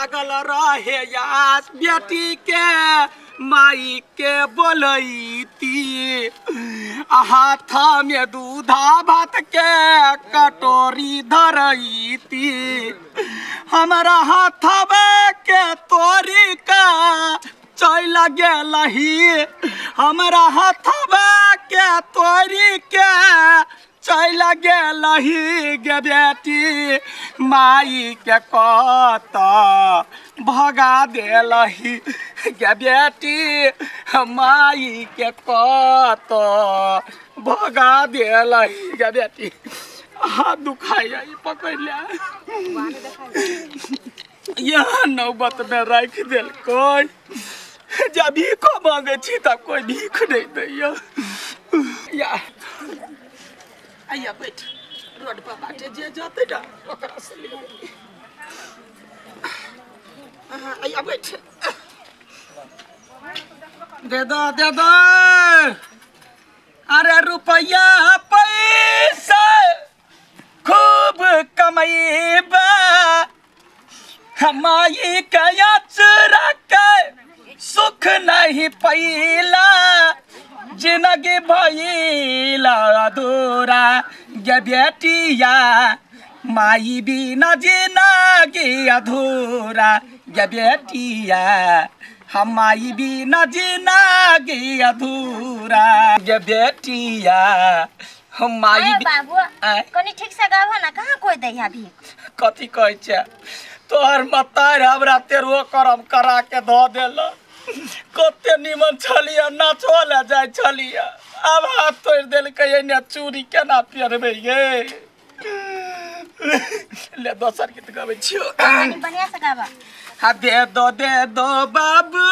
लागल रहे आस बेटी के माई के बोलैती, हाथ में दूधा भात के कटोरी धरैती। हमरा हाथवे के तोरी का चलि गेलही, हमरा हाथवे के तोरी के चलि गेलही गे बेटी, माई के कत भगा देलही गे बेटी, माई के कत भगा देलही गे बेटी। हाथ दुखाइया, ई पकड़ि ले। यहाँ नौबत में राखि देलकै, जब भीखो मांगे छी तब कोई भीख नहीं दैया। या आइया बैठ, रोड पर बाटे जे जतै ना ओकरा से लेबै। आइया बैठ। दे दो दे दो, अरे रुपया पैसा खूब कमैबा, हमाई कया चुरा के सुख नहीं पैला, जिंदगी भइला अधूरा गे बेटिया, माई बिना जिंदगी अधूरा गे बेटिया, हम माई बिना जिंदगी अधूरा गे बेटिया, हम माई अरे बाबू, आँय? कनी ठीक से गाबो ना, कहाँ कोई दैया भीख? कथी कहै छै तोहर मतार, हमरा तेरहो करम करा के धऽ देल। कते निमन छलियै, नाचो लए जाइ छलियै, आब हाथ तोड़ि देलकै, एने चूड़ी केना पहिरबै गे? ले, दोसर गीत गबै छियौ। कनी बढ़िया से गाबा। हाँ, दे दो दे दो बाबू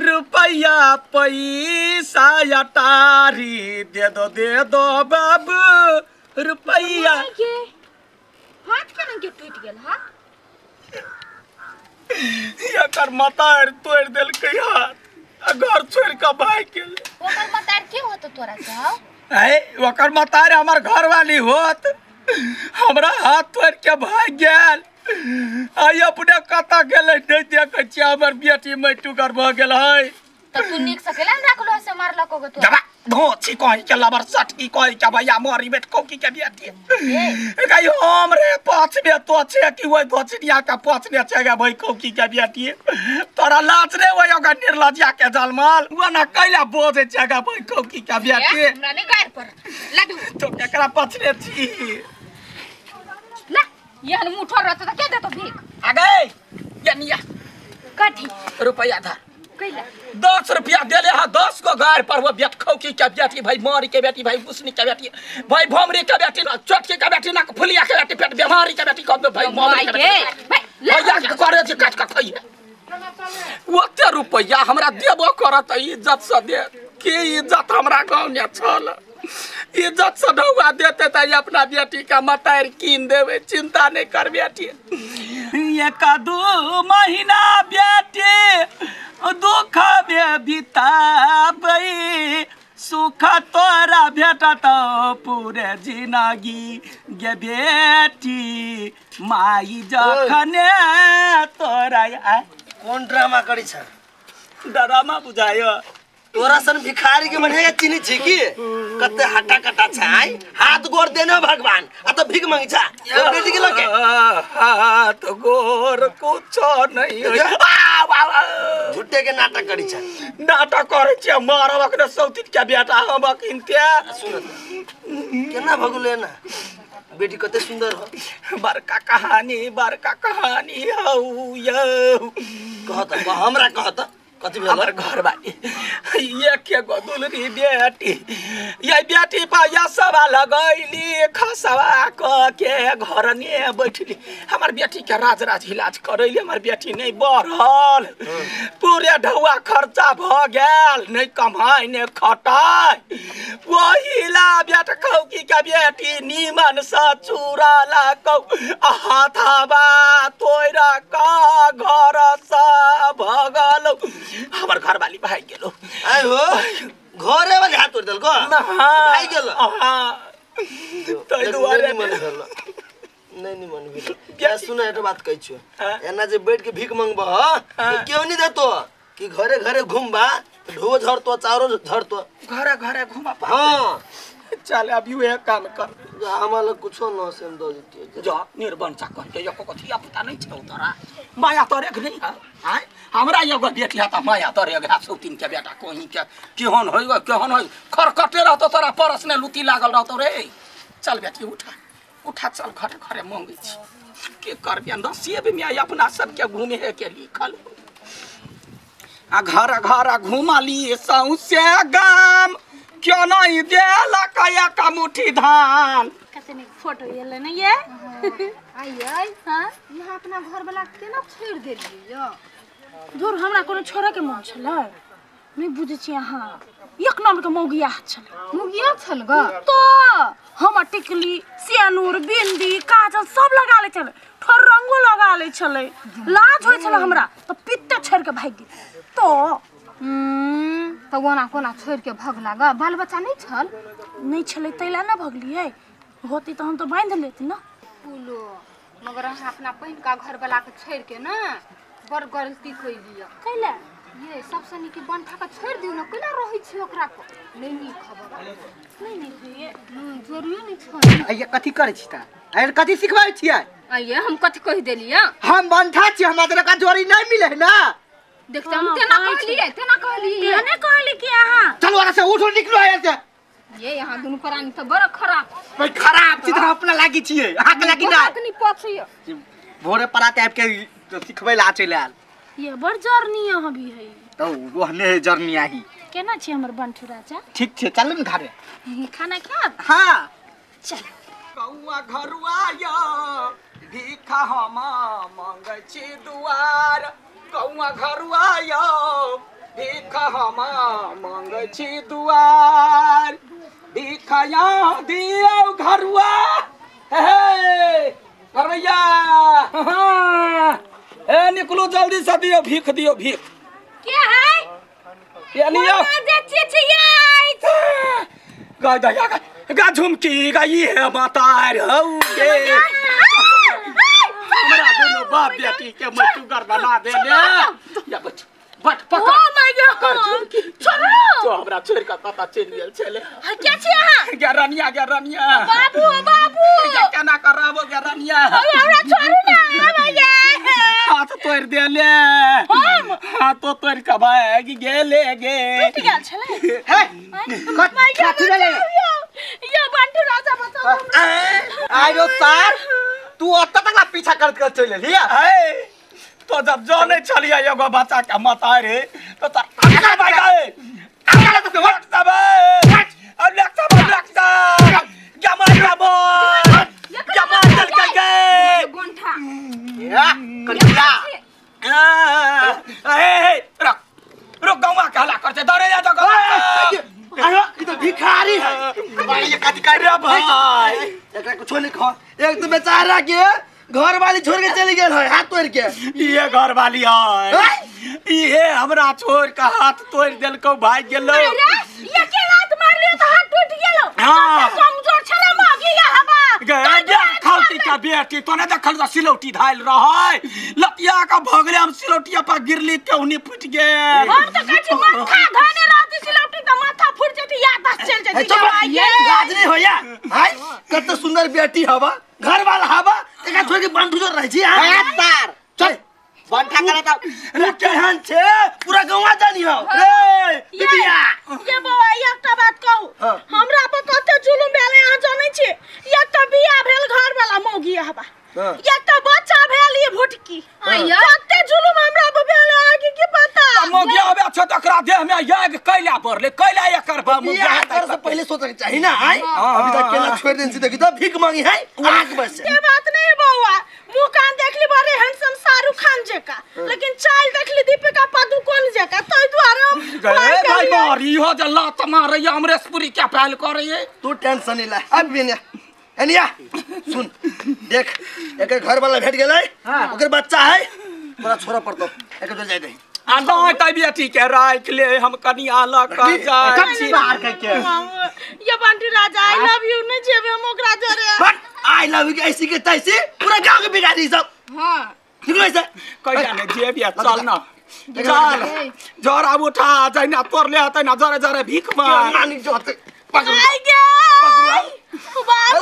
रुपया पैसा अटारी, दे दो दे दो बाबू रुपया। के हाथ केना के टूटि गेल? हा, एकर मतार तोड़ि देलकै हाथ आ घर छोड़ि कऽ भागि गेल। ओकर मतार के होतो तोरा से हौ? है, ओकर मतार हमर घरवाली होत। हमरा हाथ तोड़ि के भागि गेल। आइ अपने कतऽ गेलै नहि देखै छियै। हमर बेटी मैटुगर भऽ गेल है। तऽ तू नीक से केला ने राखलो से मारलक ओगो तोरा? दबा धोची कहीं के लबर सटकी कहीं के भैया मरी बेट कौकी के बेटी। गई हम रे पाँच में तो छे कि ओइ धोचनिया के पाँच में छे गे भाई कौकी के बेटी? तोरा लाज रे ओइ ओकर निर्लज्जा के जलमल वो ना कैला बोझे छे गे भाई कौकी के बेटी? ए, हमरा नहीं गार पर लाडू। तो केकरा पछने छी? ला, एहन मुँह ठोर रहतो तऽ के देतो भीख? आ गए यनिया। कथी? रुपया धर। कैला? 10 रुपया देले हा, 10 गो गाड़ पर वो बेट खौकी के बेटी, भाई मारी के बेटी, भाई उसनी के बेटी, भाई भमरी के बेटी, चटकी के बेटी, नाक फुलिया के बेटी, पेट बीमारी के बेटी, कब भाई मारी के बेटी। भाई ले। भैया के करे छै काट के खइहे। ओते रुपया हमरा देबो करत इज्जत से दे के इज्जत हमरा गाँव में छल। इज्जत से ढौआ देते तऽ अपना बेटी के मतारि कीन देबै, चिंता नहीं कर बेटी। एक दू महीना बेटी दुख में बिताबै, सुख तोरा भेटत पूरे जिनगी गे बेटी, माई जखने तोरा आय। कोन ड्रामा करी छ? ड्रामा बुझायो? तोरा सन भिखारी के मने चिनी छी कि कते हट्टा कट्टा छ, आइ हाथ गोर देने भगवान, आ त भीख मांगी छ ओ बेटी के लगे। हाथ गोर कुछो नहीं होय। आ, वा, वा। झूठे के नाटक करी छ। नाटक करै छियै, मारब अखने सौतिन के बेटा हम अखिनते। सुन त, केना भगुले ना बेटी कते सुंदर हो। बड़का कहानी, बड़का कहानी हौ यौ। कह त, कह हमरा, कह त कथी भेल? हमर घर वाली एक एगो दुलरी बेटी, ये बेटी पर सवा लगैली, खसवा क के घर ने बैठली। हमर बेटी के राज राज इलाज करैली, हमर बेटी नहीं बढ़ल। पूरे ढौआ खर्चा भ गेल, नहीं कमाई नहीं खटाई। वही ला बेट कौकी के बेटी नीमन से चूड़ा ला कौ हाथाबा तोरा का घर से भगल। हमर घर वाली भाग गेलो। आइ हो, घरे वाले हाथ तोड़ देलको? भाग गेलो? हाँ, ताहि दुआरे। निमन भेल। नहीं निमन भेल। या सुन, एकटा बात कहै छियो, एना जे बैठ के भीख मंगबह तऽ केओ नहीं देतो। कि घरे घरे घूमबा तऽ ढो झरतो, चारो झरतो। घरे घरे घुमा। हाँ। चल, अभी उहे काम कर। हमरा लग कुछो न से हम दऽ देतियै। जा निर्बंसा कह के एको धिया पुता नहीं छौ तोरा? माया तोरे के नहीं है? आय, हमरा एगो बेटी है त माया तोरे के सौतीन के बेटा कोही के केहन होई, केहन होई, खरकटे रहतो तोरा, परस ने लुती लागल रहतो रे। चल बेटी, उठा उठा, चल घरे घरे मंगै छी। के करबे, नसीब में अपना सबके घूमे के लिखल आ घर घर घुमली सौंसे गाम, क्यों नहीं देलक एक मुट्ठी धान। कते नीक फोटो एलै ने ये। आइयै। हाँ। यहाँ अपना घर वाला केना छोड़ि देलियै यौ? धुर, हमरा कोनो छोड़े के मन छलै? नहि बुझै छी अहाँ, एक नम्बर के मौगिया छलै। मुगिया छल ग? तो हमर टिकली, सियानूर, बिंदी, काजल सब लगा लै छलै, ठोर रंगो लगा लै छलै। लाज होइ छलै हमरा तऽ पित्ते छोड़ि के भागि गेल तो। तऽ ओना कोना छोड़ि के भगला ग? बाल बच्चा नहि छल? नहि छलै ताहि लए ने भगलियै, होती तऽ हम तऽ बान्हि लेती ने। पुलो मगर अहाँ अपना पहिनका घर वाला के छोड़ि के ने बड़ गलती कैलियै। कैला? ये सबसँ नीक बंठा के छोड़ि दियौ ने। कैला रहै छी ओकरा पर? नहि नीक खबर। नहि नीक होइए। जरूरी नहि छै। आइए, कथी करै छी त? आइ कथी सिखबै छियै? आइए, हम कथी कहि देलियै? हम बंठा छी, हमरा तरह का जोड़ी नहीं मिले है ना। देखते हम तेना कहलियै, तेना कहलियै। तेहने कहली कि अहाँ। चलो वहाँ से उठो, निकलो यहाँ से। ये यहाँ दुनू प्राणी तऽ बड़ खराब। भाई, खराब छी तऽ हम अपना लागी छियै, अहाँके लागी ना। बहुत नी पछियो। भोरे पराते आबि के सिखबै ला चलि आयल। ये बड़ जरनी अहाँ भी है। तऽ ओहने है जरनी आही। केना छी हमर बंठू राजा? ठीक छै, चलू ने घरे। खाना खायब? हाँ। चल। कौआ घरुआ यो भीखा हम मंगै छी दुआर, कौआ घरुआ यो भीखा हम मंगै छी दुआर, भीखा यहाँ दियौ घरुआ। हे घरवैया, हाँ, ए निकलू जल्दी से, दियौ भीख, दियौ भीख। के है? ये लियो। जे चिचियाइ। गाय दया गाय गा झुमकी गा, ई है माता हौ गे, हमरा दोनों बाप बेटी के मटुगर बना दे ले। या बैठ बैठ, पकड़। ओ my God, छोड़ो। तो हमरा छोड़ के पता चलि गेल छलै। के छी अहाँ? गे रनिया, गे रनिया। बाबू, बाबू। गे केना करबो गे रनिया? हमरा छोड़ू ना भैया। हाथ तोड़ि देले, हाथ तो तोड़ि के भागि गेले गे। टूटि गेल छलै? हे, कथी भेलै? यो बंटू राजा, बचाओ हमरा। आइरो सार, तू ओतऽ तक ला पीछा करत करत चलि एलही? है तो जब जाने छलियै एगो बच्चा के माता रे, तो तर भाई गए अब लगता लगता गमा गमा गमा चल के गए। गोंठा। या, करिया। ए रुक रुक, गौवा कहला करते दौड़े जा तो गौवा। अरे, ई तो भिखारी है। भाई, ये कथी कर रे भाई? एकरा कुछो नहीं खा। एक तो बेचारा के घर वाली छोड़ के चली गेल है हाथ तोड़ के। ये घर वाली है, ये हमरा छोड़ के हाथ तोड़ देलको, भाग गेलो। ये के लात मारलियो तऽ हाथ टूटि गेलो? हाँ। कमजोर छलै मौगी या हवा। गे देखलती का बेटी, तो ने देखल त सिलौटी धाइल रहै, लतिया का भगले, हम सिलौटिया पर गिरली, केहुनी फुटि गेल। हम तऽ कहै छी माथा धने रहती सिलौटी तऽ माथा फुटि जेती, याददाश्त चलि हे, जेती। चुप। लाज नहीं होया? हाय, कते सुंदर बेटी हवा, घर वाला हवा, एकरा छोड़ के बंधु जो रह छी। हे सार, चल बंठा करे त रे केहन छे पूरा गांवा जानी हो रे बिटिया। ये बौआ, एकटा बात कहू? हाँ। हमरा पर कते जुलुम भेलै अहाँ जनै छी? एकटा बियाह भेल घर वाला मौगी हवा, हाँ। एकटा बच्चा भेल ई भुटकी। आइया। कते जुलुम हमरा पर भेल अहाँके की पता? मौगिया आबे छ तकरा देह में याग कैला पड़ले, कैला एकर बा मौगिया? बियाह करे से पहले सोचे के चाही ना। आय, अभी तक केना छोड़ देन छी? देखी तो भीख मांगी है आग बस। के बात नहीं बौआ, मुंह कान देखली बड़े हैंडसम शाहरुख खान जका, लेकिन चाल देखली दीपिका पादुकोण जका, ताहि दुआरे हम गे भागि भाई गेलियै। मारी हो जे लात मारैया, अमरेश पुरी क्या पहल करैये। तू टेंशन नहीं ला। अब भी नहीं एनिया, सुन, देख, एकर घर वाला भेट गेलै, ओकर बच्चा है, तोरा छोड़ा पड़तो, एकर जोर जाय दही। आ नहि तऽ बेटी के राखि ले हम कनिया लऽ कऽ जाइ छी। बाहर के के ये Bantu Raja I love you नहीं जेबे हम ओकरा जोरे बट I love you ऐसी के तैसी पूरा गांव के बिगाड़ी ई सब हाँ निकलो ऐसे कहिया ने जेबी चल न चल जरा उठा जहिना तोड़ले हेतै ना जरे जरे भीख मांग नानी जोते पकड़ो आई गे बाबू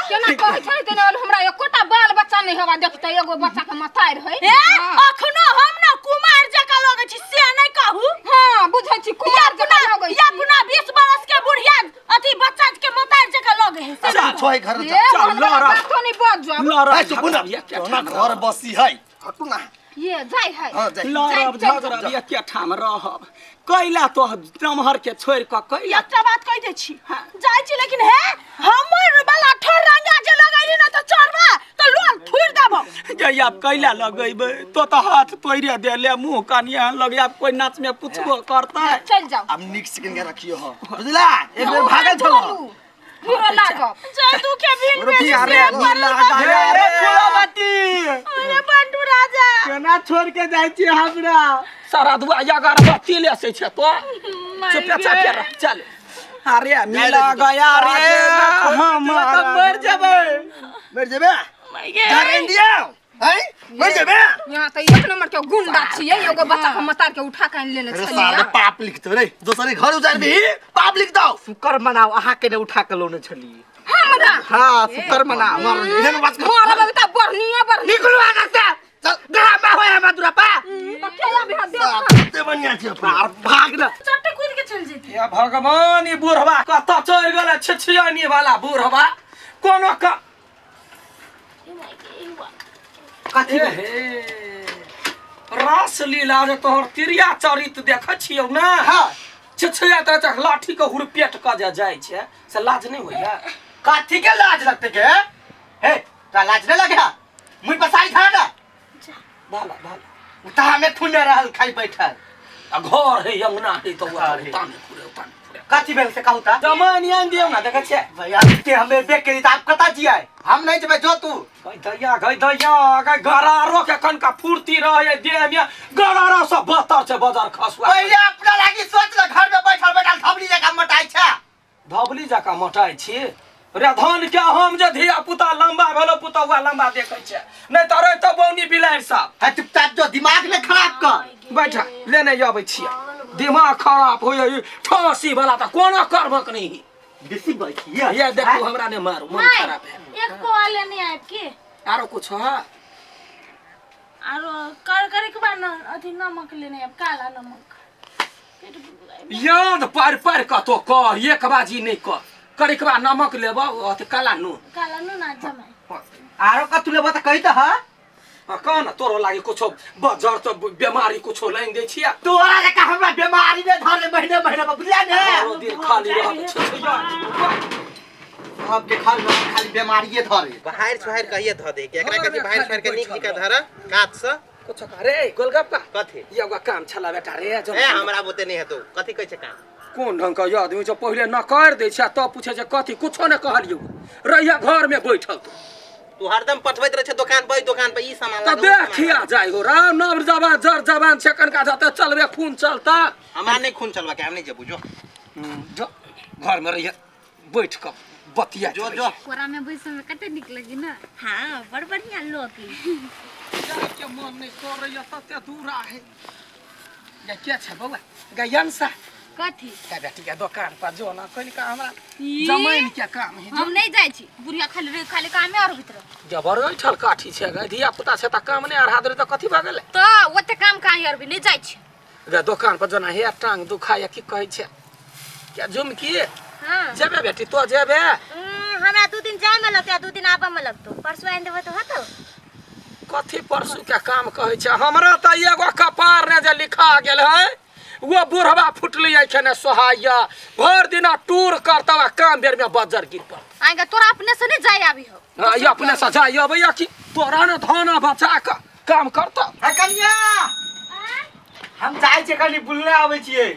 केना कहै छै तेना हमरा एकोटा बाल बच्चा नहि हेबा देखतै एगो बच्चा के मतारि है ए अखनो हम ना कुमार जका लगै छी से नहीं कहू हाँ बुझै छी कुमार जकाँ लगै या छी अपना 20 बरस के बुढ़िया अथी बच्चा के मतार जका लगे है से चल, छोय घर ए, जा चल, मोहन वाला लड़ा। बातो नहि बाजब लड़ब ए चुप ना झगड़ब तोना घर बसी है हटू ना ये जाइ है हां जाय लड़ब झगड़ब एके ठाम रहब कैला तो नमहर के छोड़ि कऽ कैला एकटा बात कहि दै छी जाइ छी लेकिन हे हमर वाला ठोर रंगा जे लगैली ना त चढ़बा त लोल थुरि देबो जे आब कैला लगेबै तो तऽ हाथ तोड़िए देले मुँह कनिया लगे आब कोई नाच में पुछबो करतै चलि जाउ अब निक सेकंड के रखियो हो बुझला एक बेर भागल छलो हीरो लागब जय तू के भीड़ में रुपया से रे, पड़ल मिला बा। गया रे फूलावती अरे बंटू राजा केना छोड़ के जाइ छी हमरा सारा दुआ अगरबत्ती ले से छै तो चुपे चापे रह चल अरे मिला गया रे हमारा मर जेबै मर जेबे जा रे इंडिया हैं मर जेबे यहाँ तऽ एक नंबर के गुंडा छियै एगो बच्चा के मतार के उठा के आनि लेने अरे छलियै साले पाप लिखतो रे दोसरे घर उजार भी पाप लिख दो शुक्र मनाओ अहाँ के ने उठा के लोने छलिए हमरा हाँ शुक्र मनाओ एहन बात कर मारब तऽ बढ़निया बढ़निया निकलू आगा से चल ड्रामा होय हमरा दुरा पा तऽ के आबि है देख ते बढ़िया छै अपना आर भाग न चट्टे कूद के चल जेती हे भगवान ई बुढ़वा कतऽ चलि गेलै छिछियानी वाला बुढ़वा कोनो का कथी हे रास लीला जे तोहर तिरिया चरित देखै छियौ ने हाँ छिछिया तऽ लाठी के हुरपेट कऽ जे जाइ छै से लाज नहि होइया कथी के लाज लगते के हे तोरा लाज नहीं लगे मुई पसाई था ना भाला भाला उता हमें थुने रहल खाई बैठल आ घर है अंगना है तऽ घर है। उताने फुरे उताने फुरे कथी भेल से कहू ता जमाइन आनि दियौ ने देखै छियै भैया के हमें देख के आप कता जियाए हम नहीं जेबै जो तू गै दैया गै दैया गै गरारो के कनका फुर्ती रहे देह में गरारा सब बतर छै बजार खसुआ पहले अपना लागी सोच ले घर में बैठल बैठल धबली जकाँ मोटाइ छै धबली जकाँ मोटाइ छी रे धन के हम जे धिया पुता लम्बा भेलो पुतौआ लम्बा देखै छै नहि तऽ रहितौ बौनी बिलाड़ि सब है चुपचाप जो दिमाग ने खराब कर बैठ लेने अबै छियै दिमाग खराब होइए ठासी वाला तऽ कोनो कर्मक नहि बेसी बैठिए ये देखू हमरा नहि मारू मन खराब है एक पौआ लेने आयब के आरो कुछ है आरो कर करे के बाद न अथी नमक लेने आयब काला नमक पेट भूख याद पारि पारि कऽ तो कह एक बाजी नहि कह करिकबा नमक लेबऽ अथी काला नून काला नून आ जमाइ आरो कथू लेबो तऽ कही तऽ हा आ कह ने तोरो लागे कुछो बजर तऽ बेमारी कुछो लानि दै छियै तोरा जकाँ हमरा बेमारी ने धरे महीने महीने पर बुझलियै ने आरो दिन खाली रहत छै सबके घर में खाली बेमारिये धरे बहार सोहार कहिए धऽ दे के एकरा कथी बहार सोहार के नीक निका धर कात से कुछो कह रे गोलगप्पा कथी एगो काम छला बेटा रे जो ए हमरा बुते नहीं हेतौ कथी कहै छै काम कोन ढंग के आदमी छै पहिले नकार दै छै आ तब पूछे छै कथी कुछो ने कहलियौ रहिया घर में बैठल तू तू हरदम पठबैत रहै छै दोकान पर दोकान पर ई सामान तऽ लागा, उ सामान देखिया जाइ हो राम नव जवान जर जवान छै कनका जते चलबे खून चलता लागा। हमरा नहीं खून चलवा के हम नहीं जेबू जो जो घर में रहिया बैठ कऽ बतिया जो जो कोरा में बैसे में कते नीक लगी ना हाँ बड़ बढ़िया लोकी के मन नहीं करैया तते दूरा है गे के छै बौआ गे यंसा कथी गे बेटी के दोकान पर जो ना कनिका हमरा ई? जमीन के काम है हम नहीं जाइ छी बुढ़िया खाली रे खाली कामे और भीतर जबर ऐठल काठी छै गे धिया पुता छै त काम नहि अढ़ा देले त कथी भऽ गेलै तऽ ओते काम कहाँ और भी नहीं जाइ छी गे दोकान पर जोना हे टांग दुखाय की कहै छै क्या झुमकी हाँ जेबे बेटी तो जेबे हमरा 2 दिन जाय में लगतो आ 2 दिन आबे में लगतो। परसों आनि देबो तो होतो। कथी परसू के काम कहै छै? हमरा तऽ एगो कपार ने जे लिखा गेल है वो बुढ़वा फुटली एखने सोहाइया भरि दिना टूर करतौ आ काम बेर में बज्जर गिर पड़तौ। आएगा तोरा अपने से नहीं जाय आबी हो? हाँ, ई अपने से जाय अबैया कि तोरा ने धन बचा कऽ काम करतौ। हे कनिया, हम जाइ छियै कनि बुलने आबै छियै।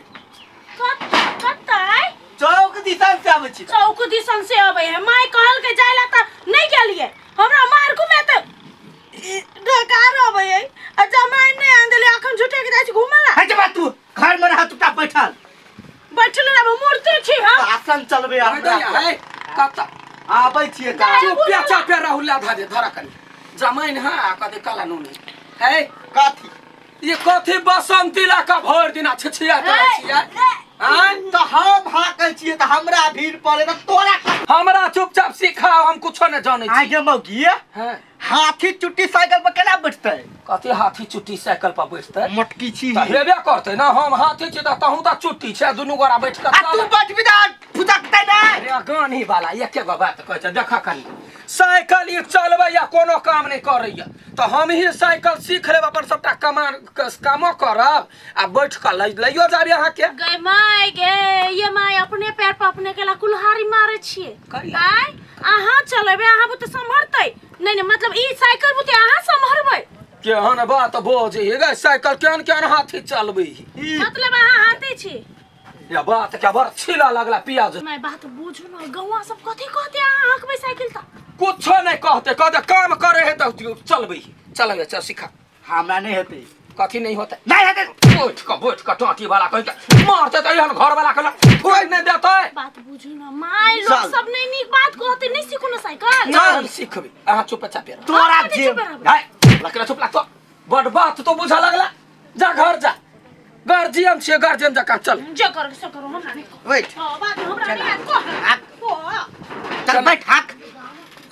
कतऽ? चौक दिसन से आबै छियै। चौक दिसन से अबै है। माय कहल के जाय ला तऽ नहीं गेलियै। हमरा मार घुमे तऽ डकार अबै है आ जमाइन नहि आनि देले। अखन झूठे के जाइ छी घुमे। शासन चलबे कहि दैया है कत आबै छियै तऽ चुपे चापे राहुल ला धरे धरा कनी जमाइन हाँ आ कथी काला नून है कथी ये कथी बसंती ला का भर दिना छिछिया करै छियै आँय तऽ हम हाकै छियै तऽ हमरा भीड़ पड़े तऽ तोरा हमरा चुपचाप सिखाओ हम कुछो नहि जानै छी आगे मौगी हाँ हाथी चुट्टी साइकिल पर केना बैठतै कथी हाथी चुट्टी साइकिल पर बैठतै मोटकी छी तऽ हेबे करतै ना हम हाथी छी तऽ तहूँ तऽ चुट्टी छै दुनू गोरा बैठ कऽ आ तू बैठबी तऽ फुदकतै नहि अरे गानी वाला एके गो बात कहै छै देख कनी साइकिल ई चलबैया कोनो काम नहि करैया तऽ हम ही साइकिल सीख लेब अपन सबटा कमा कामो करब आ बैठ कऽ लैयो जाबी अहाँके गय my गे ये my अपने पैर पर अपने केला कुल्हाड़ी मारे छियै करिया। आय अहाँ चलेबै अहाँ बुते सम्हरतै नहि नहि मतलब ई साइकिल बुते अहाँ सम्हरबै केहन बात बोझ हे गे साइकिल केहन केहन हाथी चलबै मतलब अहाँ हाथी छी या बात के बड़ छीला लगला पियाज my बात बुझू न गौआ सब कथी कहते अहाँ हकबै साइकिल तऽ कुछो नहि कहते कहते काम करे है तऽ चलबै चलबै चल सिखा हमरा नहि हेतै कथी नहीं होते नहीं हेतै बैठ कऽ बैठ कऽ टाँटी वाला कहि के मारते तऽ एहन घर वाला के थोड़े नहि देतै बात बुझू न my लोग चल। सब नहीं नीक बात कहते नहीं सीखू न साइकिल नहि हम सिखबै अहाँ चुप चापे रहू तोरा हम जे चुप रहबै। है लकड़ा चुप लागतो बड़ बात तो बुझा लगला जा घर जा गार्जियन छियै गार्जियन जकाँ चल जे करू से करू हमरा नहीं कहू। वेट हाँ, बात हमरा नहीं आयत कह हाक। कह। चल बैठ हाक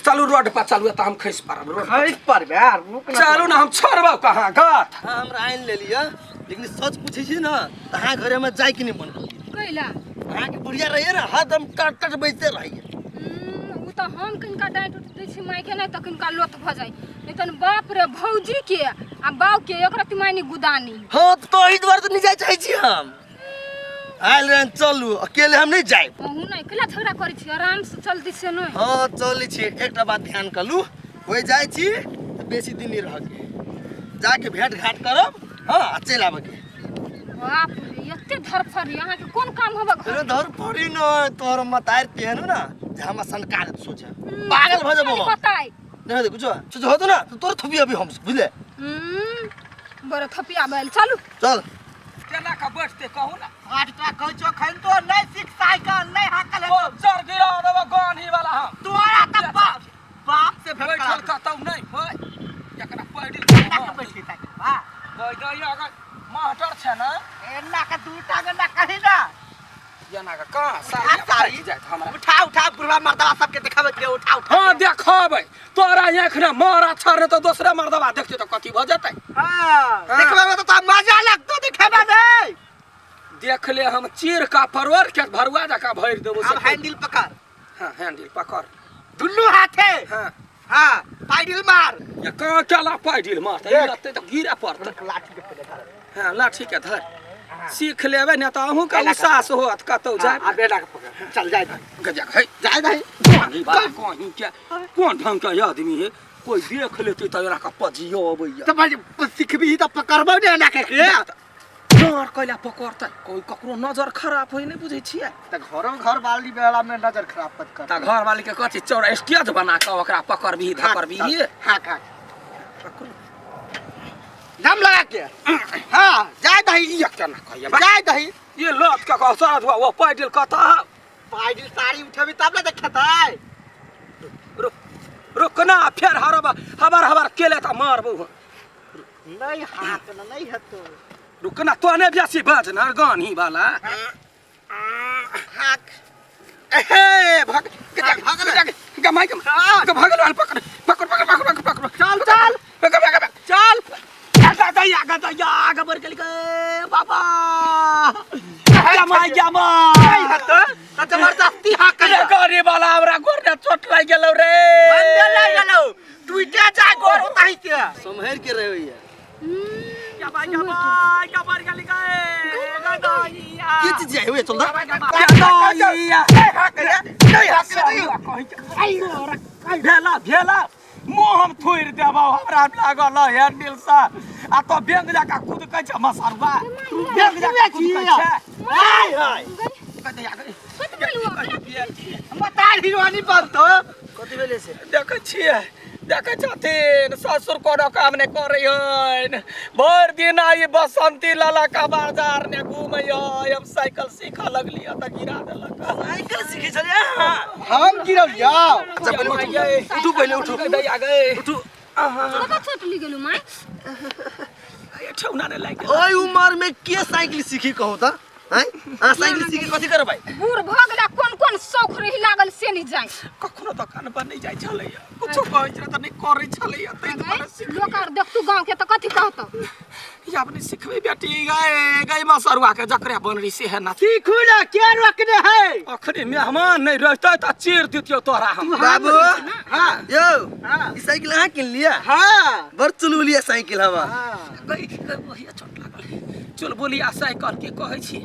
चलू रोड पर चलू तऽ हम खसि पड़ब रोड पर। खसि पड़बै यार रुक ना चलू ना हम छोड़बौ कहाँ गात हाँ हमरा आनि लेलियै लेकिन सच पूछै छी ने तऽ अहाँ घरे में जाइके नहि मन करैए कैला अहाँके बुढ़िया रहैए ने हरदम टट टट बजिते रहैए ओ तऽ हम किनका डाँटि उटि दै छी मायके नहि तऽ किनका लोथ भऽ जाइ नहि तहन बाप रे भौजीके आ बाउके एक रति मायनी गुदानी हाँ तऽ ताहि दुआरे तऽ नहि जाय चाहै छी हम आयल रहन चलू अकेले हम नहि जायब अहूँ नहि कैला झगड़ा करै छी आरामसँ चलती से नहि हाँ चलै छी एकटा बात ध्यान कलू ओहि जाइ छी तऽ बेसी दिन नहि रहके जाके भेंट घाट करब हाँ आ चलि आबऽके बाप रे एते धरफड़ी अहाँके कोन काम होबे घर अरे धर पड़ी न तोहर मतार तेहन ना जे हमरा सनकार सोचे पागल भऽ जेबो हम। बताइ नहीं होते कुछो सोचे होतो ना तो तोर थपी अभी हम बुझले बड़े थपिया बैल चलू चल केना कऽ बैठते कहू ना आठटा कहै छौ खैन तो नहीं सीख साइकिल नहीं हाकल ओ जर गिरा देबो गानी वाला हम तोरा तऽ बाप बाप से भेंट बैठल करा कतौ नहि होय एकरा पैडिल देबो। के बैठी साइकिल बा कहि दैया अगर मास्टर छै ने एना के दू टांग ना कही ना एना के कहाँ उठा साड़ी साड़ी फाटि जायत हमरा उठा उठा बुढ़वा मर्दवा सबके देखाबै के उठा उठा हाँ देखबै तोरा आँखि ने मारा छर तऽ दोसरे मर्दबा देखतै तऽ कथी भऽ जेतै हाँ हाँ। देखबै में तो तोरा मजा लगतो देखेबा नहीं देख ले हम चीर का परवर के भरुआ जकाँ भरि देबो अब हैंडल पकड़ हाँ हैंडल पकड़ दुनू हाथे हाँ हाँ पैडल मार ये कहाँ केला पैडिल मारतै देख। लगतै तऽ गिरे पड़तै लाठी के पहिले धर हाँ लाठी के धर सीख लेबै ने तऽ अहूँके उसास होत कतौ जाय आ बेटा के पकड़ चल जाय भाई गजक है जाय भाई कहीं बात कहीं के कोन ढंग के आदमी है कोई देख लेते तऽ एकरा के पजियो अबैया तो भाई सीखबी तऽ पकड़बो ने एना के के डर कैला पकड़तै कोई ककरो नजर खराब होय नहि बुझै छियै तऽ घरो घर वाली वाला में नजर खराब मत कर तऽ घर वाली के कथी चौड़ा स्टेज बना कऽ ओकरा पकड़बही धकड़बही हाँ हाँ दम लगा के हाँ जाय दही ई केना कहैया बा? जाय दही ये लत के कह साथ हुआ वो पैडिल कतऽ पैडल साड़ी उठेबी तब ने देखेतै रुक रुक ना फेर हरब हबर हबर केले तऽ मारबौ हम। नहीं हाथ न नहीं हेतो रुक ना तो ने बेसी बाज ना गानी वाला हाक हे भग भगल गमाई गमाई भगल पकड़ पकड़ पकड़ पकड़ पकड़ चल चल पकड़ पकड़ चल गदैया गदैया गबर के बाबा गमाई गमाई नहीं हेतो त जबरदस्ती हाक रे गाड़ी वाला हमरा गोर ने चोट लागि गेलौ रे बंदे लग गेलौ टूटे जा गोर उताही से सम्हरि के रहैए गमाई गमाई गबर के गदैया की चीज हुए चल दा गदैया नहीं हाक रे भेला भेला मुँह हम थोड़ि देबौ हमरा लागल हैंडल से आ तो बैंक जकाँ कुदकै छै मसरुआ बैंक जकाँ कुदकै छै हाय हाय कत भेल हुआ मतार हिरोनी बनतो कथी भेलै से देखै छियै देखै छथिन ससुर कोनो काम नहि करै हन भरि दिन आई बसंती लाला का बाजार ने घूमै हय हम साइकिल सीखऽ लगलियै तऽ गिरा देलक साइकिल सीखे छलियै अहाँ हम गिरलियौ अच्छा पहिले उठू उठू पहिले उठू दैया गए उठू कतऽ छोट ली गेलू माय ठेहुना नहि लागि गेल ओहि उमर में के साइकिल सीखी कहू त आँय अहाँ साइकिल सीखी कथी करबै बूढ़ भऽ गेला कोन कोन शौक रही लागल से नहि जाय कखनो दोकान पर नहि जाइ छलैया कुछो कहै छलै तऽ नहि करै छलैया ताहि दुआरे सीख लोक आर देखतू गाँव के तऽ कथी कहतौ आब नहि सिखबै बेटी गए गए मसरुआ के जकरे बनरी से है ना सीखू ना के रोकने है अखने मेहमान नहि रहतै तऽ चीर दितियौ तोरा हम बाबू हाँ यौ हाँ। ई साइकिल अहाँ किन लिया हाँ बड़ चुलबुलिया साइकिल हवा गई गई वही चोट लागल चुलबुलिया साइकिल के कहै छी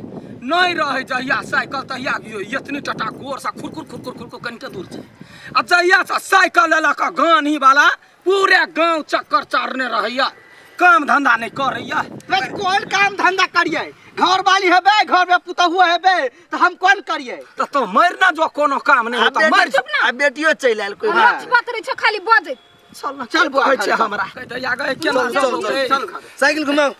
नहि रहै जहिया साइकिल तहिया एतनी टटा गोरसँ खुरकुर खुरकुर खुरकुर कनिके दूर छै आ जहियासँ साइकिल लेलक गानी वाला पूरे गाँव चक्कर चारने रहैया काम धंधा नहि करैया बस कौन काम धंधा करिए घर वाली हेबे घर में पुतहु हेबे तो हम कौन करिए तऽ तो मरि ना जो कोनो काम नहि हो तऽ मरि जो आ बेटियो चलि आयल कोई रथ बात रहै छै खाली बजैत चल ना चल बौआ कहै छै घरे, चल। हमरा कहै दैया गए केना चल चल चल चल साइकिल घुमाओ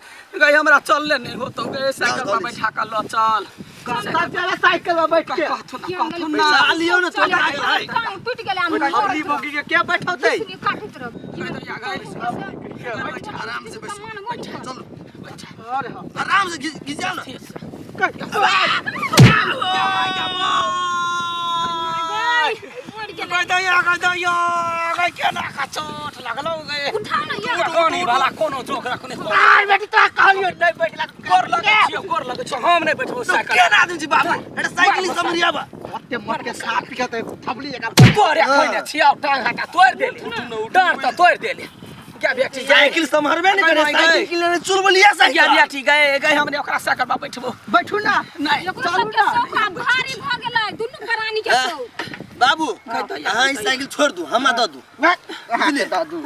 गए हमरा चलले नहि होतौ गए साइकिल पर बैठा कऽ लऽ चल चल साइकिल में बैठ के कहथुन ना कहथुन ना पैसा लियौ ना चोट लागल है टांग टूटि गेलै आम अबली बोगी के के बैठौते काटैत रह कहै दैया गए आराम से बैसू चलू अरे हाँ आराम से घिस जाओ ना चोट लगलौ गए उठा ना यार गानी वाला कोनो जोक रखने आर बेटी तोरा कहलियो नहीं बैठला गोर लगै छियौ गोर लगै छियौ हम नहि बैठबौ तो साइकिल केना आदमी छी बाबू अरे साइकिल समरिया बा ओते मर के साफ पिकत थबली जका तोरे खैने छियौ टांग हटा तोड़ि देली डाँर तऽ तोड़ि देली क्या बेटी गए साइकिल सम्हरबे नहीं करे गए। साइकिल के लेने चुलबुलिया क्या साइकिल बेटी गए गए हमने ओकरा साइकिल पर बैठबो बैठू ना नहीं एकरो सबके शौक आब भारी भऽ गेलै दुनू प्राणी के शौक बाबू अहाँ ई साइकिल छोड़ दू हमरा दऽ दू बुझले दादू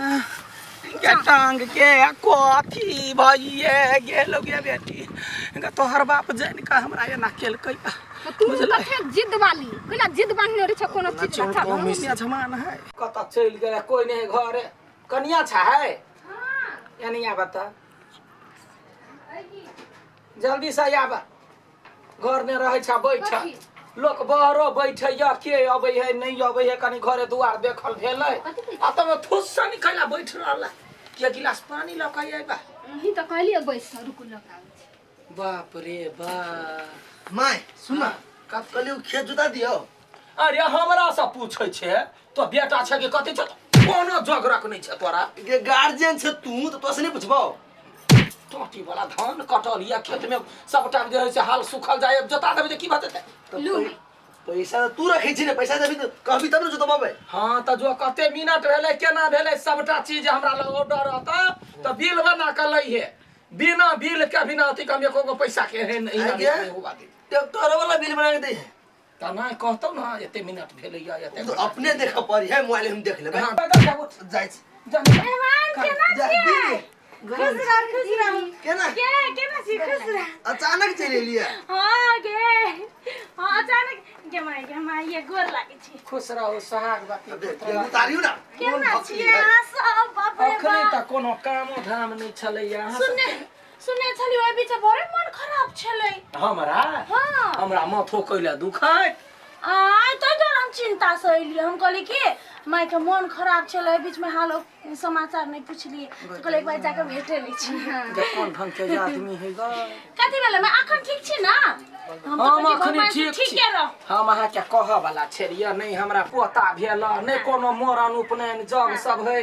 के टांग के कथी भइए गेल गे बेटी गे तोहर बाप जानि कऽ हमरा एना केलकै तऽ तू कथे जिद वाली कैला जिद बान्हने रहै छै कोनो चीज ला मेजमान है कतऽ चलि गेलै कोइ नहि घरे कनिया छा है यानी आब तऽ जल्दी से आब घर में रहै छ बैठ लोक बहरो बैठैया के अबै है नहीं अबै है कनी घरे दुआर देखल भेलै आ तब थुस से निकला बैठ रहल के गिलास पानी लऽ के अयबा अहीं तऽ कहलियै बैस रुकू लऽ के आबै छी। बाप रे बाप माय सुन ना कहलियै ओ खेत जोता दियौ अरे हमरा से पूछै छै तो बेटा छै कि कथी छै कोनो जोगरक नहि छै तोरा गे गार्जियन छै तू तऽ तोसे नहि पुछबौ टोटी वाला धान कटल या खेत में सबटा जे है से हाल सुखल जाय जोता देबै तऽ की भऽ जेतै लू पैसा तऽ तू रखै छी ने पैसा देबी तऽ कहबी तब ने जोतबेबै हाँ तऽ जो कते मिनट भेलै केना भेलै सबटा चीज हमरा लग ऑर्डर रहता तऽ बिल बना कऽ लैहे बिना बिल के बिना अथी के हम एको गो पैसा के एहन आइ गे? हुआ दे ट्रैक्टर वाला बिल बना के दै है तऽ नहि कहतौ ने एते मिनट भेलैया एते तो अपने देखऽ पड़ी है मोबाइल हम देख लेबै हाँ, जा, जा, उठ, जाइ छी जा, मेहमान केना जा, छियै दीदी। खुश रह खुश रह केना के केना छी खुश रह अचानक चलि एलियै हाँ गे हाँ अचानक गे माय गे माय ये गोर लागै छी खुश रहू सोहागवती देख, उतारियौ ना केना छियै अहाँ सब बाप रे अखने बाप तऽ कोनो कामो धाम नहि छलैया अहाँ सुनने सुनने छलियै ओहि बीच बड़े मन खराब छलै हमरा हाँ हमरा माथो कैला दुखाइत आय ताहि दुआरे हम चिंता से एलियै हम कहलियै कि मायके मन खराब छलै एहि बीचमे हाल समाचार नहि पुछलियै तऽ कहलियै एक बार जाके भेटे लै छी जे कोन ढंग के आदमी है ग कथी भेलै माय अखन ठीक छी ना हम तऽ हम कहै छी अखनी भगवान से ठीक छी ठीके रह हम अहाँके कहऽ वाला छलियै नहि हमरा पोता भेल नहि कोनो मरण उपनयन जग सब है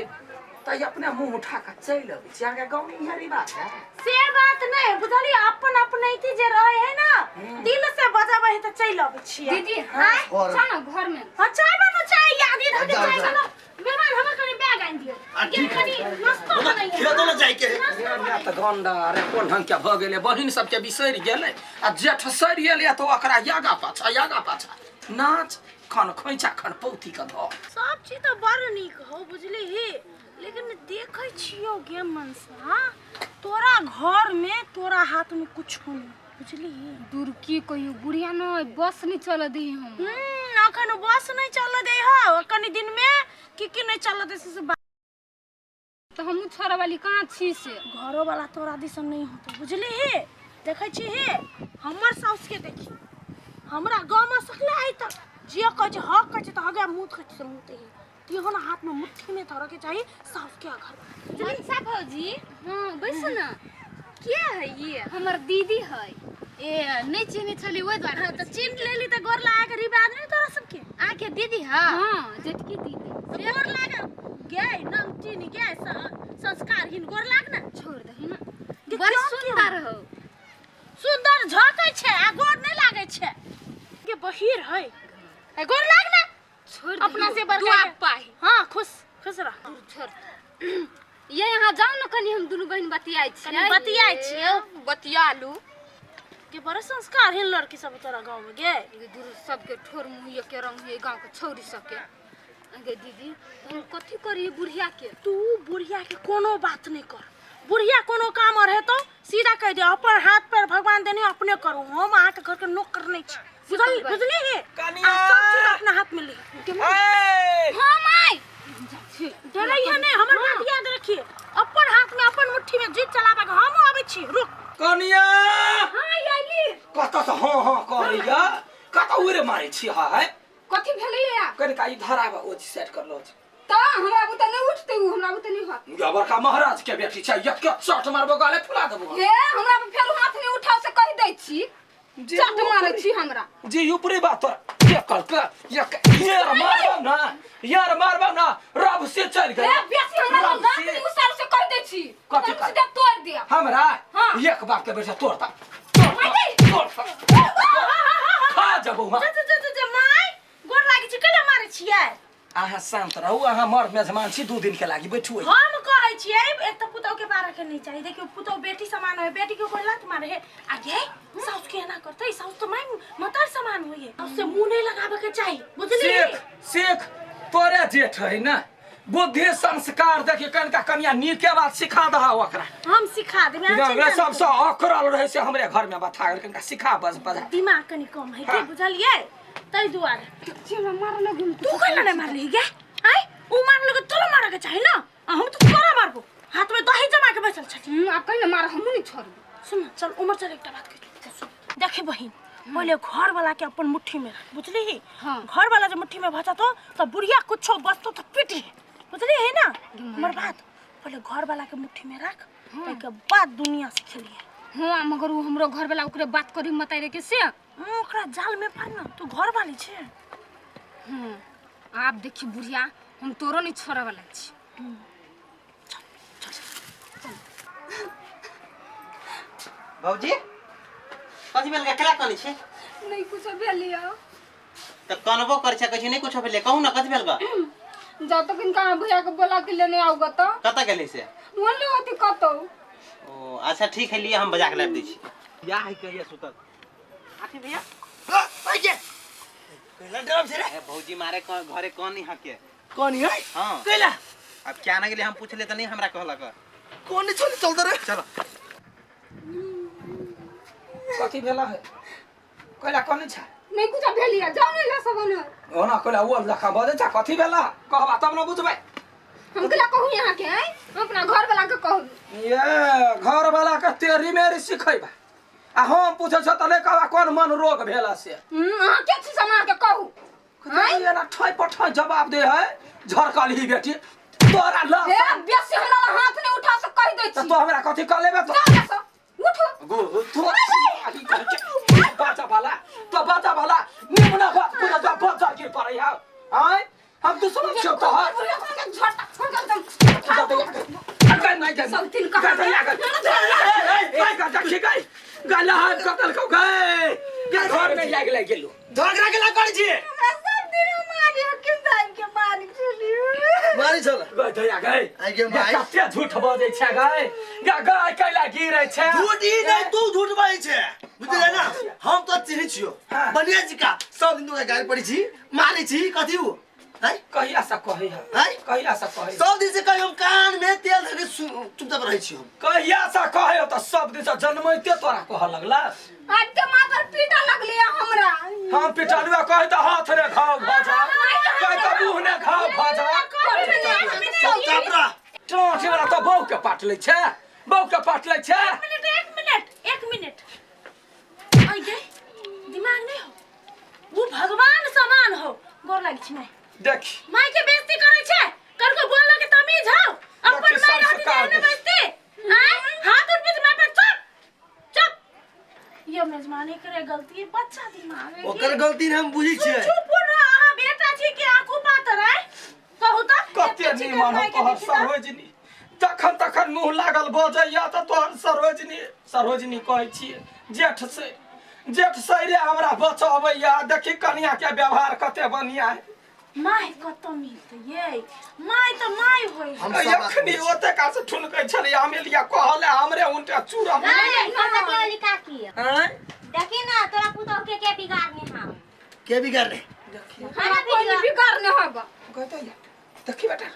तऽ अपने मुंह उठा कऽ चलि अबै छी अहाँके गाँवमे इएह रिवाज है से बात नहि बुझलियै अपन अपनैती जे रहे है ना दिल से बजाबै है तऽ चलि अबै छियै दीदी हाँ चल ना घर में हाँ चाय बनाओ चाय याद इधर के जाओ, चाय जाओ। बनाओ मेहमान हमर कनि बैग आनि दियौ के कनि नाश्तो बनैयै खेतो में जाइके है रे तऽ गंडा अरे कोन ढंग के भऽ गेलै बहिन सबके बिसरि गेलै आ जेठ सरि गेलै तऽ ओकरा यागा पाछा यागा पाछा नाच खन खोइचा खन पौती के धऽ सब चीज तऽ बड़ नीक हौ बुझलिही लेकिन देखै छियौ गे मनसा तोरा घरमे तोरा हाथमे कुछो नहि बुझलिही दूर की कहियो बुढ़िया न बस नहीं चल दी हम अखन बस नहि चलऽ दै हौ कनि दिनमे की की नहि चलऽ दै से तऽ हमहूँ छोड़ऽ वाली कहाँ छी से। घरो वाला तोरा दिसन नहीं होतो, बुझली हे? देखै छी हे, हमर साउस के देखी, हमरा गाँव में सकले आई तक जे कहै छै हक कहै छै तऽ हगे, मुँह कहै छै तऽ मुँह हे। तिहो ना हाथ में मुट्ठी में धरऽ के चाही साउस के घर। मनसा भौजी। हाँ, बैसू ना। के है ये? हमर दीदी है। ए, नहीं चिन्है छली ओहि दुआरे। हाँ, तऽ चिन्ह लेली तऽ गोर लगा के रिवाज नहीं तोरा सबके? अहाँके दीदी है? हाँ, जेठकी दीदी। तऽ गोर लाग गे, नंग चिन्ह गे, संस्कारहीन, गोर लाग ना। छोड़ दही ना। गे, बड़ क्यों सुंदर हो। सुंदर झकै छै आ गोर नहीं लागै छै। गे बहिर है, ए गोर लाग ना। छोड़ अपना दही। से बड़का दुआ के। पाही। हाँ, खुश खुश रह। छोड़ ये, यहाँ जाओ ना, कनी हम दुनू बहिन बतियाइ छियै। कनी बतियाइ छियै। बतिया लू। के बड़ संस्कारहीन लड़की सब तोरा गाँव में गे। गे दूर, सबके ठोर मुँह के रंग है गाँव के छौरी सबके। गे दीदी, हम कथी करिए बुढ़िया के? तू बुढ़िया के कोनो बात नहीं कर। बुढ़िया कोनो काम और हेतौ सीधा कह दे, अपन हाथ पैर भगवान देने, अपने करू, हम अहाँके घर के नौकर नहीं छी। बुझल बुझली हे? कनिया! आ सब चीज अपना हाथ में ली। ए! हाँ माय। डरै है नहीं, हमर बात याद रखिए, अपन हाथ में अपन मुट्ठी में जीत चलाबे के। हम आबै छी, रुक। कनिया! हाँ, आइली। कतऽ से हाँ हाँ करैया, कतऽ उड़े मारै छी है? कथी भेलैया? कनिका इधर आब, ओ सेट कर लो। तऽ हमरा बुते नहीं उठते, उ हमरा बुते नहीं होत। या बड़का महाराज के बेटी छै, एक के चोट मारबो गाले फुला देबो। हे, हमरा पर फेर हाथ नहीं उठाओ से कहि दै छी। जे चट मारै छी हमरा। जी ऊपरी बात तोरा के कल के एक यार मारबो ना, यार मारबो ना, रब से चल गए। हे, बेसी हमरा रब दांत से। नहीं उसार से कहि दै छी। कथी तब कह? सीधा तोड़ दिया। हमरा? हाँ। एक बार के बेटा तोड़ता तोड़ता तोड़ता खा जबो। हाँ। जा जा जा जा, माय गोर लागै छी, केना मारै छियै? अहाँ शान्त रहू, अहाँ मर्द मेजमान छी, 2 दिन के लागि बैठू। हम कहै छियै, एक तऽ पुतहु के बारह के नहीं चाही। देखियौ, पुतहु बेटी समान है, बेटी के कोई लात मारे है आ गे साउस के एना करतै? साउस तऽ my मतार समान होइए, साउस से मुंह नहीं लगाबे के चाही, बुझली? शेख शेख तोरे जेठ है ना, बुद्धि संस्कार देखी कनिका कनिया नीके बात सिखा दहा ओकरा। हम सिखा देबै, अहाँ चिन्ता नहि सबसँ करू। अकरल रहै से हमरे घर में बथा गेल, कनिका सिखा बस बजा। दिमाग कनि कम है के। हाँ। बुझलियै? ताहि दुआरे हमरा मारऽ लगू। तू कैला नहि मारलिही गे? आँय, उ मारलकै तोरो मारऽ के चाही ना, आ हम तऽ तोरा मारबो, हाथ में दही जमा के बैसल छली। आब कहि ने मार, हमहूँ नहीं छोड़बो। सुन, चल उमर चल, एकटा बात कहि, सुन। देखी बहिन, पहिले घर वाला के अपन मुट्ठी में रख, बुझली? हाँ। घर वाला जब मुट्ठी में भजतो तो बुढ़िया कुछो बचतो तो पिटी, बुझली है ना हमर बात? पहिले घर वाला के मुट्ठी में रख, ताहिके बाद दुनिया से खेलिए। हाँ, मगर उ हमरो घर वाला ओकरे बात करी मताई रे के से। हाँ, ओकरा जाल में पार ना, तू घर वाली छे। हाँ, आब देखी बुढ़िया, हम तोरो नहीं छोड़े वाला छी। भौजी, कथी भेल? केला कनै छै? नहीं कुछ भेलिया। तऽ कनबो करै छै, कहै छै नहीं कुछो भेलै। कहू ना, कथी भेल बा? जा तक इनका भैया के बोला के लेने आओगा तो। कतऽ गेलै से? बोले होती कतौ। ओ अच्छा, ठीक है, लिए हम बजा के लाबि दै छी। या है कहिया सुतल आखिर भैया। कैला डरब छै रे? ए भौजी, मारे घरे कौन नहीं हके। कौन है? हाँ। कैला? अब क्या ना गेलै, हम पूछले तऽ नहीं हमरा कहलक। कौन चल चल रे। चलो। कथी भेला है? कैला कोन छै? नहीं कुछ भेलिया, जाओ नहीं ला सब ने। ओना कैला ओ लखा बजै छै? कथी भेला कहबा तब न बुझबै। हम केला कहू यहाँ के? आँय, हम अपना घर वाला के कहू। ये घर वाला के तेरी मेरी सिखैबा आ हम पूछै छ त नहि कहबा कोन मन रोग भेला से? अहाँ के छी से हम अहाँके कहू? कथी एना ठोइ पर ठोइ जवाब दे है झरकल ही बेटी तोरा ल। हे, बेसी हमरा लग हाथ नहीं उठा से कहि दै तऽ छी। तो हमरा कथी कह लेबे तो? जाओ जा, उठो। गो तू बाजा वाला तो बाजा वाला निमना बात पूरा जा बजा गिर पड़ै है। आय, हम दुश्मन छियौ तोहर। सब दिन कहाँ? घर में लागि लागि गेलु। झगड़ा केला करै छी? सब दिन मारी हकिम साहब के मारी छलियो। मारी छल। गई दया गई। आइ गे माइ। कते झूठ बजै छै गई, गा गई कैला गिरै छै? झूठ ई नहीं, तू झूठ बाजै छै, बुझलियै ना? हम तो चिन्है छियौ। हाँ। बढ़िया जी का सब दिन तोरा गारि पड़ै छी, मारै छी, कथी उ हैं? कहिया से कहै है? हैं? कहिया से कहै? सब दिन से कहियो हम कान में तेल धके चुपचाप रहै छी हम। कहिया से कहै? तऽ सब दिन से जन्मैते तोरा कहऽ लगला। आज के मातर पीटा लगली हमरा। हम पिटलुआ कहै तऽ हाथ ने घाव भऽ जा, कहै तऽ मुँह ने घाव भऽ जा। चुपचाप रह। टाँठी वाला तो बहू के पाट लै छै, बहू के पाट लै छै। एक मिनट, एक मिनट, एक मिनट। आई गई दिमाग नहीं हो, वो भगवान समान हो। गोर लागी छी माय। देख माय के बेइज्जती करे छे, करको बोललो के तमीज हो। अपन देखी माय रहती संस्कार ते ने दे। बेइज्जती। आय हाथ उठ बीच माय पर। चुप चुप। यो मेजबानी करे गलती है, बच्चा दिमाग है। ओकर गलती ने हम बुझै छियै। चुप रह, अहाँ बेटा छी के आंखू पातर है? कहू त कते एते चिकन निमन हो माय के तोहर देखी त। सरोजनी, जखन तखन मुँह लागल बजैया तऽ तोहर सरोजनी सरोजनी कहै छियै। जेठ से जेठ सैरे हमरा बचबैया। देखी कनिया के व्यवहार कते बढ़िया है। माय कतऽ मिलतै ये? माय तऽ माय होइ। हम सब बात एखनी ओते का से ठुनकै छलियै, हम एलियै कहले हमरे उनटे चूड़ा। नहीं कतऽ के होली काकी? आँय? देखी ना तोरा पुतोह के के बिगाड़ने हम। के बिगाड़ले? खाना कोई बिगड़ बिगाड़ने होगा। कहते देखी बेटा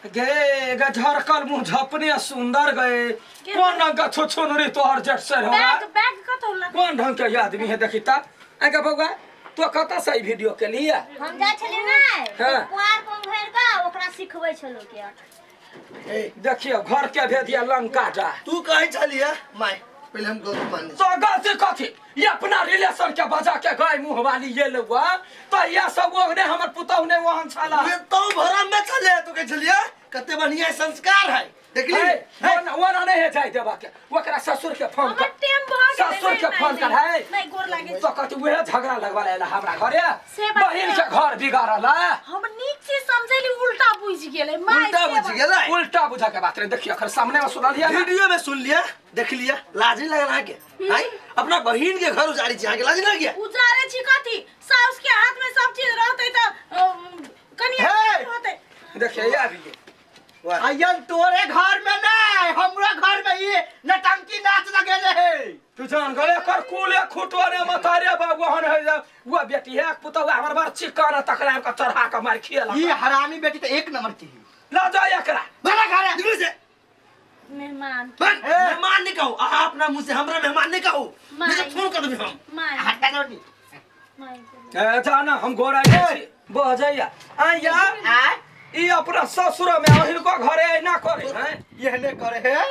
गे गे झरकल मुँह झपने सुंदर गए। कोन रंग के छुछुनरी तोहर जेठ से हमरा? बैग बैग कतऽ लग? कोन ढंग के आदमी है देखी ता। आगे बौआ तो कतऽ से ई वीडियो के लिए? हम जाइ छलियै ने हाँ। पुआर पंघेर के ओकरा सिखबै छलो के। देखियो घर के भेदिया लंका जा। तू कहै छलियै माय, पहिले हम गलती मान लै। तो गलती कथी? ये अपना रिलेशन के बजा के गाय मुँह वाली ये लुआ तो ये सब ओहने हमर पुतहु ने ओहन छला। छी तो भरम में छलियै, तू कहै छलियै कते बढ़िया संस्कार है। देखली? हे, वो ना नहीं है जाय देबा के, ओकरा ससुर के फोन हमर कर। टाइम भऽ गेलै। ससुर के नहीं, फोन नहीं, कर है। नहीं गोर लागे। तो कहती उहे झगड़ा लगवा ला हमरा घरे, से बात बहिन है। के घर बिगाड़ल है। हम नीक से समझेली, उल्टा बुझि गेलै माय। उल्टा से बुझि बात। गेलै। उल्टा बुझा के बात रहे। देखियो अखन सामने में सुनलियै ना? वीडियो में सुन लिया, देख लिया, लाज नहीं लगल अहाँके? आँय, अपना बहिन के घर उजाड़ी छी, अहाँके लाज नहीं लगिया? उजारे छी कथी? साउस के हाथ में सब चीज रहतै तऽ कनिया हे! होतै। देखिए ये आबि गेल। अयन तोरे घर में नहीं, हमरा घर में ये नटंकी नाच लगेले है। तू जान गए एकर कुल खुटवा ने मतारे बाबू हन है वो बेटी है पुतहु हमर बार चिकन तकरा के चढ़ा के मार खियला। ये हरामी बेटी तो एक नंबर की है। ला जा एकरा। भला घर है। निकलो से। मेहमान बन, मेहमान नहीं कहू, अहाँ अपना मुंह से हमरा मेहमान नहीं कहू, नहीं तो फोन कर देबी हम। माय हटा दो। माय ए जाना हम गोरा छी बजैया आया आय ई अपना ससुर में हिनको घरे ना करे हैं। यहने करे है,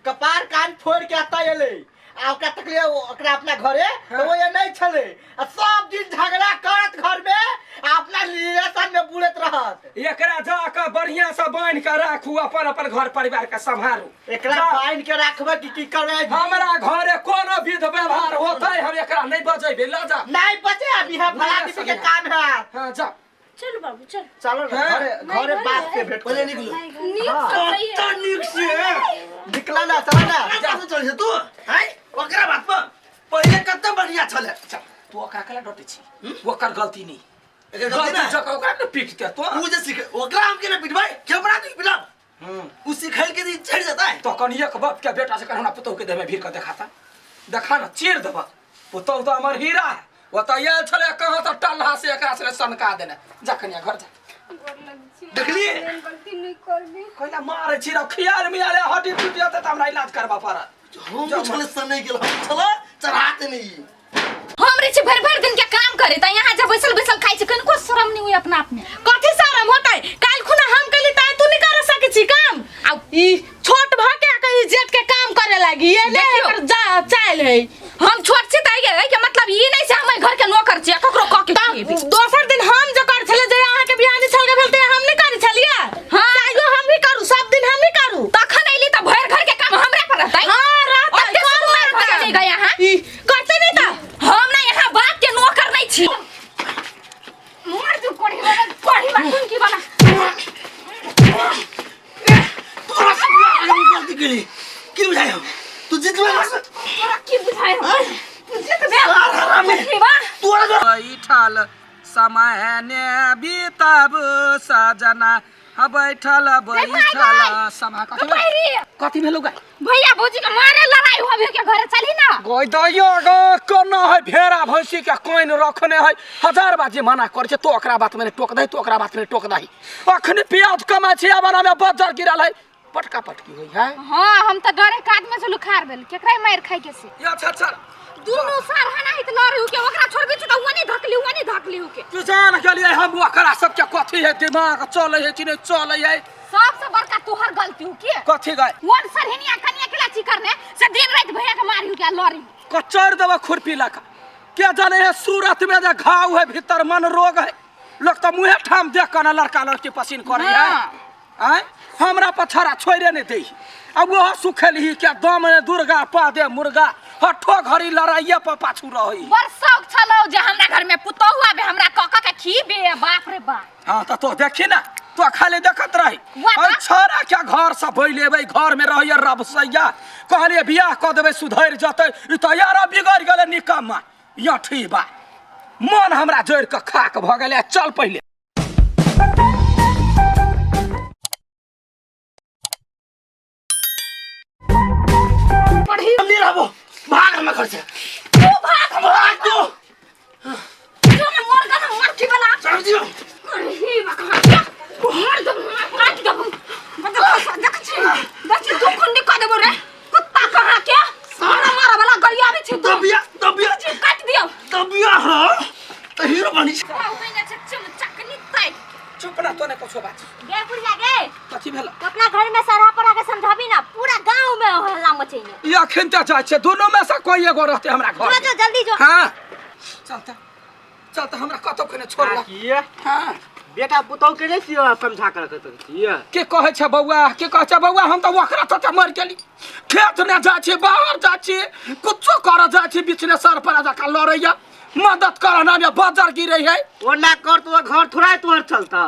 कपार कान फोड़ के आता एले आ ओकरा तकले ओकरा अपना घरे तो वो ये नहीं छले आ सब दिन झगड़ा करत घर में आ अपना रिलेशन में बुलत रहत। एकरा जा के बढ़िया से बांध के राखू, अपन अपन घर परिवार के संभारू। एकरा जा। बांध के राखबे कि की करबे? हमरा घरे कोनो विध व्यवहार होतै हम एकरा नहीं बजेबे। ला जा। नहीं बचे, अभी है भला आदमी के काम है। हाँ जा। चल बाबू चल। चलो ना हाँ। घरे घरे बाप से भेंट पहिले करे। निकलो। नीक से सही है। कत्ता नीक से निकला ना, चला ना। कत्ता से चल तू आँय, ओकरा बात पर पहिले कत्ता बढ़िया छले। चल तू ओकरा केला डटे छी? ओकर गलती नहीं, एकर गलती गलती ना। जगह ओकरा ने पीटते तो उ जे सिख ओकरा हम केना पिटबै? के बना दी पिटब? उ सिखल के दी चढ़ जाता है। तो कनिए के बाप के बेटा से हमरा पुतहु के देह में भीड़ के देखाता, देखा ना चीर देबा। पुतहु तो हमर हीरा है, वो तो आयल छले कहाँ तो टल्हा से एकरा से सनका देने। जा कनिया घर जा। गोर लगै छी। देखलिए? एहन गलती नहीं करबी। कोइला मारे छी खियाल मियाल हड्डी टूट जेतै तऽ हमरा इलाज करबा पड़त। हम छले सनै गेल, हम छले चढ़ाते नहीं। हम रे छी भरि भरि दिन के काम करे त यहाँ जब बैसल बैसल खाइ छी, कनिको शरम नहीं हुई अपना आप में। कथी शरम होतै? काल्हि खुना हम कैली त तू नहीं कर सकै छी काम। आ ई छोट भ के आ ई जेठ के काम करे लागी, ये ने देखियौ। एकर चाइल है। हम छोट छी त के मतलब ई नहीं से हम एहि घर के नौकर छी, ककरो कह के त खिएबै। दोसर दिन हम जे कर छलियै, जे अहाँ के बियाह नहीं छल के भेल त हम नहीं करै छलियै। हाँ। चाहे हम ही करू, सब दिन हम ही करू। तखन अइली त भरि घर के काम हमरा पर रहतै। हाँ, रहतै, ओते करू सुकुमार भऽ काम। गेलै गए अहाँ। ई करतै नहीं त हम ना यहाँ बाप के नौकर नहीं छी। मर जो कोढ़ी वाला, कोढ़ी वाला, कोन की वाला। तोरा से बियाह हम गलती केली की बुझाय हम? तू जितबे ना से। तोरा की बुझाय हम? तू जितबे। सार हरामी। कोढ़ी बा। तोरा जो बैठल समय ने बीतब सजना, बैठल बैठल समय। कथी बैरी। कथी भेलौ गे? भैया भौजी के मारे लड़ाई होबे के घरे चली ना। गई दैयो गे, कोना है भेड़ा भैंसी के कोइन रखने है। हजार बार जे मना करे छै तो ओकरा बात में टोक दही, तो ओकरा बात में टोक दही। अखने प्याज कमा छै आबना में बजर गिरल है, पटका पटकी होई है। हाँ हम त डरे काज में से लुखार भेल, केकरा मार खाइ के से। या अच्छा अच्छा दुनू सार हना हित लड़े के ओकरा छोड़बे छी त ओने धकली ओने धकली के। तू जान गेलियै हम ओकरा सबके कथी है, दिमाग चलै है कि नहीं चलै है। तोहर गलती हो के कथी गए वन सरहिनिया कनिया के लाची करने से दिन रात भैया के मारी हो गया लड़ी कचर देबो खुरपी लगा के जाने है सूरत में जे घाव है भीतर मन रोग है लोग तो मुँहे ठाम देख कर ना लड़का लड़की पसीन करे है हाँ। आँय हमरा पछाड़ा छोड़े नहीं दे अब वो सुखेलही क्या दम ने दुर्गा पा दे मुर्गा हठो घड़ी लड़ाइए पर पाछू रही बड़ शौक छलो जे हमरा घर में पुतोहु आबे हमरा कक के खीबे बाप रे बाप हाँ तो देखी ना तो खाली देखत रही वाह, और छोरा क्या घर से बैलेबै घर में रहिए रब सैया कहलिए बियाह कऽ देबै सुधरि जतै ई तऽ यार बिगड़ि गेलै निकम्मा यठी बा मन हमरा जड़ि कऽ खाक भऽ गेलै चल पहिले पढ़ी हम नहीं रहबो भाग हमरा घर से तू भाग भाग तू जो ना मर गन मरखी वाला चल दियो अरे बा कहाँ गया? मर दब काट दब मतलब देख छी देख छी तू खुंडी कह देबो रे कुत्ता कहाँ के मारा मारा वाला गरियाबे छी तू दबिया दबिया छी काट दियो दबिया हां तो हीरो बनी छै। चकनी ताकि चुप ना तो ने कुछो बात गे बुढ़िया गे कथी भेल तो अपना घर में सरहा पर आके समझाबी ना पूरा गांव में हल्ला मचैने ई अखन तऽ जाइ छै दुनू में से कोई एगो रहते हमरा घर जो में। जो जल्दी जो हाँ चलते चलते हमरा कतौ कने छोड़ला किया हाँ बेटा पुतहु के नहीं छियो समझा कर रखत छियो के कहै छै बौआ के कहै छै बौआ हम तऽ ओकरा तऽ मरि गेली खेत ने जाइ छी बाहर जाइ छी कुछो करऽ जाइ छी बीचने सर पर जकाँ लड़ैया मदद करऽ ना ने बजर गिरै है ओना कर तो घर थोड़ा तोहर चलता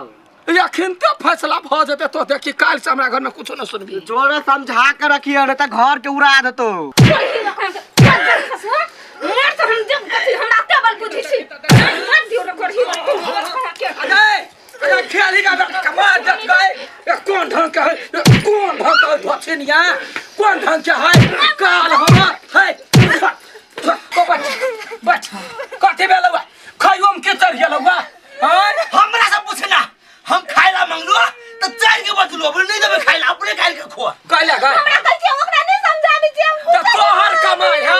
अखन तऽ फैसला भऽ जेतै तो देखी काल्हि से हमरा घरमे कुछो नहि सुनबी जोरे समझा के रखिए नहीं तो घर के उड़ा देतो मर तो हम जब कथी हमरा ते बल बुझी छी मर दियो रे करही अरे अरे खेली का बेटा कमा देत गए ए, कोन ढंग के है ए, कोन ढंग के है धोछिनिया कोन ढंग के है काल हमर है तो बच बच कथी भेलौ खाइयो में के चढ़ गेलौ बा आँय? हमरा से पूछना हम खाइला मंगलू तो चार के बचलू अपने नहीं देबे खाइला अपने खाइल के खो कैला गए हमरा कहै छी ओकरा नहीं समझाबी छी हम तो तोहर कमाई है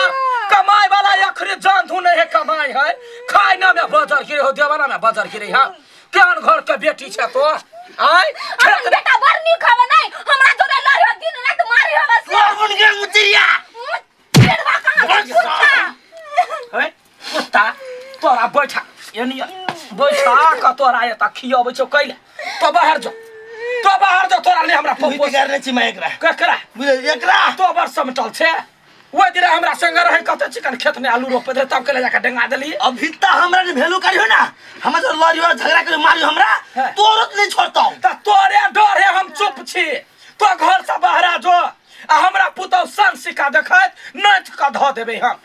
कमाई वाला अखरे जान धुन है कमाई है खाय ना में बजर गिरे हो देवाना में बजर गिरे है केहन घर के बेटी छै तो आय अपन बेटा बड़ नीक हवे नहीं हमरा जोरे लड़े दिन रात मारी हवे से तोर बन गेल मुचरिया पेड़वा कहाँ के कुत्ता है कुत्ता तोरा बैठा एनी बैठा के तोरा एतऽ खियबै छौ कैले तो बाहर जो तो बाहर जो तोरा ले हमरा तू पप्पो बिगाड़ने छी मैं एकरा ककरा बुझल एकरा तो बड़ समटल छै ओहि दिन हमरा संगे रहै कते चिकन खेत में आलू रोपैत रहै तब के ले जाके डेंगा देली अभी त हमरा ने भेलू करियो ना हमरा जो लड़ियो झगड़ा करियो मारियो हमरा हाँ। तोरो त नहीं छोड़तौ त तोरे डरे हम चुप छी तो घर से बाहर जो आ हमरा पुतहु सन सिक्का देखैत नाचि कऽ धऽ देबै हम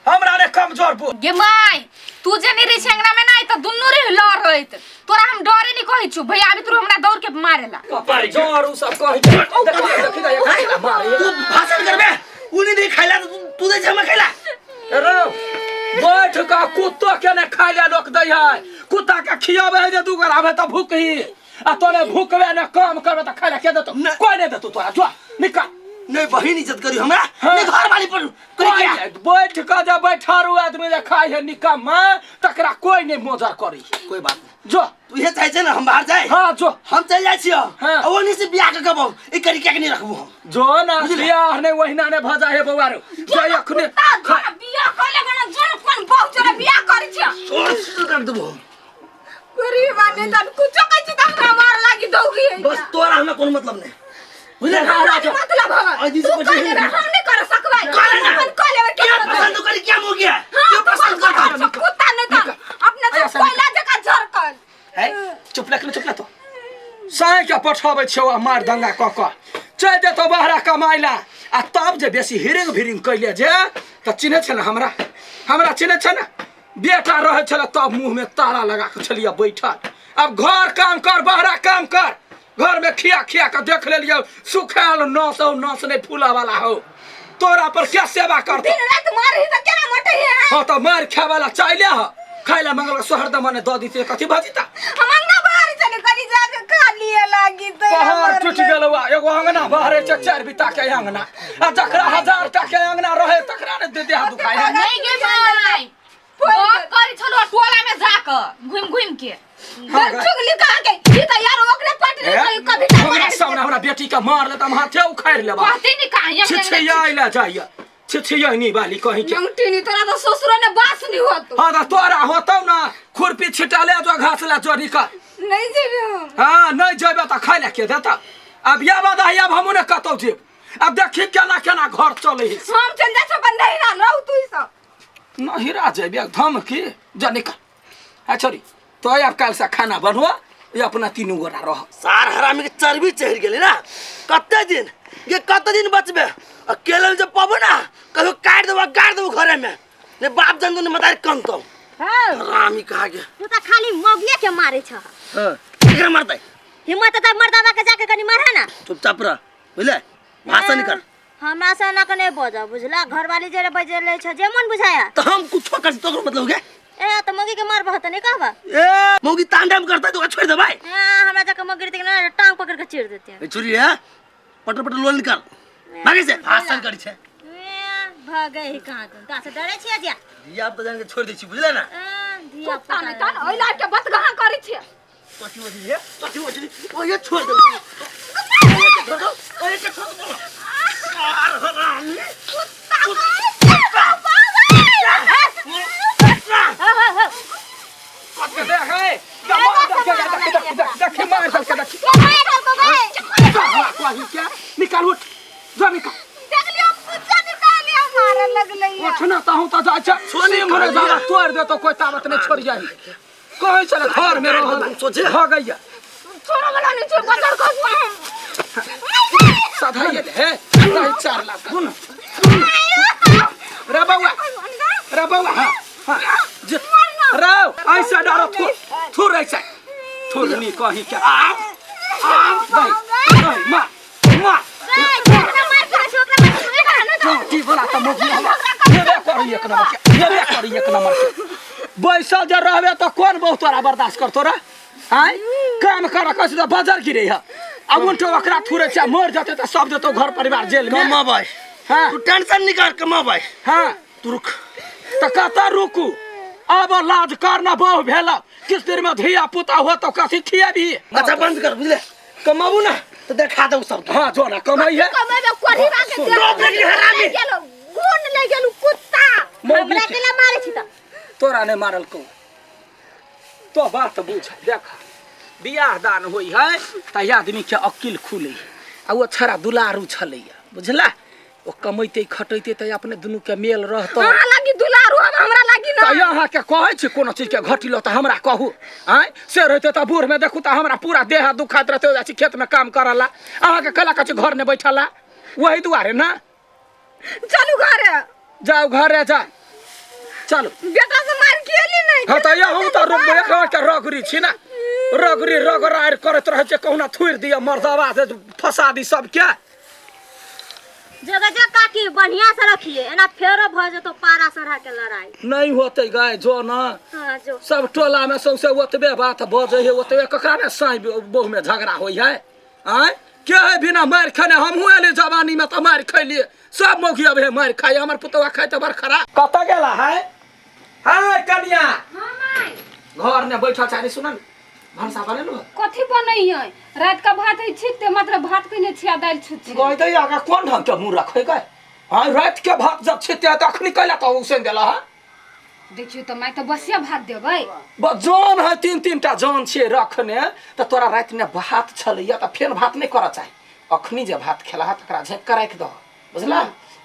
हमरा ने कमजोर बुझ गे माय तू जे नहीं रही छै अंगना में नहीं तो दुन्नू रे लड़ रहत तोरा हम डरे नहीं कहै छु भैया अभी तू हमरा दौड़ के मारेला कपार जर उ सब कहै छै देखी देखी देखी मारे तू भाषण करबे उ नहीं दे खाइला तो तू दे हमरा खाइला रो बैठ कऽ कुत्तो के ने खाइ ले लोक दै है कुत्ता के खियाबै है जे दू गोर आबै तऽ भूखही आ तोने भूखबे ने काम करबे तऽ खाइ ले के देतौ कोई नहि देतौ तोरा जो निकल नहीं बहिन इज्जत करी हमरा हाँ। नहीं घर वाली पर करी कोई क्या नहि। बैठ कऽ जे बैठल आदमी जे खाइ है निकम्मा तकरा कोई नहि मोजर करी कोई बात नहीं जो तू ये चाहे छे ना हम बाहर जाए हाँ जो हम चल जाए छियो हाँ। आ ओनी से बियाह के कबो ई करी क्या के नहीं रखबो हम जो ना बियाह नहीं ओहिना नहीं भऽ जाइ है बौआ रो जो अखने ता बियाह कर ले बना जोन कोन बहु जोरे बियाह करै छियो छोड़ कर देबो गरीब आदमी तब कुछो कहै छी त हमरा मार लागी दौगी है बस तोरा हमरा कोनो मतलब नहीं बुझले ना हमरा के मतलब हवे आज तू से कह कुछ ले हम नहीं कर सकबै कर ना। अपन कह लेबै क्या के पसंद करी क्या हो गया हां क्यों पसंद करता कुत्ता नहीं त अपने आया तो सामने। कोयला जका झरकल है चुप रख चुप तो साँझ के पठाबै छियौ आ मार दंगा कऽ कऽ चलि जेतौ बहरा कमाइ ला आ तब जे बेसी हिरिंग भिरिंग कैले जे तऽ चिन्है छै ने हमरा हमरा चिन्है छै ने बेटा रहै छलै तब मुँहमे ताला लगा कऽ छलियै बैठल आब घर काम कर बहरा काम कर घरमे खिया खिया कऽ देख लेलियै सुखायल नस हौ नस नहि फूलऽ वाला हौ तोरा पर क्या सेवा करतौ दिन रात मारही त केना मोटे है हाँ तऽ मार खाय वाला चाहले ह खाय ला मंगल सोहर दमने दऽ दिते कथी भजिता हम अंगना बाहर चले कनी जाके खा लिए लागी त पहाड़ टूटि गेलौ आ एगो अंगना बहरे छै चारि बित्ता के अंगना आ जकरा हजार टा के अंगना रहे तकरा ने दे देह दुखाय है नहीं गे माय बाप करी छलो टोला में जाके घुम घुम के हाँ, गे। चुगली कहाँ के ई त यार ओकरे पट नहीं कभी ना हमरा सामने हमरा बेटी के मार ले त हम हाथे उखाड़ लेबा। कहते नहीं कहाँ छिछिया ले जाइया, छिछिया नहीं बाली कहीं के। नंगटी तोरा तो ससुर ने बास नहीं होतो। हाँ त तोरा होतौ ना, खुरपी छिटा ले जो, घास ले जो, निकल। नहीं जेबे हम। हाँ नहीं जेबे त खाइ ले के देता? अब या बाद अब हमहू ने कतौ जेब। अब देखी केना केना घर चले है। हम चल जा सब नहीं ना रहू तू सब। नहिरा जेबे धमकी जा निकल। आ छोरी तो अब काल से खाना बनवा, ये अपना तीनू गोरा रह। सार हरामी के चर्बी चढ़ गेलै ना। कते दिन ये कते दिन बचबे? अकेले जब पबो ना कहियो काट देबो गाड़ देबो घरे में, ने बाप जन ने मतार कंतो। हां हरामी कहा के तू त खाली मगिया के मारे छ। हां केकरा मारतै? हिम्मत त मर्दाबा के जाके कनी मारहा ना। चुपचाप रह बुझले, भाषण कर। हमरा से ना कने बजा बुझला, घरवाली जेरे बजले छ जे मन बुझाया। त हम कुछो कर तोकर मतलब हो गया? ए त मगी के मारबह त नहीं कहबा? ए मौगी तांडव करतै तो छोड़ देबै। हां हमरा जाके मगी देख ना टांग पकड़ के चीर देते हैं। ए छुरी है पटर पटर लोल निकाल भागे से भाषण करी छे। ए भागे ही कहां तुम ता से डरे छियै जिया? धिया पुता जान के छोड़ दै छी बुझले ना। ए धिया कुत्ता नहीं तन ओइ लाल के बत गहा करै छियै। कथि बजली है, कथि बजली? ओ ये छोड़ दे, छोड़ दो, ओ ये छोड़ दो। देख मार देख देख निकाल उठ जा निकाल। देख लियो कुत्ता निकाल मारे लगलै। उठ ना ताहू त जा सोनी मरे जा तोड़ दे तो कोई ताकत नहीं छोड़ जाई। कहै छले घर में रह सोचे हो गइया। छोड़ो वाला नहीं छोड़ बजर को सधाइए हे नहीं 4 लाख सुन रे बउआ, रे बउआ। हां हां राव ऐसा डरो थुर थुर ऐसा थुर नहीं कहीं क्या आ आ नहीं नहीं मां मां की बोला त मोगी हेबे करी एक नंबर के, हेबे करी एक नंबर के। बैसल जे रहबे त कोन बहु तोरा बर्दाश्त करतो रे? आय काम कर कस त बाजार गिरे है। अब उनटो ओकरा थुरे छै मर जते त सब जतो घर परिवार जेल में। कमाबै। हां तू टेंशन निकाल कमाबै। हां तू रुक। त कत रुकू? अब लाज करना बहु भेल किस देर में धिया पुता हो तो कथी खियाबी? अच्छा बंद कर बुझले, कमाबू ना तो देखा दऊ सब। हां जो ना कमाई है कमाबे कोढ़ी बा के देख हरामी गेलो गुण ले गेलु कुत्ता। हमरा के ला मारे छी त तोरा ने मारल को तो बात बुझ। देख बियाह दान होई है त आदमी के अकिल खुले आ ओ छड़ा दुलारू छलैया बुझला। ओ कमैते खटैते त अपने दुनू के मेल रहतो। अहाँ लागी दुलारू हम हमरा लागी ना। त अहाँ के कहै छी कोनो चीज के घटिलो त हमरा कहू। आय से रहते त बूढ़ में देखू त हमरा पूरा देह दुखात रहते, जाइ छी खेत में काम करला। अहाँ के कला कछि घर ने बैठला वही दुआरे ना। चलू घरे जाओ, घरे जा चलो। बेटा से मार खेली नहीं। हां त यहू त रोक एक के रगरी छी ना, रगरी रगरार करत रहै छै, कहुना थुरि दिया मर्दवा से फसा दी सब के। जगह जगह काकी बढ़िया से रखिए एना फेरो भ जतो पारा सरा के लड़ाई नहीं होते गाय जो ना। हां जो सब टोला में सौसे ओतबे बात बजै है, ओतबे ककरा ने साई बहु में झगड़ा होई है। आय के है बिना मार खाने? हमहू एली जवानी में त मार खैलिए, सब मौगी अब है मार खाई। हमर पुतवा खाई त बड़ खराब। कत गेला है? है कनिया। हां माई घर ने बैठल छानी सुनन भनसा बनेलु? कथी बनै है? रात का भात है छिते मात्र भात कने छिया दाल छुछि गई दै आगा कोन ढंग के मुंह रखै गए? हां रात के भात जब छिते त अखनी कैला त उसन देला है? देखियो त माई त बसिया भात देबै। जन है तीन तीन टा जन छे रखने त तोरा रात में भात छलैया त फेन भात नहीं कर चाही। अखनी जे भात खेला तकरा झेक के राखि दह बुझला।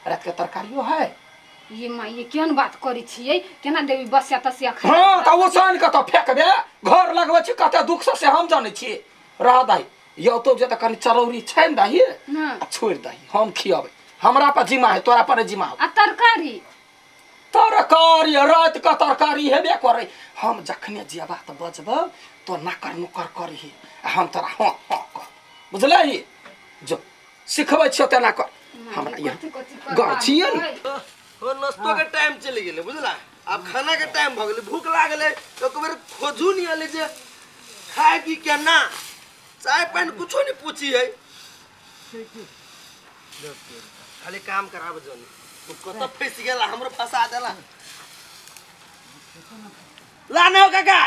रात के तरकारियो है। ये माई ये केहन बात करै छियै, केना देबी बसिया तसिया खा? हां त उसन के त फेकबे, घर लगबै छी कते दुख से हम जानै छी। रह दही यौ तो जे त कनि चरौरी छानि दही आ छोड़ि दही, हम खियबै। हमरा पर जिम्मा है, तोरा पर जिम्मा हो। आ तरकारी? तरकारी रात के तरकारी हेबे करे। हम जखने जेबा त बजब तो नकर नुकर करही हम तोरा हाँ हाँ कर बुझलही। जो सिखबै छियौ तेना कर। हमरा यहाँ घर छियै ने। हो नाश्तो के टाइम चलि गेलै बुझला, आब खाना के टाइम भ गेलै, भूख लागलै। एक बेर खोजू नहीं आले जे खाय पी के ना, चाय पानि कुछो नहीं पूछी है, खाली काम कराब जनी। कत फंस गेला हमरो फंसा देला। ला ना काका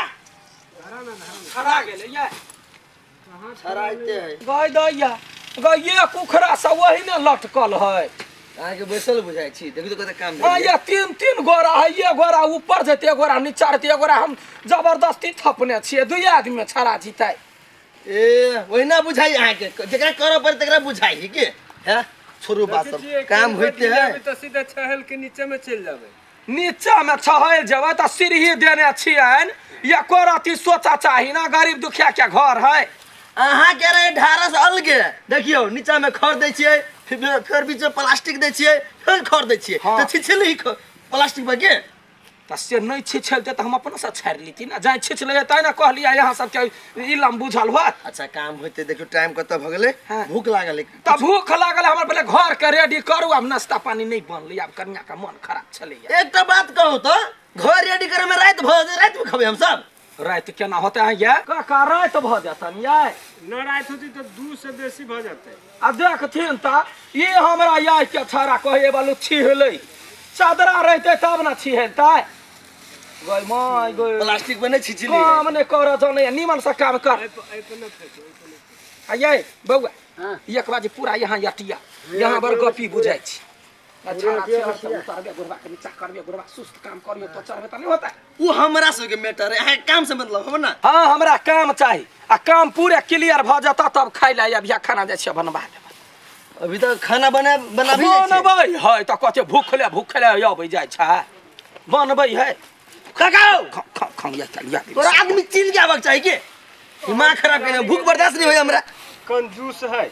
छड़ा गेलै ये। छड़ाइते है। गय दैया गय, ये कुखरा सब वही ने लटकल है। अहाँके बैसल बुझाइ छी, देखू तऽ कते काम हाँ भेल। ये तीन तीन गोरा है, ये गोरा ऊपर जेतै, एक गोरा नीचा रहतै, एक गोरा हम जबरदस्ती थपने छियै, दुइ आदमी छड़ा जीतै। ए ओहिना बुझाइ अहाँके, जेकरा करऽ पड़े तकरा बुझाइ है के है। छोड़ू बात, सब काम होइते है। तऽ सीधा छहल के नीचे में चलि जाबै। नीचा में छहल जेबै तऽ सीढ़ी देने छियनि, एको रत्ती सोचा चाही ना, गरीब दुखिया के घर है। अहाँके रहे ढारस अलगे, देखियौ नीचा में खर दै छियै, फिर फेर बीच में प्लास्टिक दै छियै, फेर खर दै छियै। हाँ। तऽ छिछली प्लास्टिक पर के तऽ से नहि छिछलतै तऽ हम अपनेसँ छाड़ि लेती ने, जाहि छिछलै तैँ ने कहलियै अहाँ सबके इलम बुझल होत। अच्छा काम होइते, देखियौ टाइम कतऽ भऽ गेलै। हाँ। भूख लागल है। तऽ भूख लागल हमर, पहिले घरके रेडी करू, आब नाश्ता पानी नहि बनलै, आब कनियाके मन खराब छलैया। एकटा बात कहू तऽ, घर रेडी करे में राति भऽ जेतै, राति में खबै हमसब? राति केना होतै अहाँ ये काका? राति भऽ जेतनि ये? न राति होती तऽ 2 से बेसी भऽ जेतै। आ देखथिन तऽ ई हमरा याद के छाड़ा कहे वालू छिहलै, चादरा रहतै तब ने छिहलतै। गय माय गय, प्लास्टिक पर नहि छिछली। काम नहि करऽ जनैया, नीमन से काम कर। आ ये बौआ, एक बाजी पूरा यहाँ यटिया यहाँ बड़ गपी बुझाइ छी। अच्छा अच्छा, उतारबे गोरबा के नीचा करबे, गोरबा सुस्त काम करियो तो चढ़बे तऽ नहि होतै। ओ हमरा सबके मैटर है, अहाँके काम से मतलब हो ना। हाँ हमरा काम चाही, आ काम पूरे क्लियर भऽ जेतऽ तब खाइ लए अबिया। खाना जाइ छियै बनबा देबै। अभी तक खाना बना बनाबी जाइ छियै? बनबै है तऽ कते भूखले भूखले अबै जाइ छै, बनबै है। काका खाउ खाउ खाउ, या चल या। तोरा आदमी चिन्ह के आबक चाही के दिमाग खराब केने, भूख बर्दाश्त नहीं होय हमरा। कंजूस है।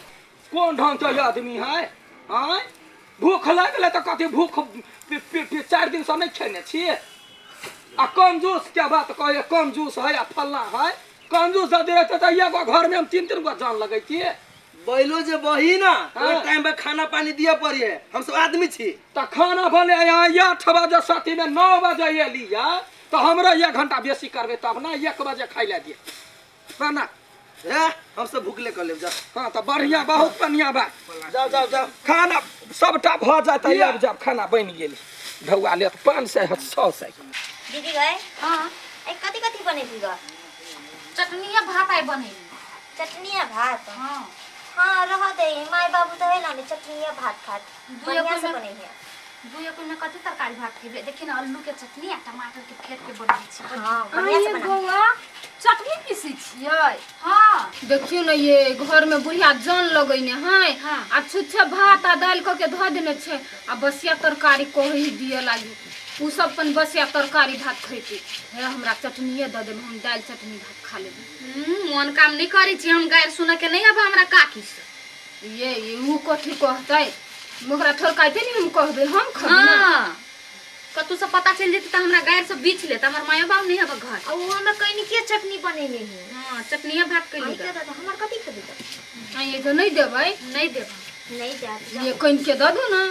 कोन ढंग के आदमी है? आँय, भूख लागलै तऽ कथी भूख 4 दिन से नहि खेने छियै? आ कंजूस के बात कहे, कंजूस है आ फल्ला है। कंजूस यदि रहतै तऽ एगो घरमे हम तीन तीन गो जान लगैतियै। बैलो जे बही ना हाँ। ओहि टाइम पे खाना पानी दिया पड़ी है, हम सब आदमी छी। तऽ खाना बने यहाँ 8 बजे सतीमे 9 बजे एली या तऽ हमरा 1 घंटा बेसी करबै तब ने 1 बजे खाइ लए दिअ बना। हे हम सब भूखले कर लेब, जाओ। हाँ तऽ बढ़िया, बहुत बढ़िया बात। जाओ जाओ जाओ। खाना सबटा भऽ जाता, आब जब खाना बनि गेल ढौआ लेत 500 600। दीदी गए। हाँ। ए कथी कथी बनेबी ग? चटनी आ भात आइ बनेली। चटनी आ भात? हाँ। हाँ रह दे, माय बाबू तऽ है ना चटनी आ भात खात। दुई बढ़िया से में बने है। दुई एक में कथी तरकारी भात खेबे? देखी ना, आलू के चटनी आ टमाटर के फेट के बनबै छी। हाँ बढ़िया से आइए बना। बौआ, चटनी पीसै छियै? हाँ। देखियौ ने ये घर में बुढ़िया जन लगैने है। हाँ। आ छुच्छे भात आ दालि कऽ के धऽ देने छै आ बसिया तरकारी कही दिअ लागी। उ सब अपन बसिया तरकारी भात खैतै। हे हमरा चटनिए दऽ देब, हम दालि चटनी भात खा लेबै। मन काम नहीं करै छी हम, गारि सुनऽ के नहीं अब हमरा काकी से। ये उ कथी कहतै? ओकरा थोड़काइते ने हम कहबै, हम खबै ना। हाँ, कतौ से पता चलि जेतै तऽ हमरा गारि से बीछ लेत, हमर मायो बाप नहीं हब घर। आ उ हमरा कहनी के चटनी बनेने है। हाँ, चटनिए भात आई कैली। के दादा हमर कथी खेबी तऽ? आ ये तो नहीं देबै। नहीं देब। नहीं देब। ये कनि के दऽ दू ना।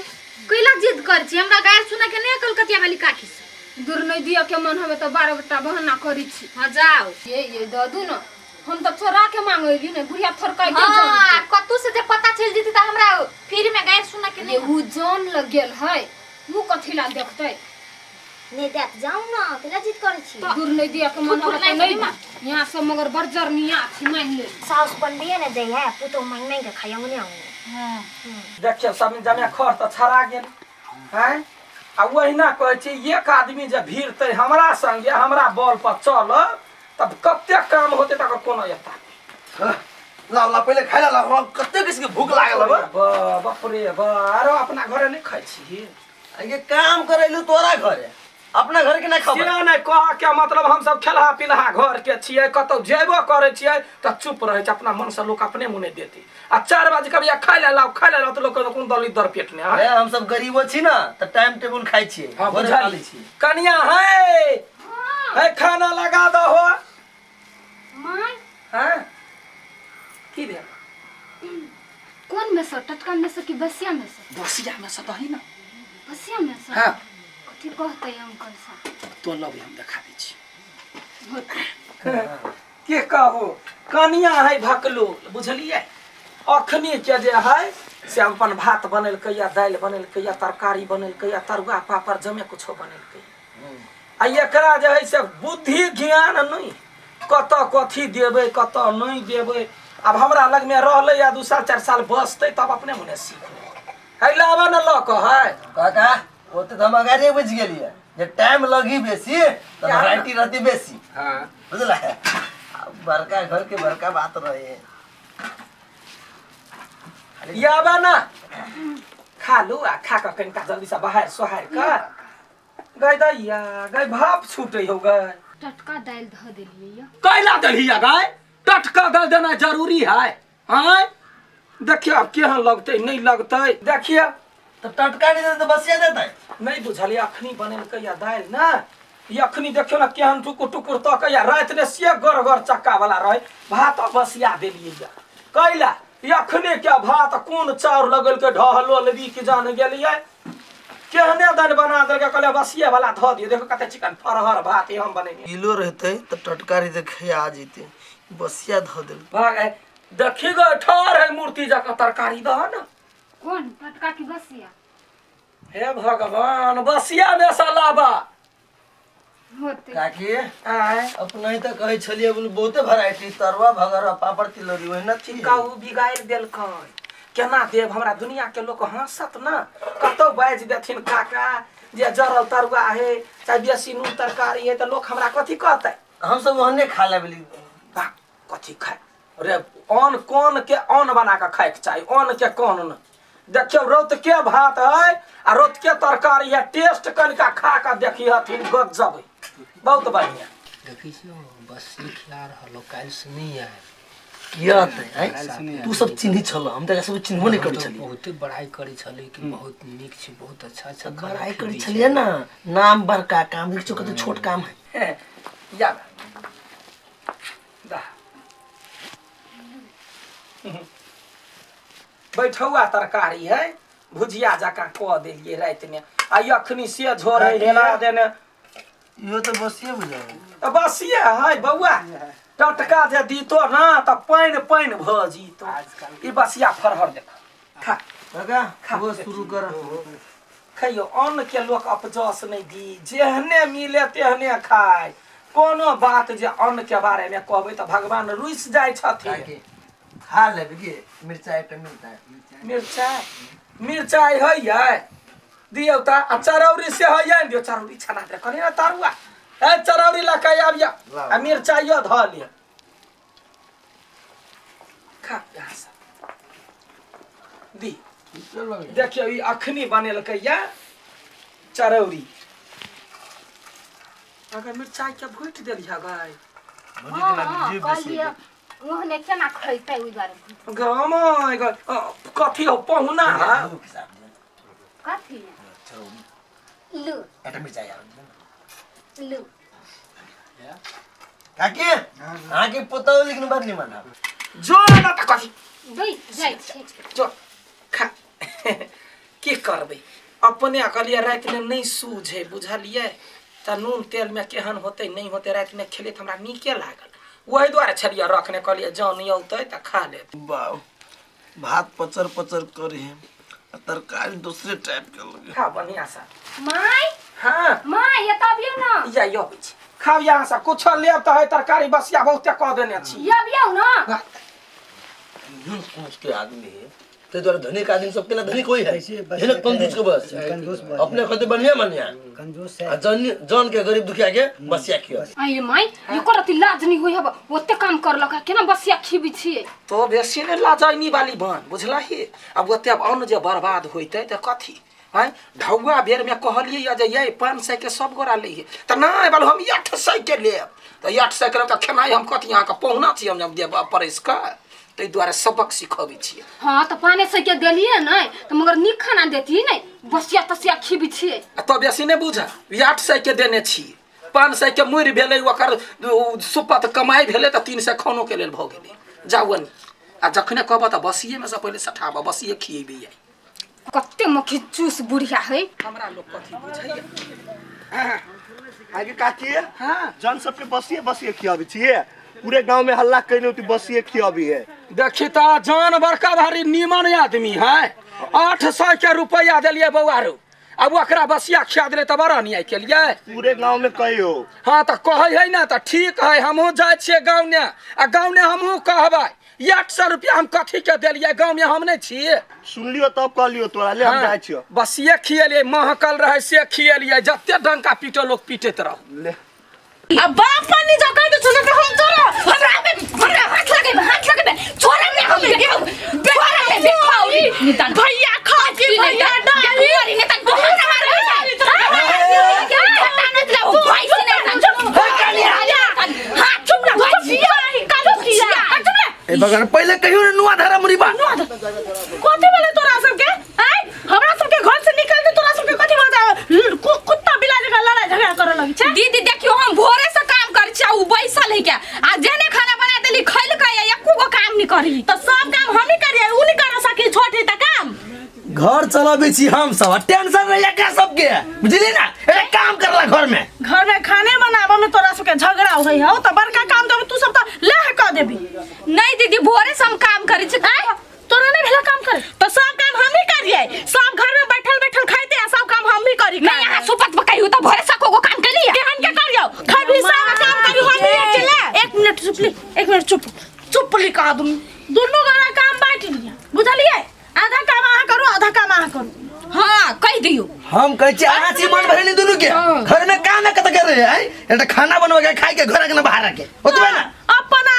कैला जिद कर छी? हमरा गारि सुनऽ के नहीं कलकतिया वाली काकी से। दूर नहीं दिअ के मन हमे तऽ 12 गोटा बहाना करै छी। हाँ जाओ। ये दऽ दू ना, हम तऽ चोरा के मांगेली ने, बुढ़िया थोड़काइ के हाँ, कतौ से जे पता चलि जेतै तऽ हमरा फिर में गारि सुनऽ के ये नहीं। उ जान लग गेल है, उ कथी ला देखतै? नहीं देत, जाऊ ना, केला जिद करै छी? दूर नहीं दिया के मन फुफुर हमे तऽ नहीं नहीं। यहाँ सब मगर बड़ जरनिया छी, मान ले। साउस बनबिए ने दै है, पुतोह मांगि मांगि के खाइ अंगने अंगने। हाँ। देखियौ सब जमे खर तऽ छड़ा गेल हैं, आ ओहिना कहै छी एक आदमी जे भीड़तै हमरा संगे, हमरा बल पर चल तब कते काम होतै तकर कोनो एता हाँ, लाओ लाओ, पहिले खाइ ला लाओ, हमरा कते किसी के भूख लागल हबे। बाप रे बा, आरो अपना घरे नहि खाइ छी? ये काम करैलू तोरा घरे, अपना घर के ना खबर। से नहि कह के मतलब, हम सब खेलहा पिलहा घर के छियै, कतौ जेबो करै छियै तऽ चुप रहै छै, अपना मन से लोक अपने मुने देतै। आ 4 बजे कभी खाइ ले लाओ, खाइ ले लाओ तऽ लोक कहत कोन दलित दर पेट ने। अरे हम सब गरीबो छी ना तऽ टाइम टेबुल खाइ छियै। हाँ भोरे बुझल खा लै छियै। कनिया है है, खाना लगा दहो। माय। हाँ की भेल? कोन में से, टटका में से कि बसिया में से? बसिया में से दही ना। बसिया में से? हाँ। कथी कहतै अंकल साहब? तो लव हम देखा दै छी। के कहू, कनिया है भकलो, बुझलियै? अखनी के जे है से अपन भात बनेलकै या दालि बनेलकै या तरकारी बनेलकै या तरुआ पापड़ जमे कुछो बनेलकै, आ एकरा जे है से बुद्धि ज्ञान नहीं। कतऽ कथी देबै कतऽ नहि देबै। आब हमरा लगमे रहलै या 2 साल 4 साल बसतै तब अपने मने सीखबै। है लाबऽ ने लऽ कऽ है। काका ओते तऽ हम अगाड़िए बुझि गेलियै जे टाइम लगी बेसी तऽ वेराइटी रहती बेसी। हाँ बुझला, बड़का घर के बड़का बात रहे। याबा ना खा लू आ खा कऽ कनिका जल्दी से बाहर सोहार कऽ गय दैया गय भाप छूटे हो गय। टटका दालि धऽ देलियै यऽ। कैला देलही या गय? टटका दालि देना जरूरी है। आँय देखियो आब केहन लगतै नहि लगतै देखियो। तऽ टटका नहि देतै तऽ बसिया देतै। नहि बुझलियै अखनी बनेलकै या दालि ने, ई अखनी देखियो ने केहन टुकुर टुकुर तकै या राति ने से गड़ गड़ चक्का वाला रहे भात बसिया देलियै या कैला। ई अखने के भात कोन चाउर लगेलकै ढहलो लेबी कि जान गेलियै केहने दालि बना देलकै। कहलियै बसिये वाला धऽ दियौ, देखो कते चिकन फरहर भात ई हम बनेने। किलो रहतै तऽ टटका रहतै खिया जेतै, बसिया धऽ देलकै। भाग देखी गो ठाढ़ है मूर्ति जकाँ तरकारी दह ने। कोन टटका की बसिया? हे भगवान बसिया में से लाबा होते। काकी आय अपने ही तऽ कहै छलियै बोलू बहुते वेराइटी तरुआ भगरवा पापड़ तिलौरी ओहिना थी। काऊ बिगाड़ि देलकै केना देब हमरा दुनिया के लोक हंसत न, कतौ बाजि देथिन काका जे जरल तरुआ है चाहे बेसी नून तरकारी है तऽ लोक हमरा कथी कहतै? हम सब ओहने खा लेबली। वाह कथी खाय रे, अन्न कोन के अन्न बना कऽ खायके चाही, अन्न के कोन न। देखियौ रौत के भात है आ रौत के तरकारी है, टेस्ट कनिका खा कऽ देखी हथिन गजब है, बहुत बढ़िया। देखै छियौ बस खिला रहल काल्हि से नहि आयल। किया तऽ आँय तू सब चिन्है छल, हम तऽ सब चिन्हबो नहि करै छलियै। बहुते बड़ाई करै छलै कि बहुत नीक छै, बहुत अच्छा अच्छा खाना बड़ाई करै खिबै छलियै ने, नाम बड़का काम देखै छियौ कते छोट काम है। या दा बैठौआ तरकारी है भुजिया जकाँ कऽ देलियै रातिमे आ अखनी से झोर है हेला देने। इहो तऽ बसिये बुझाइ। तऽ बसिये है बौआ, टटका जे दीतो ना तऽ पानि पानि भऽ जीतो। ई बसिया फरहर देख खा काका खा शुरू कर। खैयो अन्न के लोक अपजस नहि दी, जेहने मिले तेहने खाय। कोनो बात जे अन्न के बारे में कहबै तऽ भगवान रुसि जाइ छथिन। खा लेबै की मिरचाइ एकटा मिलतै? मिरचाइ मिरचाइ होइए दियौ तऽ। आ चरौरी से होइए ने दियौ, चरौरी छना दे कनि ने तरुआ ए चरौरी लऽ कऽ आबियौ आ मिरचाइयो धऽ लिअ। खा यहाँ से दी। देखियौ ई अखनी बनेलकै या चरौरी। अगर मिरचाइ के भुटि देलियै गाय कहलियै ओहने केना खैतै ओहि दुआरे। गाम कथी हो पहुना कथी लू लू काकी अहाँके पुतहु लेकिन बड़ निमन है। जो ना तऽ कथी दै जाइ छै जो खा। की करबै अपने कहलियै रातिमे नहि सूझे बुझलियै, तऽ नून तेलमे केहन होतै नहि होतै रातिमे खेलियै तऽ हमरा नीके लागल, ओहि दुआरे छलियै रखने। कहलियै जन औतै तऽ खा लेत। बाप भात पचर पचर करे है आ तरकारी दूसरे टाइप के लगे। खा बढ़िया से। My हाँ my एतऽ अबियौ ने। या यो अबै छी खाउ यहाँ से कुछो लेब तऽ है तरकारी बसिया बहुते कऽ देने छी। ये अबियौ ने। यूं सोच के आदमी है ते द्वारा धनिक आदमी सब केना धनिक होई है, धनिक कंजूस के बस अपने खाते बढ़िया बढ़िया कंजूस है आ जन जन के गरीब दुखिया के बसिया खिया। आइ my एकर अति लाज नहि होइ हब, ओते काम करलक केना बसिया खिबै छियै? तो बेसी ने लाजैनी वाली बन बुझलही। आब ओते आब अन्न जे बर्बाद होइतै तऽ कथी आँय ढौआ बेरमे कहलियै यऽ जे ये 500 के सब गोरा लैहे तऽ नहि बालू हम 800 के लेब तऽ 800 के लेब तऽ खेनाइ हम कथी अहाँके पहुना छी हम देब परसि कऽ, ताहि दुआरे सबक सिखबै छियै। हाँ तऽ 500 के देलियै नहि तऽ मगर नीक खाना देती नहि, बसिया तसिया खिबै छियै। आ तो बेसी नहि बुझ, 800 के देने छी 500 के मुड़ि भेलै ओकर सुपत कमाइ भेलै तऽ 300 खानोके लेल भऽ गेलै। जाउ अनी आ जखने कहबह तऽ बसिएमे सँ पहिले सठाबह, बसिए खिएबै आइ। कते मक्खी चूस बुढ़िया है। हमरा लोक कथी बुझैया। आगे काकी हाँ जन सबके बसिए बसिए खियाबै छियै, पूरे गांव में हल्ला कैने होती बसिए खियाबी है। देखी तऽ जान बड़का भारी नीमन आदमी है, 800 के रुपया देलियै बौआरू अब ओकरा बसिया खिया देले तऽ बड़ा अन्याय केलियै। पूरे गांव में कहियो। हाँ तऽ कहै है ना तऽ ठीक है, हमहूँ जाइ छियै गाँवने आ गाँवने हमहूँ कहबै 800 रुपया हम कथी के देलियै, गाँवमे हम नहि छी। सुनलियो तब कहलियो तोरा ले हम हाँ, जाइ छियो। बसिये खियेलियै, महकल रहै से खियेलियै, जते डंका पीटो लोक पीटैत रहू। ले आ बाप पानी जो कह दे सुन त हम तोरा हमरा पे हमरा हाथ लगेबे, हाथ लगेबे, छोड़म ने हम देखो, छोड़म ने देखो नितान भैया खा के भैया डाली नितान बहुत मार झट्टा न दिला ओ भाई से नहीं चुप हां चुप ना भैया का किया चुप ना। ए भगवान पहिले कहियो ने नुआ धारा मुरीबा कथी भेलै तोरा सबके? आँय, हमरा सबके घर से निकल दे, तोरा सबके कथी भऽ जाय? कुत्ता बिलाइ जकाँ लड़ाइ झगड़ा करऽ लगै छै। दीदी देखियो हम भोरे से काम करै छी आ उ बैसल है के आ जेने खाना बना देली खैलकै आ एको गो काम नहीं करी। तऽ सब काम हमही करियै, उ नहीं कर सकी छोटी तऽ काम। घर चलाबै छी हम सब आ टेंशन रहैया एकरा सबके, बुझलियै ना? ए काम करला घर में, घर में खाने बनाबऽ में तोरा सबके झगड़ा होइ हौ तऽ बड़का काम देबै तू सब तऽ लह कऽ देबी। नहीं दीदी भोरे से हम काम करै छी। आँय, तोरा नहीं भेला काम करे तऽ सब काम हमही करियै, सब घर में बैठल बैठल खाइते आ सब काम हमही करी। नहीं यहाँ सुपत पकाई हो त भोरे से को काम केली केहन के करियौ, खैबी सब काम करी हमही अकेले। एक मिनट चुप ली, एक मिनट चुप चुप ली कहा तुम दुनू गोरा काम बांटि लिअ, बुझलियै? आधा काम अहाँ करू, आधा काम अहाँ करू। हां कहि दियौ। हम कहै छी अहाँ छी मन भरे नहीं दुनू के, घर में काम कत कर रहे हैं, एकटा खाना बनवा के खाइ के घर के बाहर के ओतबे ना। अपना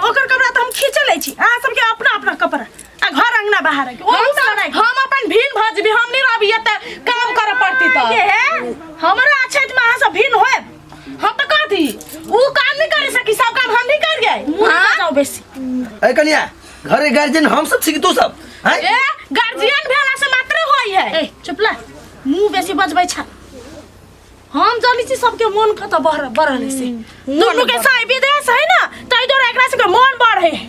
ओकर कपड़ा तऽ हम खींच लै छी, अहाँ सबके अपना अपना कपड़ा आ घर अंगना बाहर के ओहू से लड़ाइ। हम अपन भिन भऽ जेबी, हम नहीं रहबी एतऽ, काम करऽ पड़ती तऽ। ये हे, हमरा अछैत में अहाँ सब भिन होएब। हम तऽ कहती उ काम नहीं करे सकी, सब काम हम ही करियै। मुँह नहि बजाउ बेसी। ए कनिया, घरे गार्जियन हम सब छी कि तू सब? हैं? ए गार्जियन भेला से मात्र होई है। ए चुप ला, मुँह बेसी बजबै छ। हम जानै छी सबके मन कतऽ बढ़ल है से। दुनू के साई विदेश है ना, ताहि दुआरे एकरा सबके मन बढ़े है।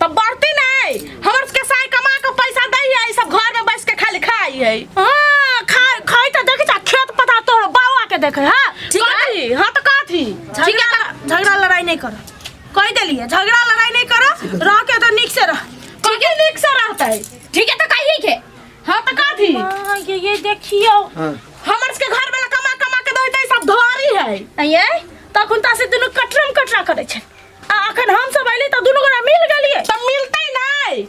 तब बढ़ती नहीं, हमर सबके साई कमा के पैसा दै है, सब घर में बैस के खाली खाई है। हाँ, खाई तऽ देखै छ, खेत पथा तोहर बाबा के देखे, हाँ? ठीक है। कथी? हाँ तऽ कथी? ठीक है, झगड़ा झगड़ा लड़ाई नहीं कर, कहि देलियै झगड़ा लड़ाई नहीं कर, रह के तऽ नीक से रह। कथी नीक से रहतै? ठीक है तऽ कहियै के। हाँ तऽ कथी? हाँ, ये देखियौ। हाँ। हमर सबके घर वाला कमा कमा के दैतै सब धरी है। ये तखन ता से दुनू कटरम कटरा करै छै, आ अखन हम सब अइली तऽ दुनू गोरा मिल गेलियै। तऽ मिलतै नहि।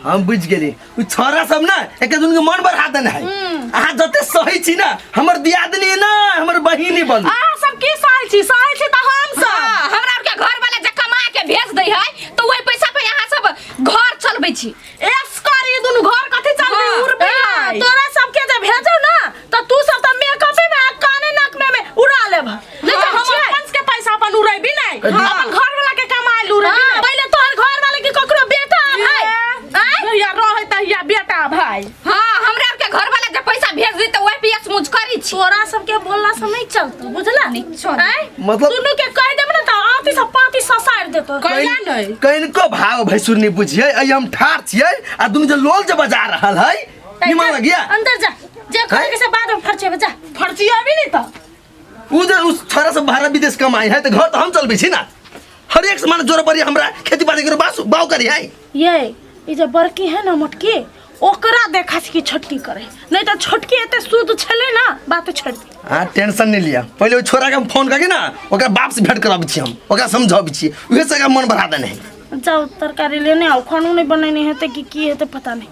हम बुझि गेली, उ छोरा सब ना एक दुनू के मन बढ़ा देने है। अहाँ जते सही छी ना, हमर दियादनी ना हमर बहिनी बनू। अहाँ सब की सही छी? सही छी तऽ हम सब। हाँ, हमरा आर के घर वाला जे कमा के भेज दै है तऽ ओहि पैसा पे अहाँ सब घर चलबै छी। एस करी दुनू घर कथी चलबै? हाँ, उड़बै हाँ। है। तोरा सबके जे भेजौ ना तऽ तू सब तऽ मेकअपे में आ काने नाक में उड़ा लेब। नहीं तऽ हम अपन के पैसा अपन उड़ेबी नहीं, हाँ। अपन घर वाला के कमाइल उड़ेबी हाँ। नहीं। पहिले तोहर घर वाला के ककरो बेटा भाई आँय? या रहै तहिया बेटा भाई। हाँ, हमरा आर के घर वाला जे पैसा भेज दी तऽ ओहि पे मुझ करी छी। तोरा सबके बोलला से नहीं चलतो, बुझला? नहीं चलत। आँय? मतलब- दुनू के कहि देब ना तऽ आँती से पाँती ससारि देतो। कैला नहीं। कनिको भाव भैंसुर नहीं बुझियै, अइ हम ठाढ़ छियै आ दुनू जे लोल जे बजा रहल है, निमन लगिया। अंदर जा, जे करे के से बाद में फरचेबे, जा। फरचियाबी नहीं तऽ। उ जे उस छोरा सब बाहर विदेश कमाई है तऽ घर तऽ हम चलबै छी ना, हर एक सामान जोड़ पड़ी हमरा खेती बाड़ी के बास बाव करी है। ये ई जे बड़की है ना मोटकी, ओकरा देखा कि छोटकी करे, नहीं तऽ छोटकी एते शुद्ध छलै ना, बात छोड़ दी। हाँ टेंशन नहीं लिया, पहले ओ छोरा के हम फोन करके ना ओकरा बाप से भेंट कराबै छी, हम ओकरा समझाबै छी, उहे से एकरा मन बढ़ा देने है। जाओ तरकारी लेने आओ, खानो नहीं बनेने हेतै कि की हेतै पता नहीं।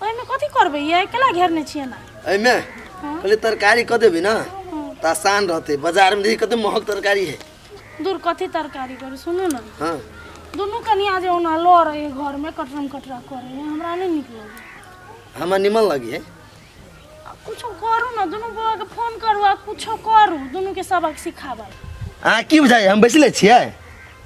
ओहिमे कथी करबै ये केला घेरने छियै ना? एहिमे कहलियै तरकारी कऽ देबै ना तऽ आसान रहतै, बाजार में देखी कते महग तरकारी है। दूर कथी तरकारी करू, सुनू ना। हाँ। दुनू कनिया जे ओना लऽ रहे घर में कटरम कटरा करे है, हमरा नहीं नीक लगे। हमरा निमन लगी है। कुछो करू ना, दुनू बौआ के फोन करू आ कुछो करू, दुनू के सबक सिखाबै। अहाँ की बुझाइ हम बैसले छियै?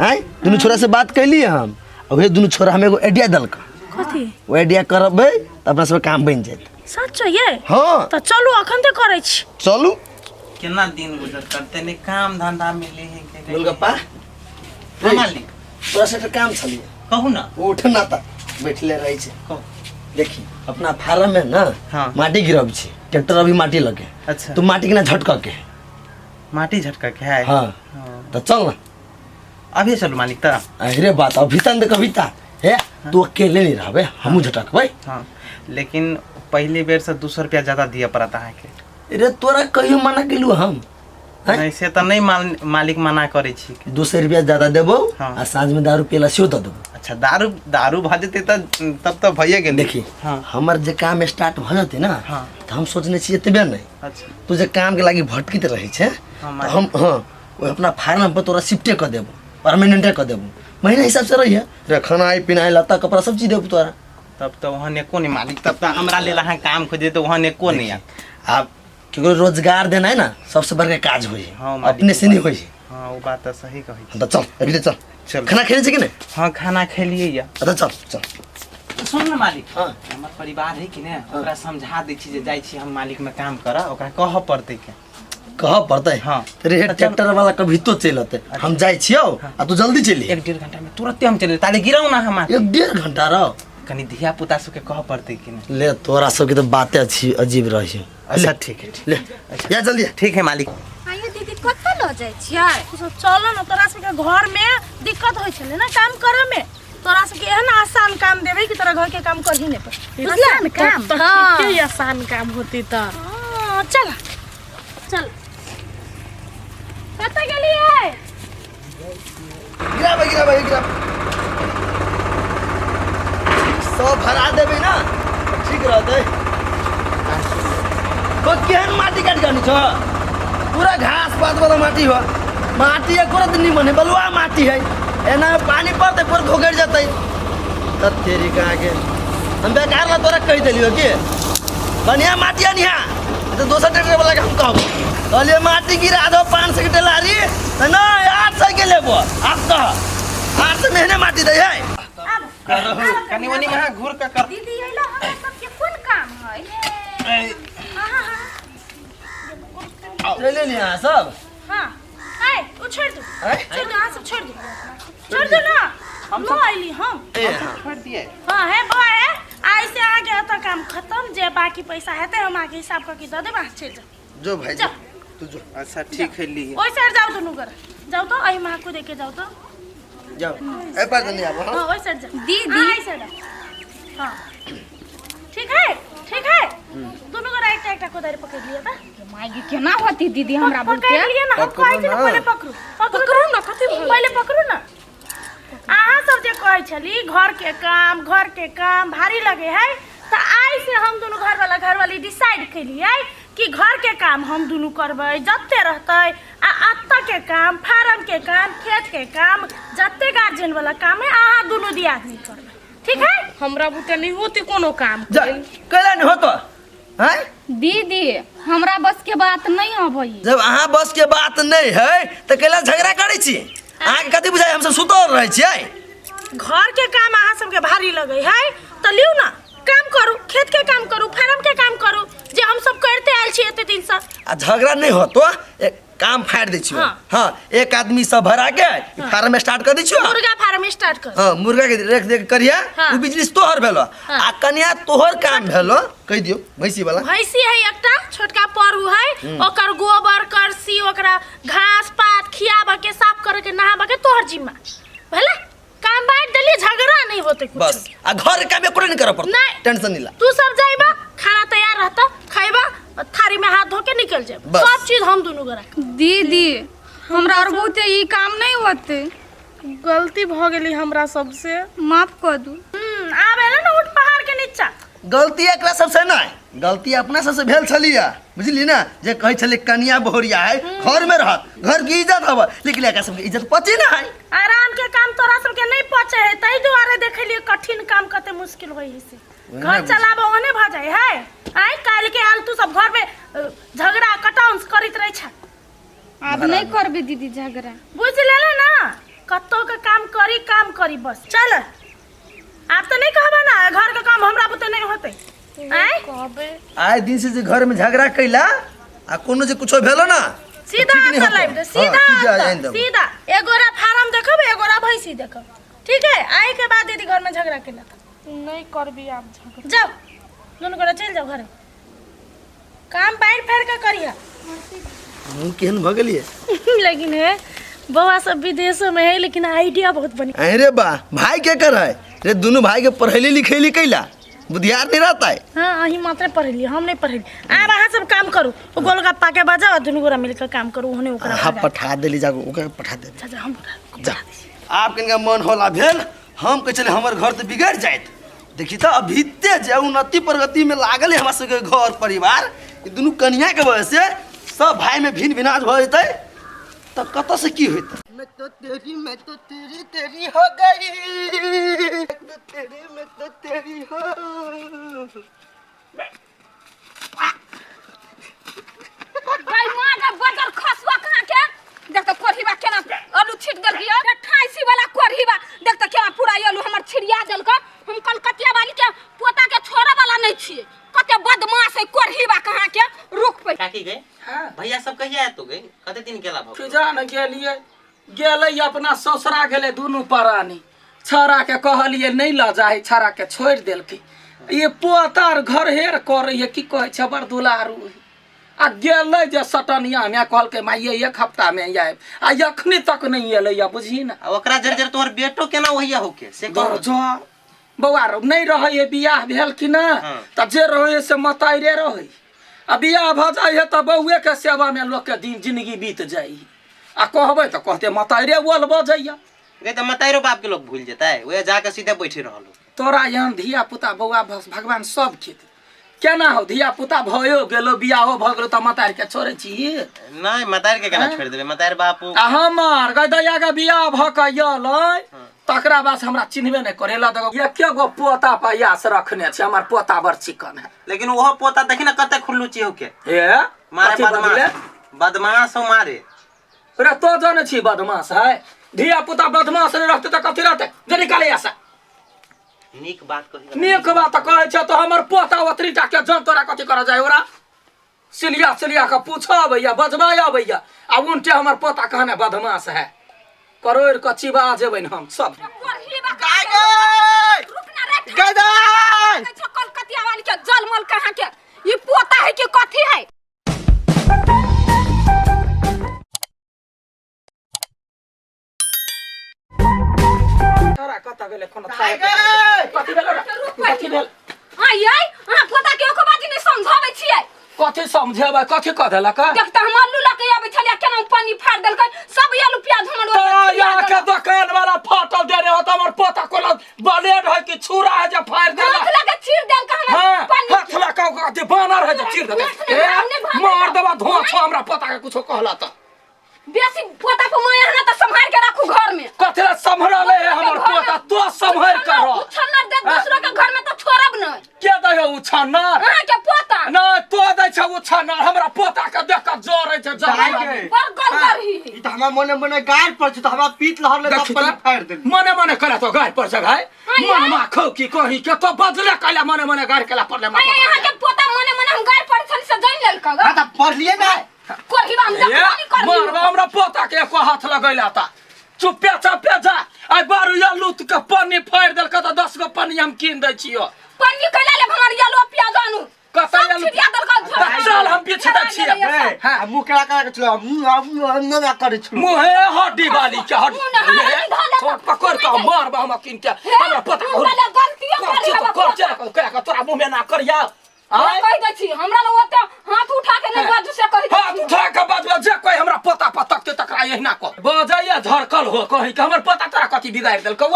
आँय दुनू छोरा से बात कैलियै हम, आ उहे दुनू छोरा हम एगो आइडिया देलक। कथी? ओ आइडिया करबै तऽ अपना सबके काम बनि जायत। सच ये? हाँ। तऽ चलू अखन ते करै छी। चलू। केना दिन गुजर करते ने, काम धंधा मिले है के नहीं। गोलगप्पा? हाँ, मालिक। तोरा से काम छलियै। कहू ना। उठ ना तऽ बैठले रहै छै। कहू। देखी अपना फार्म में ना हाँ। माटी गिरब छै, ट्रैक्टर अभी माटी लगे। अच्छा। तू माटी के ना झटक के। माटी झटका के है? हाँ। हाँ। तो चल ना। अभी चलू मालिक त। अरे बात अभी तक कविता है, तू अकेले नहीं रहबे, हमहूँ झटकबै। हाँ, लेकिन पहली बेर से 200 रुपया ज्यादा दिए पड़त अहाँके। रे तोरा कहियो मना केलू हम? नहीं से तऽ नहीं मालिक मना करै छी। 200 रुपया ज्यादा देबो। हाँ। आ साँझ में दारू पियला सेहो दऽ देबो। अच्छा दारू दारू भऽ जेतै तऽ तब तऽ भइए गेलै। देखी। हाँ। हमर जे काम स्टार्ट भऽ जेतै ना। हाँ। तऽ हम सोचने छियै एतबे नहि। अच्छा। तू जे काम के लागी भटकित रहै छै। हाँ, तऽ हम हाँ ओ अपना फार्म पर तोरा शिफ्टे कऽ देबो, परमानेंटे कऽ देबो, महीना हिसाब से रहिए रे, खाना पिनाइ लत्ता कपड़ा सब चीज देबो तोरा। तब तऽ वहाँ एको नहि मालिक, तब तऽ हमरा लेल अहाँ काम खोजै तऽ वहाँ एको नहि आयत। आब केकरो रोजगार देनाइ ना सबसे बड़का काज होइ है। हाँ, मालिक, अपने से नहीं होइ है। हाँ वो बात तऽ सही कहै छी। तऽ चल अभी चल। चल। खाना खेने छै कि नहि? हाँ खाना खेलियै या। अच्छा चल चल। सुन न मालिक। हाँ। हमर परिवार है कि ने, ओकरा समझा दै छी जे जाइ छी हम मालिक में काम करऽ, ओकरा कहऽ पड़तै के। कहऽ पड़तै? हाँ। रे ट्रैक्टर वाला कभी तो चलि अतै, हम जाइ छियौ आ तू जल्दी चलि। 1-1.5 घंटा में तुरते हम चलि ताले गिराउ ना हम। 1-1.5 घंटा रह। कनी धिया पुता सबके कहऽ पड़तै कि ने। ले तोरा सबके तऽ बाते अच्छी अजीब रहै छै। अच्छा ठीक है, ठीक। ले या जल्दी। ठीक है मालिक। आइयो दीदी कतऽ लऽ जाइ छियै? तू सब चल न, तोरा सबके घर में दिक्कत होइ छलै ना काम करे में, तोरा सबके एहन आसान काम देबै कि तोरा घर के काम करही नहि पड़तै। आसान काम? तऽ हाँ। ठीके आसान काम होती तऽ। हाँ, चल चल। कतऽ गेलियै? गिराबै गिराबै गिराबै सब भरा देबै ना ठीक रहतै। तो केहन माटी काटि के आनै छ? पूरा घास पात वाला माटी हो, माटी एको रत्ती निमन है, बलुआ माटी है, एना पानी पड़तै पूरा धोकरि जेतै। तब तेरी कहाँ के हम बेकार ला तोरा कहि देलियो कि बढ़िया माटी अनिहा, तो दोसर ट्रैक्टर वाला के हम कहब कहलिए माटी गिरा दो 500 के टेलारी, तऽ नहि 800 के लेबो। आब कह 800 में माटी दै है। कनी मनी अहाँ घूर के कर। दीदी अइला हमरा सबके कोन काम है? चलि एलियै अहाँ सब? हाँ आय ओ छोड़ दू। आँय? छोड़ दू, अहाँ सब छोड़ दू, छोड़ दू ना, हम लो आइली हम। ए हाँ। छोड़ दिए। हाँ है बौआ है, आइ से अहाँके एतऽ काम खत्म, जे बाकी पैसा हेतै हम अहाँके हिसाब कऽ के दऽ देब, अहाँ चलि जाउ। जो भाई जो, तू जो। अच्छा ठीक है ली। ओहि साइड जाउ दुनू गोरा, जाउ तऽ एहि महक देख के जाउ तऽ। जाओ ए पर नहीं आबो। हाँ ओहि साइड जाउ दीदी। अहाँ एहि साइड आउ। हाँ ठीक है ठीक है, दुनू गोरा एकटा एकटा कोदारि पकड़ि लिअ तऽ। माय गे केना होती दीदी हमरा पकड़ि बुते? लिअ ना, हम कहै छी ना पहिले पकड़ू, पकड़ू ना, कथी भऽ गेल? पहिले पकड़ू ना। अहाँ सब जे कहै छली घर के काम, घर के काम भारी लगे है, तऽ आइ से हम दुनू घर वाला घर वाली डिसाइड केलियै कि घर के काम हम दुनू करबै जते रहतै, आ अतऽ के काम, फार्म के काम, खेत के काम, जते गार्जियन वाला काम है अहाँ दुनू दियादनी करबै, ठीक है? हमरा बुते नहीं होती कोनो काम। जा कैला नहीं होतो हैं? दीदी हमरा बस के बात नहीं अबै। जब अहाँ बस के बात नहीं है तऽ कैला झगड़ा करै छी? अहाँके कथी बुझाइ हमसब सुतल रहै छियै? घर के काम अहाँ सबके भारी लगे है तऽ लिउ ना काम करू, खेत के काम करू, फार्म के काम करू, जे हम सब करते आयल छी एते दिन से। आ झगड़ा नहीं होतो, एक काम फाड़ि दै छियौ। हाँ। हाँ एक आदमी सब भरा के फार्म स्टार्ट कर दै छियौ। मुर्गा फार्म स्टार्ट कर। हाँ मुर्गा के रेख देख करिया। हाँ। उ बिजनेस तोहर भेलो। हाँ। आ कन्या तोहर काम भेलो, कहि दियौ भैंसी वाला। भैंसी है एकटा छोटका परू है, ओकर गोबर करसी ओकरा घास पात खियाबऽ के, साफ करे के, नहाबऽ के तोहर जिम्मा भेलै। काम बांट देली, झगड़ा नहीं होते कुछ। बस आ घर के काम एको नहीं करऽ पड़तौ। नहीं। टेंशन नहीं ला। तू सब जाइबा, खाना तैयार रहता, खइबा और थारी में हाथ धो के निकल जाइबा। बस। सब चीज हम दुनू गोरा। दीदी हमरा और बहुते ई काम नहीं होते। गलती भऽ गेली हमरा सबसे, माफ कऽ दू। आब एलै ना ऊँट पहाड़ के नीचा। गलती एकरा सबसे नहीं, गलती अपना सबसे भेल छलिया, बुझली ना, जे कहै छलै कनिया बहुरिया है घर में रहत, घर के इज्जत हब, लेकिन एकरा सबके इज्जत पचे ना है। आराम के काम तोरा सबके नहीं पचे है, ताहि दुआरे देखलिए कठिन काम कते मुश्किल होई है से। घर चलाबो ओने भऽ जाय है। आइ काल्हि के हाल तू सब घर में झगड़ा कटाउंस करैत रहै छ। आब नहीं करबे दीदी झगड़ा। बुझ लेले ना, कतौ के काम करी, काम करी बस। चल आब तो नहीं कहबा ना घर के काम हमरा बुते नहीं होते। आय कहबे। आए दिन से जे घर में झगड़ा कैला आ कोनो जे कुछो भेलो ना सीधा ठीक नहीं अंतर होतो। लाइब दे, हाँ, सीधा सीधा अंतर, आनि देबो। सीधा। एगोरा फार्म देखब, एगोरा भैंसी देखब, ठीक है? आए के बाद दीदी घर में झगड़ा केला नहीं करबी आब झगड़ा। जाओ दुनू गोरा चलि जाओ घरे, काम बाहर फेर के करिहा। मुँह केहन भऽ गेलियै? लेकिन है बौआ सब विदेशों में है, लेकिन आइडिया बहुत बढ़िया। अरे बा भाई के कर है रे, दुनू भाई के पढ़ैली लिखैली कैला, बुधियार नहीं रहता है। हाँ, अहीं मात्र पढ़ेली, हम नहीं पढ़ेली। आब अहाँ सब काम करू, ओ गोलगप्पा के बजाओ, दुनू गोरा मिलकर काम करू, ओहने ओकरा हाँ भगा। पठा देली, जागो ओकरा पठा दे। अच्छा, हम पठा जा। आप किनका मन होला भेल, हम कहै छलै हमर घर तऽ बिगड़ि जायत। देखी तऽ अभीते जे उन्नति प्रगति में लागल है हमरा सबके घर परिवार, ई दुनू कनिया के वजह से सब भाई में भिन्न विनाश भऽ जेतै तऽ कतऽ से की होतै। मैं तो तेरी, मैं तो तेरी तेरी हो गई, मैं तो तेरी, मैं तो तेरी हो। गई माँ के बजर खसुआ कहाँ के देख तो कोढ़ीबा केना आलू छिट देलकै। 88 वाला कोढ़ीबा देख तो केना पूरा आलू हमर छिड़िया देलकै। हम कलकतिया वाली के पोता के छोड़े वाला नहीं छियै, कते बदमाश है कोढ़ीबा कहाँ के। रुक पे काकी गए भैया सब कहिया आयत गए, कते दिन गेला भऽ कि जान गेलिए गेलै अपना ससुरा गेलै दुनू प्राणी। छौड़ा के कहलिए नहीं लऽ जाही, छौड़ा के छोड़ि देलकै। ये पोता आर घर हेर करै है, की कहै छै बड़ दुलारू है। आ गेलै जे सटनिया में कहलकै माइये एक हफ्ता में आयब, आ अखनी तक नहीं एलै या बुझही ना। आ ओकरा जर जर तोहर बेटो केना ओहिया होके से कह। जो बौआ रो नहीं रहै है, बियाह भेल कि ना त जे रहै से मताइरे रहै। आ बियाह भऽ जाइ है तऽ बौए के सेवा में लोक के दिन जिंदगी बीत जाइ। आ कहबै तऽ कहते मताइरे ओल बजैया। गए तऽ मताइरो बाप के लोग भूल जेतै, ओहे जाके सीधे बैठे रहल। तोरा एहन धिया पुता बौआ भगवान सब के केना हो, धिया पुता भयो गेलो बियाहो भऽ गेलो तऽ मतार के छोड़ै छी? नहीं मतार के केना छोड़ देबै, मतार बाप आ हमर गै दैया के बियाह भऽ के अयलै तकरा बाद हमरा चिन्हबे नहि करे ला। देखो एके गो पोता पयास रखने छै, हमर पोता बड़ चिकन है। लेकिन ओहो पोता देखी ना कते खुल्लुची होके ए मारे कथी बदले? बदमाश बदमाश हो मारे। रे तो जाने छी बदमाश है, धिया पुता बदमाश नहीं रहते तऽ कथी रहते? जे निकाले ऐसा नीक बात कही, नीक बात कहै छै तऽ हमर पोता ओतरी टा के जन तोरा कथी करऽ जाय, ओरा सिलिया सिलिया के पूछऽ अबैया बजबा अबैया आ उनटे हमर पोता कहने बदमाश है। करोड़ के चिबा जेबै हम सब। कलकतिया वाली के जलमल कहाँ के ई पोता है कि कथी है? तोरा कतऽ गेलै कोनो कथी भेल? कथी भेल? आई आई अहाँ पोता के एको बात नहीं समझाबै छियै। कथी समझेबै? कथी कह देलक? देख तऽ हम आलू लऽ के आबै छलियै केना पानी फाड़ि देलकै सब आलू प्याज हमर ओहिमे तऽ छिड़िया यहाँ के देलक। दोकान वाला फाटल देने होता हमर पोता कोनो ब्लेड है कि छुरा है जे फाड़ि देलक? हाथ लऽ के चीर देलकै हमर हाँ, पानी। हाथ लऽ के ओकरा जे बानर है जे चीर देलकै। ए, मार देबा धोआ छो हमरा पोता के कुछो कहला तऽ। बेसी पोता पर माया ना तऽ सम्हार के राखू घर में। कथी ला सम्हरले है हमर पोता? तो सम्हर कर रह। उछन्नर दे दूसरो के घर में तऽ छोड़ब नहीं। के दै है उछन्नर? अहाँ के पोता। नहीं तो दै छै उछन्नर, हमरा पोता के देख के जरै छै जरै। बड़ गलगरही। ई तऽ हमरा मने मने गारि पर छै तऽ हमरा पीत लहर ले देखी तऽ तऽ, फाड़ि देली। मने मने करे तो गारि पर छै भाई। मनमा खौ की कही के तो बजले कैला मने मने गारि केला पड़ले अरे यहाँ के पोता मने मने हम गारि पढ़ छली से जानि लेलकै। हां तऽ पढ़लिए नै। कोढ़ीबा हम जखनी करबी। मारबा हमरा पोता के एको हाथ लगैला ता। चुप्पे चुप्पे जा। आइ बारू आलू के पन्नी फाड़ि देलकै तऽ 10 गो पन्नी हम कीन दै छियो। पन्नी कैला लेब हमर आलू प्याज आनू। कतऽ सब आलू? छिड़िया देलकै झोरा। तऽ चल हम पीछे दै छियै। हां आ मुँह केना केना के छलो मुँह ना करै छलो। मुँहे हड्डी वाली के हड्डी। मुँह ने हड्डी धऽ लेतौ। छोट पकड़ के मारबा हम कीन के। हमरा पोता मुँह वाला गलतियो कर करी तो हमरा कर पोता। कर कर कर तोरा मुँह में ना करिया। हम कहि दै छी हमरा लग ओते हाथ उठा के नहीं बाजू से कहि दै हाथ उठा के बाजू जे कोई हमरा पोता पर तकते तकरा एहिना कह बजैया झरकल हो कहि के हमर पोता तोरा कथी बिगाड़ि देलकौ?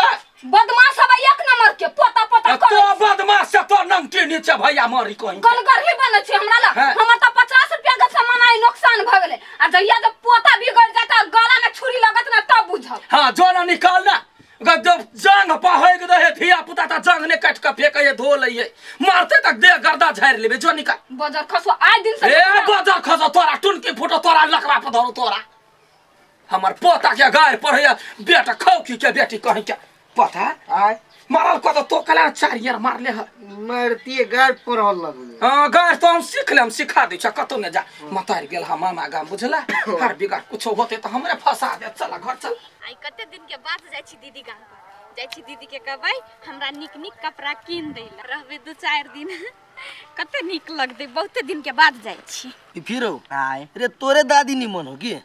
बदमाश हबे एक नंबर के पोता पोता तो बदमाश से तो नंगटी नीचे भैया मरी कहीं गलगरही बनै छै हमरा लग। हमर तऽ 50 रुपया के सामान आइ नुकसान भऽ गेलै आ जहिया जब पोता बिगड़ जाता गला में छुरी लगत ना तब बुझब। हाँ जो ना निकाल ना जब जांग पहग दे धिया पुता त जांग ने काट के फेंके है धो लइए मारते तक दे गर्दा झाड़ लेबे जो निकाल। बजर खसो आइ दिन से ए बजर खसो तोरा टुनकी फुटो तोरा लकड़ा पर धरो तोरा हमर पोता के गाय पढ़ैया बेटा खौकी के बेटी कहीं के पता आय मारल को तो कला 4 यार मारले ह मारती गाय पढ़ल लगले। हां गाय तो हम सीख ले हम सिखा दै छ कतौ ने जा मतार गेल हम मामा गाम बुझला हर बिगाड़ कुछो होते त हमरे फंसा दे चल घर चल। आई कते दिन के बाद जाइ छी दीदी गाम पर, जाइ छी दीदी के कहबै हमरा नीक नीक कपड़ा कीन दै ला, रहबै 2-4 दिन कते नीक लगतै, बहुते दिन के बाद जाइ छी। ई फिर हो रे तोरे दादी निमन हो की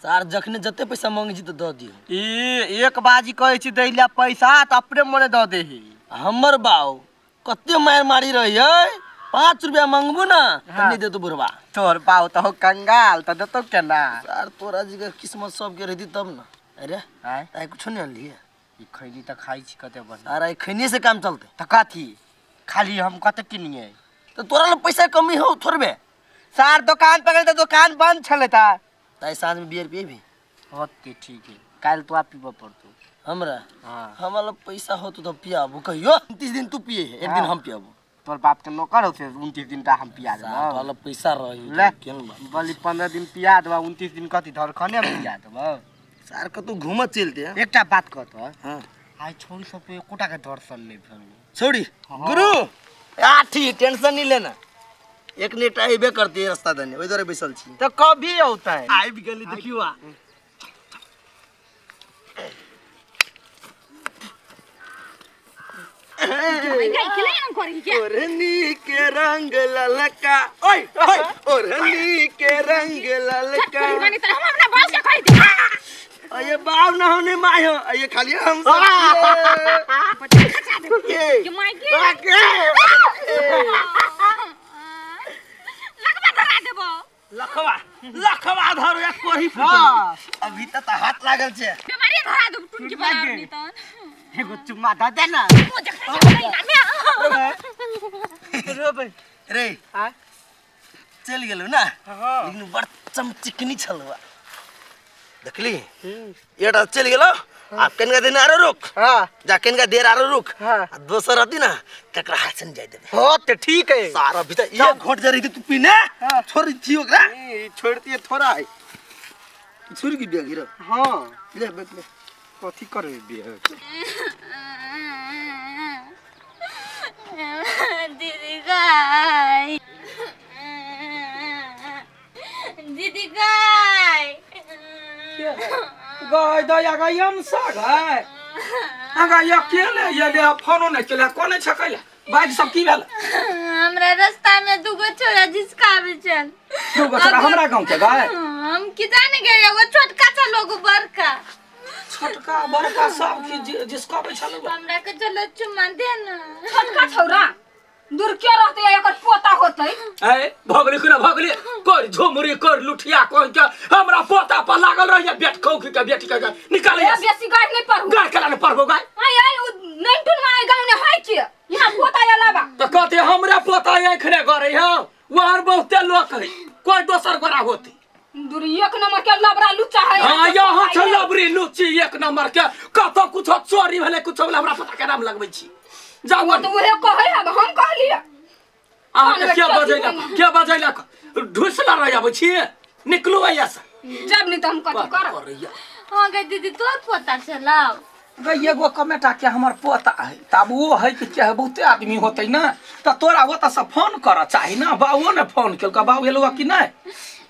सार जखने जते पैसा मांगे छी त the दियो। ई एक बाजी कहै छी दै ला पैसा त अपने मने the देही। हमर बाऊ कते मार मारी रही है 5 रुपया मंगबू ना त नहीं देतो बुढ़वा तोहर बाप त हो कंगाल त देतो केना यार तोरा जी के किस्मत सबके रहती तब ना। अरे आय ताई कुछो नहीं अनलिए ई खैली त खाइ छी कते बढ़िया। अरे खैने से काम चलते त कथी खाली हम कते किनिए त तोरा ल पैसा कमी हो थोड़बे सार दुकान पकड़ त दुकान बंद छले ता ताई साँझ में बियर पिए भी होते ठीक है काल तो आप पीबो पड़तो हमरा हां हमरा पैसा हो तो पियाबू कहियो 29 दिन तू पिए है एक दिन हम पियाबू तोर बाप के नौकर होते 29 दिन ता हम पिया देबो तोरा पैसा रही ले केन बा बोली 15 दिन पिया देबो 29 दिन कथी धरखने में पिया देबो सार कतौ घूमत चलते हैं एकटा बात कहतो हां आइ छोरी सब पे एकोटा के दर्शन नहीं भेल छोड़ी गुरु आठी टेंशन नहीं लेना एक नेटा अइबे करती है रास्ता दने ओइ दुआरे बैसल छी तो कभी औता है आबि गेली देखियो आ ओढ़नी के रंग ललका ओए ओए ओढ़नी के रंग ललका हम अपना बाप के कहि दे अये बाप ना होने my हो अये खाली हम सब के my के लगवा धरा देबो लखवा लखवा धरो या कोही फुटल अभी त हाथ लागल छे बीमारी धरा देबो टुनकी बना नहीं तन एगो चुम्मा द दे ना मुँह देखै छै ना रे रे आ चल गेलौ ना लेकिन बड़ चमचिकनी छलवा देखली एटा चल गेलो आब कनिका दिन आरो रुक हां जा कनिका देर आरो रुक हाँ। आ दोसर रहती ना तकरा हाथ से जाय देबे हो ते ठीक है सारा भीतर एक घोट जरी थी तू पीने छोड़ थी ओकरा ई छोड़ती थोड़ा है छुर की बिया गिरो हां ले बैठ ले कथी करबे बिया दीदी गाय दीदी गाय गाय दया गाय हम सा गाय अगा अकेले ये फोनो नहीं केले कोने छकैला बाइक सब की भेल हमरा रास्ता में दूगो छोरा जिसकावे छल दूगो छोरा हमरा गांव के गाय हम की जाने गए एगो छोटका छल एगो बड़का छोटका बड़का सब की जिसकावे छल हमरा के चलो चुम्मा दे ना छोटका छौरा दूर के रहते एकर पोता होतै ए भगली कुना भगली कर झुमरी कर लुठिया कह के हमरा पोता पर लागल रहिए बेट खौकी के बेटी के निकाल ए बेसी गाड़ नहीं पढ़ू गाड़ केला नहीं पढ़बो गाय आय आय उ नैनटुन माय गाँव ने है के यहाँ पोता अलावा तो कहते हमरा पोता एखने करे हौ वहाँ बहुते लोग है कोई दोसर गोरा होती दूर एक नंबर के लबरा लुच्चा है हाँ यहाँ छै लबरी लुच्ची एक नंबर के कतौ कुछो चोरी भेलै कुछो भेलै हमरा पोता के नाम लगबै छी जाउ तो उहे कहै हम कहलियै अहाँके के बजैलक के बजैलक ढुसला रह आबै छी निकलू एहिया से जब नहीं तो हम कथी करब करैया हाँ गे दीदी तोर पोता छलाव गई एगो कमेटा के हमर पोता है तब वो है कि क्या है बहुते आदमी होते ना त तोरा ओतऽ से फोन करऽ चाही ना बाबो ने फोन केलका बाबू एलुआ कि नहीं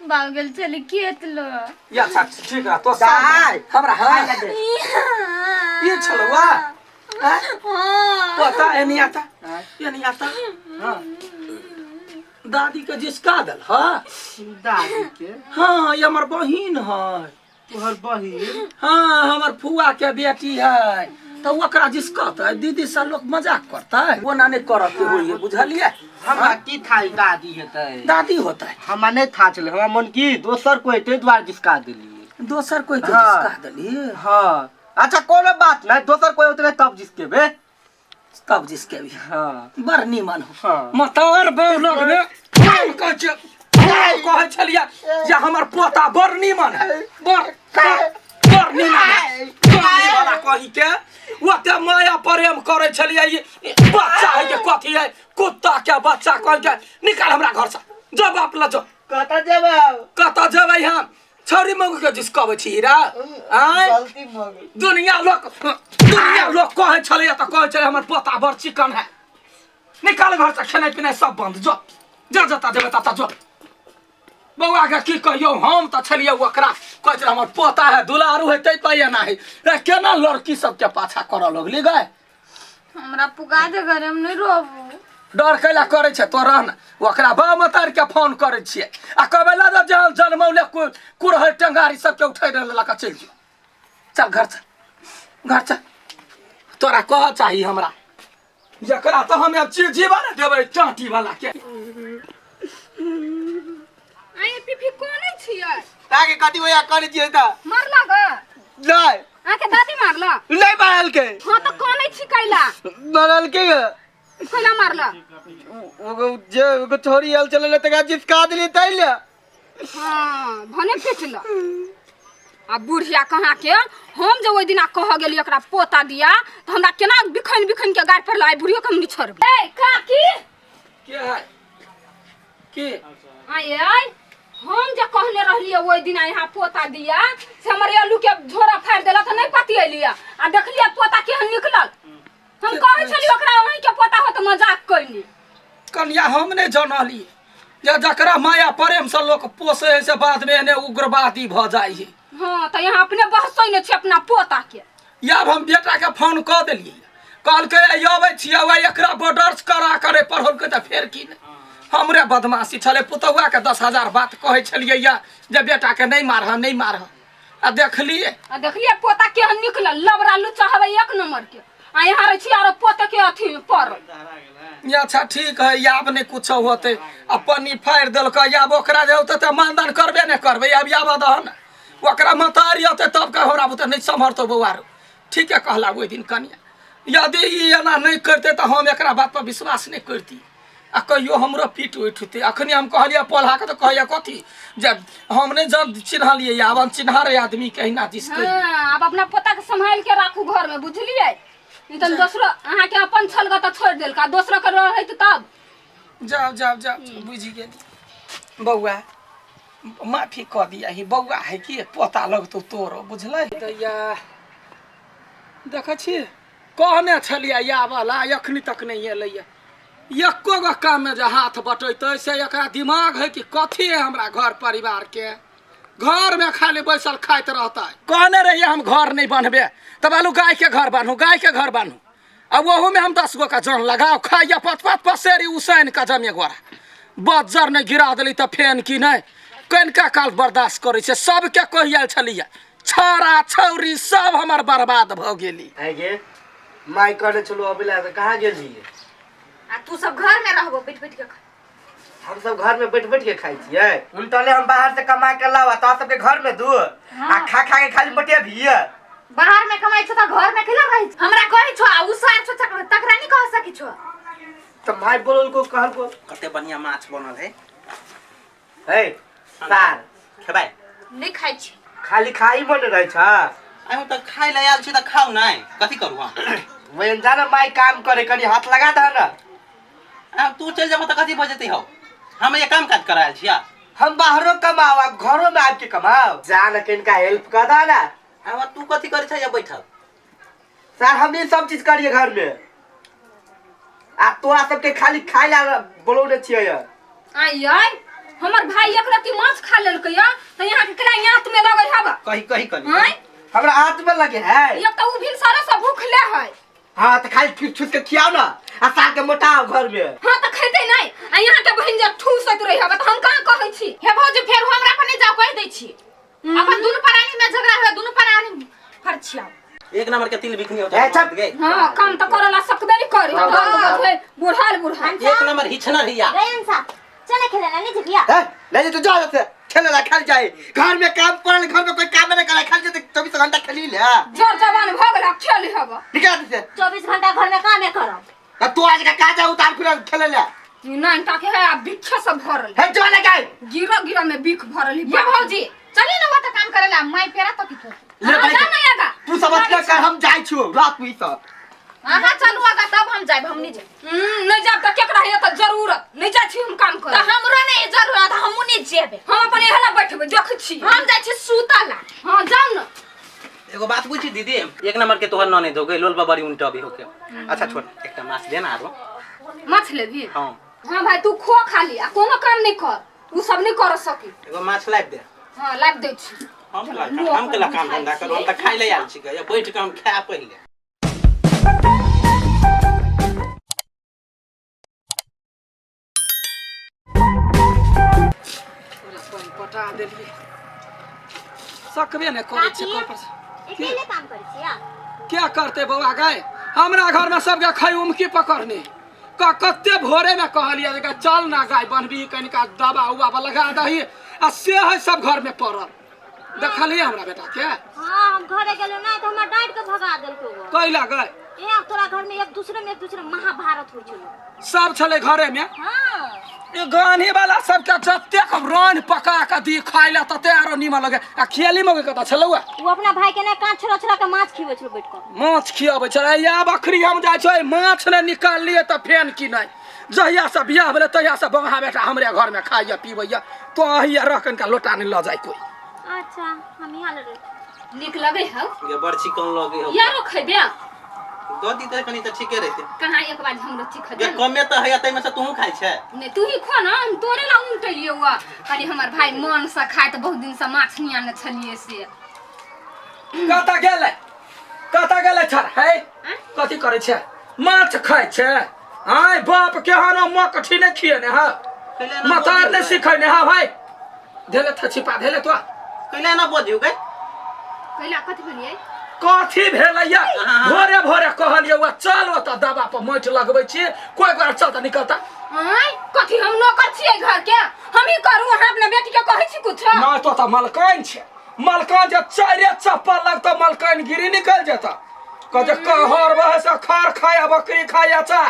बाबू गेल छली खेत लो या अच्छा ठीक है तो दाइ। हमरा हाँ ये छलुआ हाँ पोता एनी आता एनी आता दादी के जिसका दल हाँ दादी के हाँ ये हमर बहिन है तोहर बहिन हाँ हमर फुआ के बेटी है तो ओकरा जिसकत दीदी से लोग मजाक करता है वो ना नहीं करत होइए बुझलिए हमरा की था दादी हेतै दादी होता है हमरा नहीं था छलै हमरा मन की दोसर कोई ताहि दुआरे जिसका देलियै दोसर कोई के हाँ। जिसका देलिए हाँ अच्छा कोनो बात नहीं दोसर कोई उतरे तब जिसके बे तब जिसके भी हाँ बड़ नीमन हो हाँ। मतार बे लोग ने हम कहै छियै हम कहै छलियै जे हमर पोता बड़ नीमन है बड़ बड़ नीमन है गाली वाला कही के ओते माया प्रेम करै छलियै ई बच्चा है के कथी है कुत्ता के बच्चा कह के निकाल हमरा घर से जो बाप ल जो कतऽ जेबै कतऽ जेबै हम छौरी मगु के जिसकबै छी रा आँय गलती भऽ गेल दुनिया लोग कहै छलैया तऽ कहै छलै हमर पोता बड़ चिकन है निकाल घर से खेनाइ पिनाइ सब बंद जो जा जता जेबै तता जो बौआ के की कहियौ हम तऽ छलियै ओकरा कहै छलै हमर पोता है दुलारू है ताहि पर एना है रे केना लड़की सबके पाछा करऽ लगली गए हमरा पुगा दे घरे हम नहीं रोबू डर कैला करै छै तो रह न ओकरा बाप मतार के फोन करै छियै आ कहबै ला जा जल जनमौले कुरहरि टेंगारी सबके उठै लऽ कऽ चलि जो चल घर चल घर चल तोरा कह चाही हमरा एकरा तऽ हम आब जीवा ने देबै चाटी वाला के। आइ पीपी कोने छियै? ताके कथी होया करै छियै तऽ? मारला ग? नहि। अहाँके दादी मारला? नहि मारलकै। हाँ तऽ कोने छी कैला? मारलकै ग। कैला मारला? ओगो जे ओगो छोरी आयल छलै तकरा जिसका देलियै ताहि लए। हाँ भने पिटल। आ बुढ़िया कहाँ के हम जे ओहि दिना कह गेली एकरा पोता दिया तऽ हमरा केना बिखन बिखन के गाड़ पड़ल, आइ बुढ़ियो के हम नहि छोड़बै। ए काकी के है के? आइ आइ हम जे कहने रहलियै ओहि दिना यहाँ पोता दिया से हमर आलू के झोरा फाड़ि देलक तऽ नहि पतिएलियै आ देखलियै पोता केहन निकलल। हम कहै छलियै ओकरा अहीं के पोता हो तऽ मजाक कैली। कनिया हम नहि जानली जे जकरा माया प्रेम से लोक पोसे है से बाद में एने उग्रवादी भऽ जाइ है। हाँ तऽ यहाँ अपने बहसै नहि छै अपना पोता के। आब हम बेटा के फोन कऽ देलियै, कहलकै अबै छियै, वएह एकरा बॉर्डर्स करा करे पढ़ौलकै तऽ फेर की नहि। हमरे बदमाशी छलै, पुतहुआ के 10,000 बात कहै छलियै या जे बेटा के नहि मारह नहि मारह, आ देखलियै आ देखलियै पोता केहन निकलल, लबरा लुच्चा हवे एक नंबर के। आ यहाँ रहै छी आरो पोते के अथी में पड़ल। अच्छा ठीक है, आब नहि कुछो होतै। आ पन्नी फाड़ि देलकै, आब ओकरा जे होतै तऽ मानदान करबे नहि करबै। आब आबऽ दहन ने, ओकरा मतारी औतै तब के हमरा बुते नहि सम्हरतौ बौआ रो। ठीके कहला ओहि दिन कनिया, यदि ई एना नहि करतै तऽ हम एकरा बात पर विश्वास नहि करती आ कहियो हमरो पीठ उठतै। अखनी हम कहलियै पोल्हा के तऽ कहैया कथी जे हम नहि जन चिन्हलियै, आब हम चिन्हारे आदमी के अहिना दिस कहि। हाँ, आब अपना पोता के सम्हाल के राखू घर में, बुझलियै? नहीं तऽ दोसरो अहाँ के अपन छल तऽ छोड़ि देलक आ दोसरो के रहैत तब। जाओ जाओ जाओ, बुझि गेली बौआ, माफी कऽ दिया ही बौआ है कि पोता लगतौ तोरो, बुझलै? दैया देखै छी कहने छलियै आबऽ ला, एखनी तक नहि एलैया। एको गो काममे जे हाथ बटेतै से एकरा दिमाग है कि कथी है हमरा घर परिवार के। घरमे खाली बैसल खाइत रहतै। कहने रहियै हम घर नहि बन्हबे तब आलू गाय के घर बान्हू, गाय के घर बान्हू, आ ओहूमे हम 10 गो के जन लगाओ खाइया पत पत पसेरी उसैन के जमे गोरा बज्जर नहि गिरा देली तऽ फेन की नहि कनिका काल बर्दाश्त करै छै। सबके कहि आयल छलियै, छौड़ा छौरी सब हमर बर्बाद भऽ गेली। आइ गे माय कहने छलहुँ अबै लए तऽ कहाँ गेलियै? आ तू सब घर में रहबो बैठ बैठ के खा। हम सब घर में बैठ बैठ के खाइ छियै। उल्टले हम बाहर से कमा के लावा तो सबके घर में दू आ खा खा के खाली मोटे भी। बाहर में कमाई छो त घर में केला रहै छो? हमरा कहै छो आ उ सार छो तकरा नहीं कह सकी छो। त माय बोलल को कहल को कते बढ़िया माछ बनल है। हे सार खेबै? नहीं खाइ छी। खाली खाई मन रहै छ। आइ हम त खाइ ले आयल छी त खाउ नै, कथी करू हम? वैन जा न माय काम करे कनी हाथ लगा दह न। आब तू चलि जेबह त कथी भऽ जेतै हौ? हम ये काम काज करायल छिया। हम बाहरो कमाओ अब घरो में आबि के कमाओ। जा न किनका हेल्प कर दह न। आब तू कथी करै छ या बैठल? सर हम ई सब चीज करिए घर में आ तोरा सबके खाली खाइ ला बोलौने छियै। आइ आइ हमर भाई एक रत्ती माछ खा लेलकै या त यहाँ के केना आंत में लगै हब? कही कही कनी। आँय? हमरा आंत में लगे है। एक त उ भिनसरे से भूखले है। हाँ त खाली ठुस ठुस के खियाओ ना आ साग के मोटाओ घर में। हाँ त खेतै नै आ यहाँ के बहिन जे ठूसैत रही हब त हम कहाँ कहै छी? हे भौजी फेर हमरा पर नै जाओ कहि दै छी। अपन दुनू प्राणी में झगड़ा होय दुनू प्राणी फरछियाओ। एक नंबर के तिल बिकनी होता है। ए, चुप। हाँ काम त करला सकबे नै करी। बुढ़ाल बुढ़ाल। एक नंबर हिछना रिया। गए अंसा चले खेले ना नहीं जिया। ए, ले जा तू जा से खेले ला खेल जाए। घर में काम पड़ल, घर में कोई काम नहीं करे, खेल जाते 24 घंटा खेली ले। जोर जवान भ गेल खेल हब। निकाल दे। 24 घंटा घर में काम करब। त तू आज का काज उतार फिर खेले ले। नहीं ताके है आ बिखे सब भरल। हे जो ले गए। गिरा गिरा में बिख भरल है। ये भौजी चली ना वो त काम करेला माई पेरा तो किछो। ले भाई, जा ना आगा। तू सब अतला कर हम जाय छियो रात में सब। अहाँ चलू आगा तब हम जाइब, हम नहीं जाइब। नहीं जाब त केकरा है त जरूरत नहीं जाय छी हम काम करे। त हमरो नहीं जरूरत, हमहु नहीं जेबे। हम अपन एहला बैठबे देख छी। हम जाय छी सुतला। हां जाउ ना। एगो बात पूछी दीदी, एक नंबर के तोहर नने दो गई लोल बड़ी उनटा भी होके। अच्छा छोड़, एकटा माछ दे ना आरो। माछ लेबी? हां। हां भाई तू खो खाली आ कोनो काम नहीं कर, उ सब नहीं कर सकी। एगो माछ लाइब दे। हां लाइब दे छी। हम केला काम धंधा करू, हम त खाइ ले आयल छी, बैठ के हम खाय पहिले। पटा देलियै सकबे नहि करै छै कल पर से। अकेले काम करै छियै? क्या करते बौआ गाय, हमरा घर में सबके खाई उमकी पकड़ने क कते भोरे में कहलिए जे चल ना गाय बनबी कनिका दवा उवा लगा दही आ से है सब घर में पड़ल। देखलिए हमरा बेटा के? हाँ, हम घरे गेलो ना तो हमरा डांट के भगा देलको। कैला गए? ए तोरा घर में एक दूसरे में एक दूसरे महाभारत होइ छलो। सब छले घरे में? हाँ। ये गानी वाला सबके जतेक रान पका के दी खाइ ला तते आरो नीमन लगे। आ खेली में कत छलौआ? वो अपना भाई के ना कान छोड़ा छोड़ा के माछ खिबै छलो बैठ के। माछ खियाबै छलै। या बकरी हम जाइ छै माछ ने निकाल लिए त फेन की नहीं। जहिया से बियाह भेलै तहिया से बंगा बेटा हमरे घर में खाइया पीबैया तो अहिया रह कनिका लोटा नहीं लऽ जाय कोई। अच्छा हम यहाँ लगे। नीक लगे हौ? गे बड़ चिकन लगे हौ। यारो खैबे? दो दी त कनी त ठीके रहते। कहाँ एक बार हमरो ठीक गे कमे त है तै में से तूहू खाइ छै। नहीं तू ही खो ना, हम तोरे ला उनटलियो हुआ। खाली हमर भाई मन से खाए त बहुत दिन से माछ नहीं आने छलिए से। कता गेलै? कता गेलै छर है? कथी करै छै? माछ खाइ छै? आय बाप के हनो मकठी ने खिए ने हा। मतार ने सिखै ने हा भाई। धेले त छिपा धेले तो। कैला ना बजियो गे? कैला कथी भेलियै? कथी भेलैया? भोरे भोरे कहलियै वा चल ओतऽ दवा पर माटि लगबै छी कोई गोरा चल त निकलता। आय कथी हम नौकर छियै घर के? हम ही करू, अहाँ अपना बेटी के कहै छी कुछ? ना तो त मलकाइन छै। मलकाइन जे चारे चप्पल लगता मलकाइन गिरी निकल जेता। कहते कहर बहे से खर खाया बकरी खाया चा।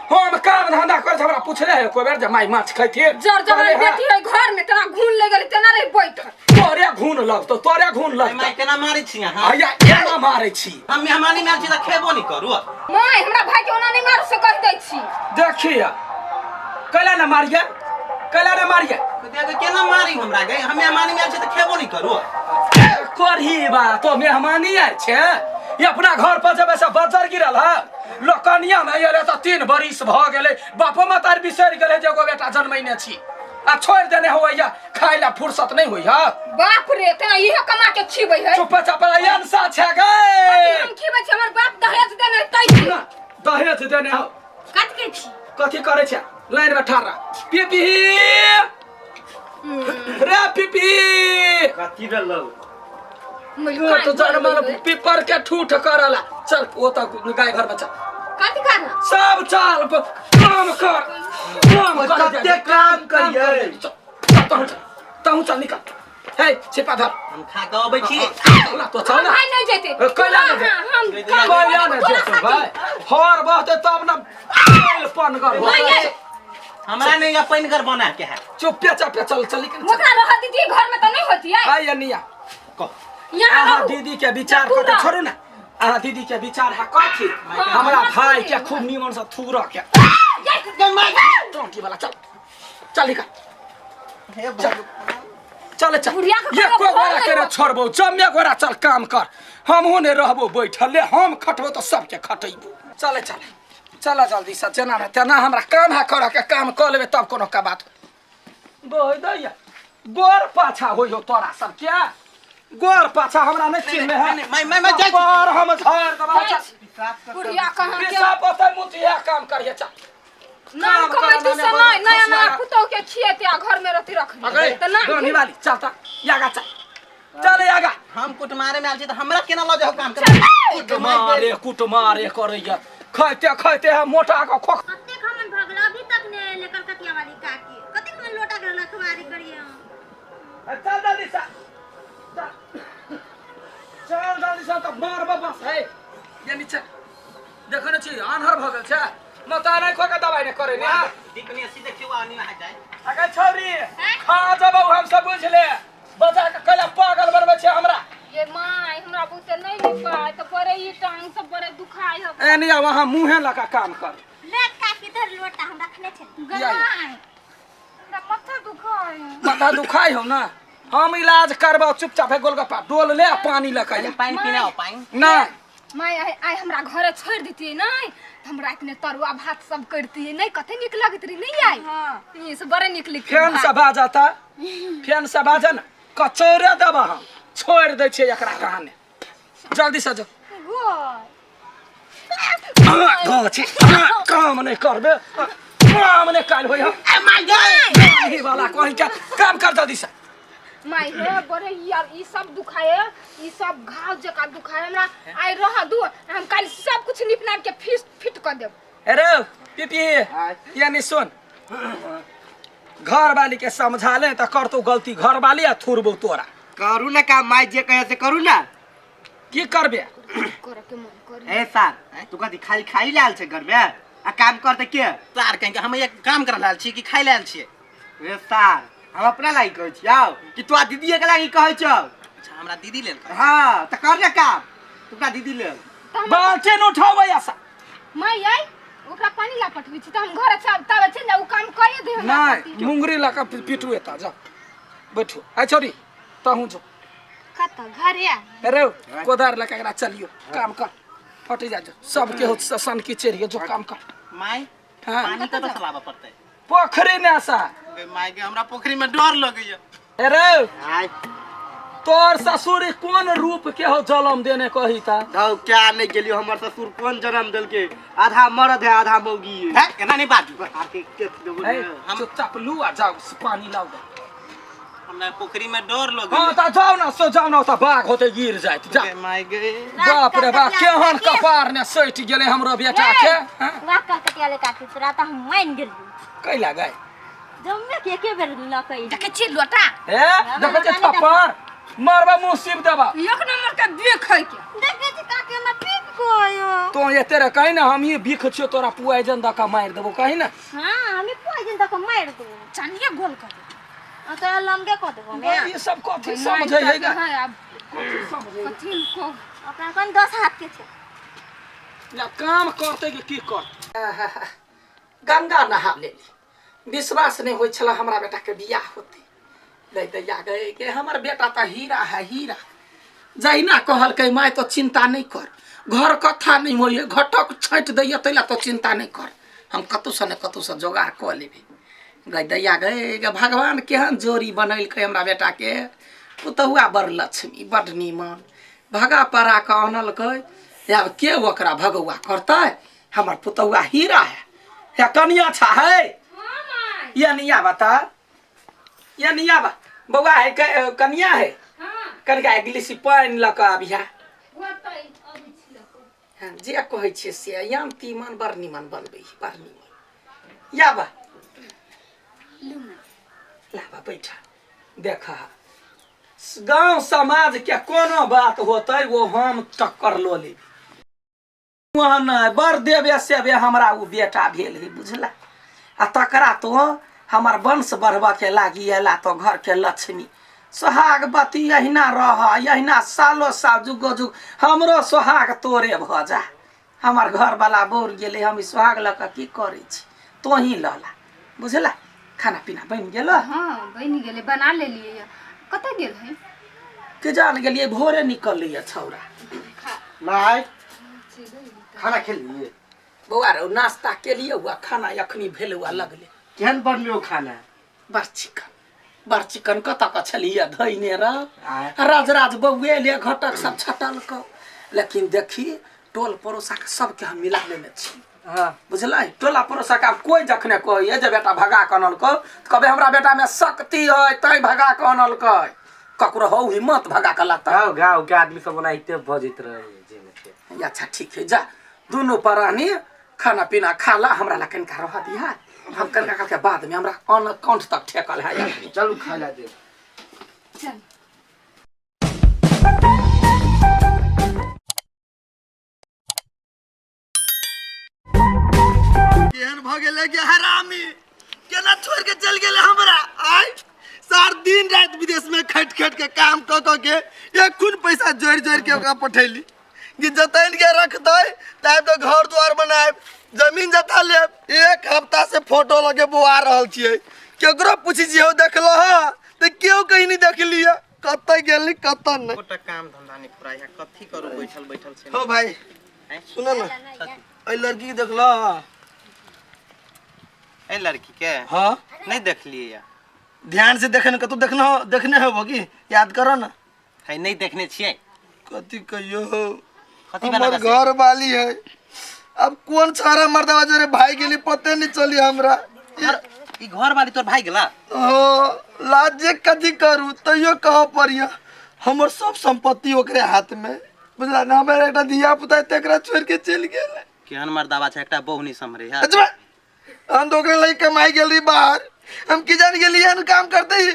हम काम धंधा कर हमरा पूछले है कोई बेर जे माई माछ खैथिन। जर जर बेटी है घर में तेना घून ले गेलै तेना रहि बैठल। तोरे घून लगतो तोरे घून लगतो। माई केना मारै छी अहाँ? आया केना मारै छी? हम मेहमानी में आयल छी त खेबो नहीं करू। माई हमरा भाई के ओना नहीं मारू से कह दै छी। देखिए कैला ना मारिए कैला ना मारिए। देख केना मारी हमरा गे? हम मेहमानी में आयल छी त खेबो नहीं करू। करही बा तो मेहमानी आयल छे। ये अपना घर पर जब ऐसा बजर गिरल है लोकनिया में ये त 3 बरिस भ गेलै बापो मातार बिसरि गेलै जे एगो बेटा जन्मैने छी आ छोड़ि देने होइया खाइ ला फुर्सत नहीं होइया। बाप रे तेना इहे कमा के खिबै है। चुप चाप अंसा छे गे। हम खिबै छी हमर बाप दहेज देने तै छी। दहेज देने हो। कथी के छी? कथी करै छे? लाइन में ठाड़ रह। पीपी रे पीपी कथी भेलौ? तो जन्मल पीपर के ठूठ करला। चल ओ त गाय घर में चल। कथी कर? सब चल काम कर काम कर कते काम करियै। तहु चल निकल। हे छिपा धर। हम खा के अबै छी। चल तो चल ना। भाई नहीं जेते। कैला नहीं जेते। हम कैला नहीं जेते भाई। हर बहते तब ना तेल पन कर। हमरा नहीं या पानि कर बना के है। चुपे चापे चल चल निकल। ओकरा रह दीदी घर में त नहीं होती है। आइ निया कह यहाँ अहाँ दीदी के विचार कर छोड़ू ना। अहाँ दीदी के विचार है कथी? हमरा भाई के खूब निमन से थूर के टोंटी वाला चल चल निकल चल चल। ये को गोरा के छोड़बो जम्मे गोरा चल काम कर। हमहू ने रहबो बैठल ले हम खटबो तो सबके खटैबो। चल चल चल जल्दी से जेना ने तेना हमरा काम है कर के काम क लेबे तब कोनो का बात। गोय दैया गोर पाछा होइयो तोरा सब क्या गोर पाछा हमरा नहीं चिन्ह है। मैं जाय पर हम झाड़ दबा चल। बुढ़िया कहां के पेशा पता मुतिया काम करिए चल। नाम कमैती से नहीं नया नया पुतौ के खिएते आ घर में रहती रख त ना गनी वाली चलता यागा चल चल यागा। हम कुटमारे में आयल छी त हमरा केना ल जाओ काम करे? कुटमारे कुटमारे करैया खाइते खाइते हम मोटा के खोख। कतेक हमन भगला अभी तक ने ले कलकतिया वाली काकी कतेक हमन लोटा के रखवारी करिए हम। चल जल्दी से चल जल्दी से त मारबा बस है। ये नीचे देखो न छी आन्हर भ गेल छै मता नहीं खो के दवाई ने करे ने। दीपनी सी देखियो आनी में जाय। अगे छौरी खा जबौ हम सब बुझ ले बजा के कैला पागल बनबै छै हमरा। ये माय हमरा बुते नहीं निपाय त परे ई टांग सब बड़े दुखाय ह। ए निया वहां मुंहे लगा काम कर। ले काकी धर लोटा हम रखने छे। गनाय हमरा माथा दुखाय। माथा दुखाय हो ना हम इलाज करबौ चुपचाप है गोलगप्पा डोल ले पानी लगा पानी पीना हो पानी ना। My I हमरा घरे छोड़ देतियै नहीं त हम रात में तरुआ भात सब करतियै नहीं कते नीक लगत रही नहीं आई। हां ई सब बड़े नीक लिख फेन से बाजता फेन से बाजन कचौरे देबा हम छोड़ दै छियै एकरा कहाने। जल्दी से जो गो काम नहीं करबे काम नहीं काल होय। ए my God वाला कहीं के काम कर जल्दी से। My हे बड़े यार ई सब दुखाए, ई सब घाव जका दुखाए हमरा। आइ रह दू, हम काल सब कुछ निप नाप के फिट फिट कर देब। अरे पीपी यानी सुन, घर वाली के समझा ले त करतो गलती घर वाली आ थुरबो तोरा। करू ना काम माई, जे कहे से करू ना। की करबे? करे के मन करे। ए सार, तू कथी खाली खाई लाल छै घर में आ काम करते के? सार कहीं के हम एक काम कर रहल छी कि खाई लाल छियै? ए सार, हम अपना लागि कहै छियौ कि तोरा दीदीए के लागि कहै छौ? अच्छा, हमरा दीदी लेल कहै। हाँ, त कर ना काम, तू अपना दीदी लेल। बाल्टीन उठाबै आसा। माई आई ओकरा पानी ला पठबै छी त हम घर से तब छै ने उ काम कए दे हमरा। नहीं, मुंगरी ला के पिटू एता, जा बैठू। आ छोरी तहु जो कत घरे आ। अरे कोदार लके एकरा चलियो, काम कर, फट जा जो सब के हो सन की चेरियो, जो काम कर। माई, हाँ। पानी कतऽ से लाबऽ पड़तै? पोखरी ने आसा। गे माई गे, हमरा पोखरी में डर लगैया। अरे तोर ससुर कोन रूप के हो जलम देने कही ता? धौ क्या नहीं गेलियो, हमर ससुर कोन जन्म देलके, आधा मर्द है आधा मौगी है। है एना नहीं बाजू। आके के देबो ए, ने। चुपचाप लू आ जाओ, पानी लाओ। हमरा पोखरी में डर लगैया। हाँ त जाओ ना, सो जाओ ना, त बाघ होते गिर जाइत जा। गे माई गे। बाप रे बाप, केहन कपार ने सटि गेलै हमरो बेटा के। हाँ? वाह कलकतिया ले काकी, तोरा त हम मान गेलियो। कैला गए? जम्मे के एके बेर लकै। देखे छी लोटा। ए देखै छी थप्पड़ मारबा मुँह सीब देबा। एक नंबर के बिख है के। देखे छी काकी हमरा पीप गयो। तो एते रे कही ना हम ही बिख छियो तोरा पुआइजन दऽ के मारि देबो कही ना। हां हम पुआइजन दऽ के मारि देबो। चानिए गोल कर देबो। आ तोरा लमगे कऽ देबो हम। ई सब कथी समझै है गा? हां आब कथी समझै? कथी को ओकरा कोन 10 हाथ के छै। ना काम करतै कि की करतै? गंगा नहा लेली, विश्वास नहीं होइ छला हमरा बेटा के बियाह होतै। दै दैया गए के हमर बेटा तऽ हीरा है हीरा। जहिना कहलकै माय तो चिंता नहीं कर, घर कथा नहीं होइए, घटक छाँटि दैए तैला तो चिंता नहीं कर, हम कतहुसँ ने कतहुसँ जोगाड़ कऽ लेबै। गै दैया गए गे भगवान केहन जोड़ी बनेलकै हमरा बेटा के, पुतहुआ बड़ लक्ष्मी बड़ नीमन, भगा पड़ा कऽ आनलकै। आब के ओकरा भगौआ करतै? हमर पुतहुआ हीरा है। या कनिया छा है या निया बता, या निया बा बौआ है कनिया है। कनिका एक गिलास पानि लऽ कऽ आबिहा। हाँ, जे कहै छियै से याम तीमन बड़ नीमन बनबै बड़ नीमन। या बा लाबा बैठा देखा, गांव समाज के कोनो बात होतै वो हम टक्कर लो लेबै। वहाँ नहि बड़ देवे सेवे हमरा ओ बेटा भेल है बुझला, आ तकरा तो हमर वंश बढ़बऽ के लागी अयला तो घर के लक्ष्मी सोहागवती अहिना रह, अहिना सालो साल जुगो जुग हमरो सोहाग तोरे भऽ जा। हमर घरवला बौर गेलै, हम ई सोहाग लऽ कऽ की करै छी, तोही लऽ ला बुझला। खाना पीना बनि गेल? हाँ बनि गेलै, बना लेलियै। कतऽ गेल है? के जान गेलियै, भोरे निकललै छौड़ा। माय खाना खेलिए? बौआ रौ नाश्ता केलियै हुआ, खाना अखनी भेल हुआ लगले। केहन बनलो खाना? बड़ चिकन, बड़ चिकन। कतऽ कऽ छलियै धैने रह राज राज बौए ले घटक सब छटल कऽ। लेकिन देखी टोल पड़ोसा के सबके हम मिला लेने छी। हाँ। बुझलै? टोला पड़ोसा के आब कोई जखने कहैए जे बेटा भगा कऽ अनलकै तऽ कहबै हमरा बेटा में शक्ति है तैं भगा कऽ अनलकै, ककरो हौ हिम्मत भगा कऽ लाता। गाँव गाँव के आदमी सब ओनाहिते बजैत रहे जे में। अच्छा ठीक है, जा दुनू प्राणी खाना पीना खा ला, हमरा ला कनिका रह दिहा, हम कनिका के बाद में हमरा अन्न कंठ तक ठेकल है। चलू खाय ला देब। चल। केहन भऽ गेलै कि हरामी, केना छोड़ के चल गेलै हमरा। आय सार दिन राति विदेश में खटि खटि के काम कऽ कऽ के एखन पैसा जोड़ि जोड़ि के ओकरा पठैली कि जतन के रखतै तब तो घर द्वार बनायब, जमीन जथा लेब। एक हफ्ता से फोटो लगे बौआ रहल छियै, केकरो पूछै छियै हौ देखलह तऽ केओ कहीं नहीं देखलियै, कतऽ गेली कतऽ नहि। गोटा काम धंधा नहीं फुराइ है, कथी करू बैठल बैठल छै। हो भाई सुनो ना, एहि लड़की के देखलह? एहि लड़की के? हाँ। नहीं देखलियै या। ध्यान से देखे ने, कतौ देखने हो, देखने होबो की? याद करो ना। है नहीं देखने छियै। कथी कहियो, कथी बना हमर कऽ से? घर वाली है, अब कौन छाड़ा मर्दवा जरे भाई गेली पते नहीं चली हमरा। ई घर वाली तोर भाई गेला ओ लाज जे कथी करू तैयो कह पड़िया हमर सब संपत्ति ओकरे हाथ में बुझला ना। हमर एकटा धिया पुता तेकरा छोड़ के चलि गेल। केहन मर्दावा छै, एकटा बहु नहीं सम्हरे है। अच्छा हम तो ओकरे लई कमाई गेल रही बाहर, हम की जान गेली एहन काम करते ही।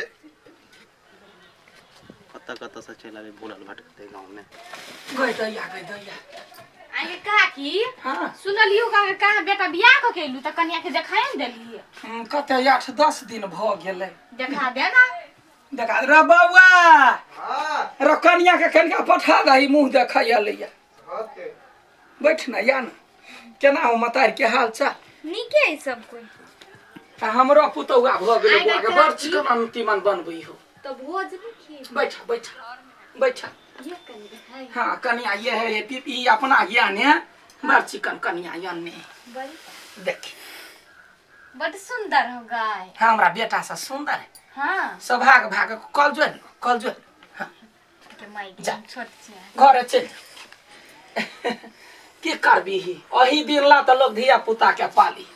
कतऽ कतऽ से चलि आबे भूलल भटकते गाँव में। गई दैया गई दैया। आगे काकी सुनलियो का कहाँ बेटा बियाह क के एलू त कनिया के देखाए ने देलिए। कते 8-10 दिन भ गेलै। देखा दे ना। देखा रे बौआ। रे कनिया के कनिया पठा दही मुंह देखै अलैया। बैठ ना या ना केना हो मतार के हाल चाल? नीके है सब कोई। आ हमरो पुतौआ भ गेलै आइ बौआ के काकी। बड़ चिकन तीमन बनबै हो। तो भोज नहीं खिए। बैठ बैठ बैठ। ये कनिया है। हाँ कनिया ये है, ये पीपी अपना ज्ञान है, बड़ चिकन कनिया ये बड़ी देख बड़ सुंदर हो गाय। हाँ हमरा बेटा सा सुंदर है। हाँ सौभाग भाग कल जो कल जो। हाँ के माई जा। छोट छै घर चल की करबी ही अही दिन ला तो लोग धिया पुता के पाली।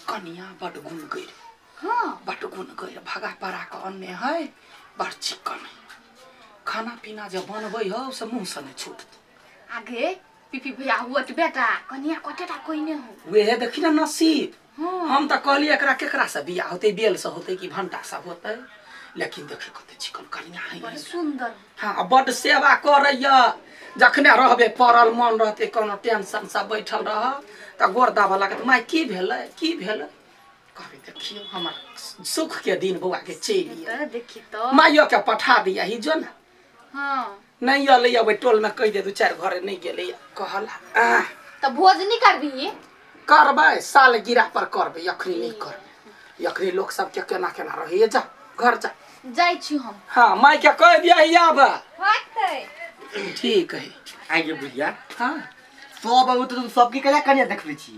कनिया बड़ गुण गई। हाँ बड़ गुण गई भगा परा के अन्ने है बड़ चिकन है। खाना पीना जब बनबै हो से मुंह से नहीं छूटत। आगे पीपी भैया हुआ तो बेटा कनिया कतेटा कोई नहीं हो। वेहे देखी ना नसीब। हाँ। हम तो कहली एकरा केकरा से बियाह होते, बेल से होते कि भंटा से होते, लेकिन देखी कते चिकन कनिया है। बड़ सुंदर। हाँ बड़ सेवा करैया। जखने रहबे पड़ल मन रहते कोनो टेंशन से बैठल रह त गोर दाबऽ लागत माय की भेलै की भेलै। कहबे देखियो हमर सुख के दिन बौआ के चलि तो देखी तो माइयो के पठा दिया ही जो ना। हाँ नहीं अलै अब टोल में कहि दे दू चारि घरे नहीं गेलै कहला। तो भोज नहीं करबी? करबै साल गिरा पर करबै, अखनी नहीं करबै। अखनी लोक सबके केना केना रहैया। जा घर जा। जाइ छी हम। हाँ माय के कहि दिया ही आब। होतै ठीक है। आइए बुढ़िया। हाँ सब अबू तो सबके कला कनिया देखबै छी।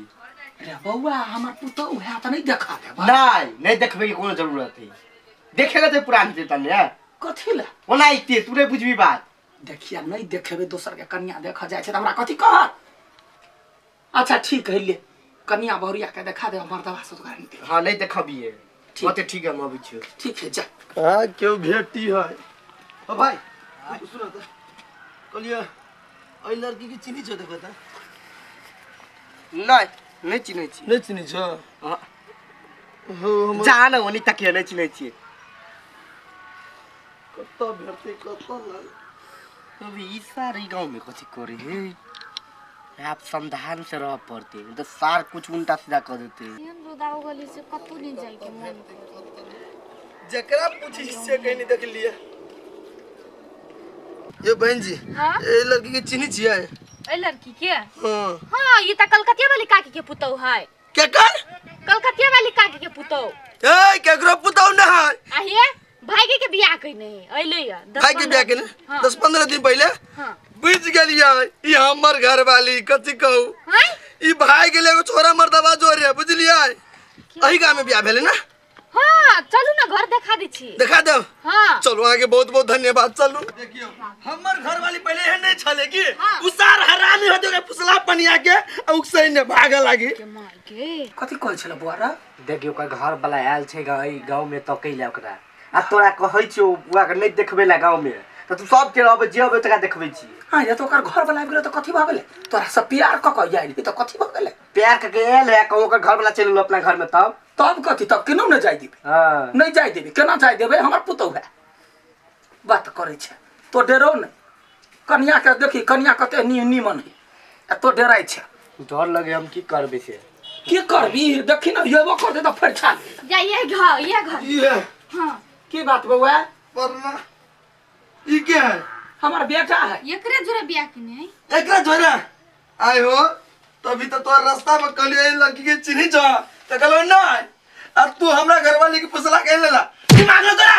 रे बौआ हमर पुतहु है त नहीं देखा देबा। नहीं नहीं देखबै के कोनो जरूरत है। देखेला त पुरान जेता ने कथी ला ओना इते तू नहीं बुझबी बात। देखिया नहीं देखेबे दोसर के कनिया देख जाय छै त हमरा कथी कहत। अच्छा ठीक है ले कनिया बहुरिया के देखा दे मर्दवा से तोरा नहीं। हां नहीं देखबिए ओते ठीक है हम अबै छी। ठीक है जा। हां क्यों भेटी है। ओ भाई सुन त कहलिए एहि लड़की के चिन्ही छो देखो त। नहीं नहीं चिन्है छी। नहीं चिन्है छो? हां हो हम जा न ओनी तकिए नहीं चिन्है छी। कत भेटतै कत लाग। अभी ई सारी गांव में कथी करे है। आप सावधान से रह पड़ते तो सार कुछ उल्टा सीधा कर देते। एहन रोदा हो गेली से कतौ नहीं जाय के मन। जकरा पूछी से कहीं नहीं देख लिया। ये बहन जी हाँ? ए लड़की के चिन्ही छियै? ए लड़की के? हां हां ई त कलकतिया वाली काकी के पुतौ है। केकर? कलकतिया वाली काकी के पुतौ। ए केकरो पुतौ न है। आहे भाई के बियाह कइने अइले या भाई के बियाह कइने 10-15 दिन पहले। हां बुझ गेलियै ई हमर घर वाली कथी कहू। हां ई भाई गेले एगो छोरा मर्दवा जोरे बुझलियै। एही गांव में बियाह भेलै ना। हां चलू ना घर देखा दै छी। देखा देब? हां चलू अहाँ के बहुत बहुत धन्यवाद। चलू देखियो हमर घर वाली पहले एहन नहीं छले कि उसार हरामी होते ओकरा फुसला पनिया के आ उकसै ने भागे लागी। के माय के कथी कहै छले बुआ रे? देखियो ओकर घर वाला आयल छै गांव में तकै ला ओकरा। आ तोरा कहै छियौ बुआ के नहीं देखबै ला गांव में त तू सब के रहबै जे अबै तकरा देखबै छी। हां ये तो ओकर घर वाला आबि गेलै त कथी भ गेलै? तोरा सब प्यार क क आयल त कथी भ गेलै? प्यार क के आयल है कहू ओकर घर वाला चलि गेल अपना घर में तब तब कथी तब केना नहीं जाय देबै? हां नहीं जाय देबै केना जाय देबै? हमर पुतहु है बात करै छै तो डरो नहीं। कनिया के देखी कनिया कते नीमन है आ तो डराइ छै। डर लगे हम की करबै से। की करबी देखी ना येबो करते त फरछा ले। जा ये घर ये घर। ये हां की बात बौआ? परना ई के है? हमर बेटा है। एकरे जोरे बियाह केने? एकरा जोरे आय हो तभी तो तोर रास्ता में कहलियो ए लड़की के चिन्ही छ त कहलो नहीं आ तू हमरा घरवाली के फुसला के लेला दिमाग न तोरा।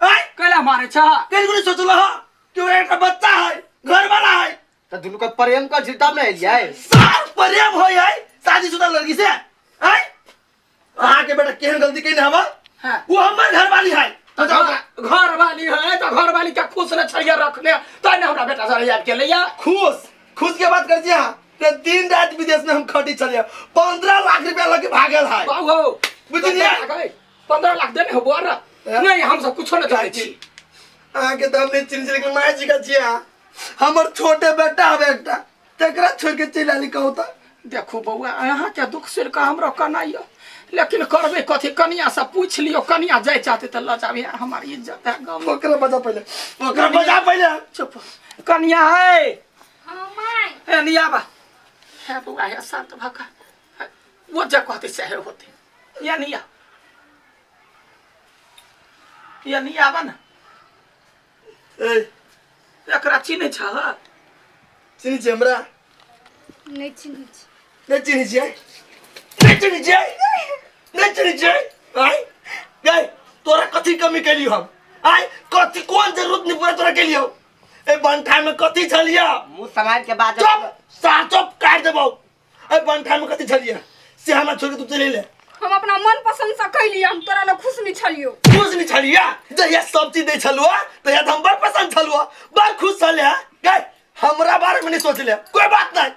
आय कैला मारे छ? केल गुनी सोचलो हो कि ओकरा एकटा बच्चा है घरवाला है त दुनू के प्रेम कर छी तब न एलियै। सार प्रेम होय है शादीशुदा लड़की से। आय अहाँ के बेटा केहन गलती कइने हमर? हां वो हमर घरवाली है। तो घर वाली है तो घर वाली के खुश न छड़िया रखने तो ने हमरा बेटा सर याद के लैया। खुश खुश के बात कर छी हां ते दिन रात विदेश में हम खटी छलिए 15 लाख रुपया लके भागल है। बाबू बुझलियै? 15 लाख देने हो बुआ नहीं हम सब कुछो नहीं जानै छी। अहाँके तऽ हम नहि चिन्है छी, लेकिन माय जी का छियै अहाँ। हमर छोटे बेटा हवे एकटा, तकरा छोड़ के चलि आली कहू तऽ। देखू बौआ, अहाँके दुख सुनि कऽ हमरो कनाइयो, लेकिन करबै कथी? कनिया से पूछि लियौ, कनिया जाय चाहते तऽ लऽ जाबे, हमर इज्जत है गाँव में। ओकरा बजा पहिले, ओकरा बजा पहिले। चुप कनिया है। हाँ my. हे निया बा, हे बौआ, हे शांत भऽ कऽ, वो जे कहते सएह होते। या निया, या निया बा ना। ए एकरा चिन्है छह? चिन्है छियै हमरा? नहि चिन्है छी। नहि चिन्है छियै? नहि चिन्है छियै? नहि चिन्है छियै? आँय गै, तोरा कथी कमी केलियौ हम? आँय, कथी कोन जरूरत नहि पूरा तोरा केलियौ? ए बंठा में कथी छलियै? मुँह सम्हारि के बाज। चुप सार, चुप, काटि देबौ। ए बंठा में कथी छलियै से हमरा छोड़ के तू चलि एले? हम अपना मन पसंद से कैलियै, हम तोरा लग खुश नहीं छलियो। खुश नहीं छलियै? जहिया सब चीज दै छलुआ तहिया तऽ हम बड़ पसंद छलुआ, बड़ खुश छलियै। गै, हमरा बारे में नहीं सोचले, कोई बात नहीं,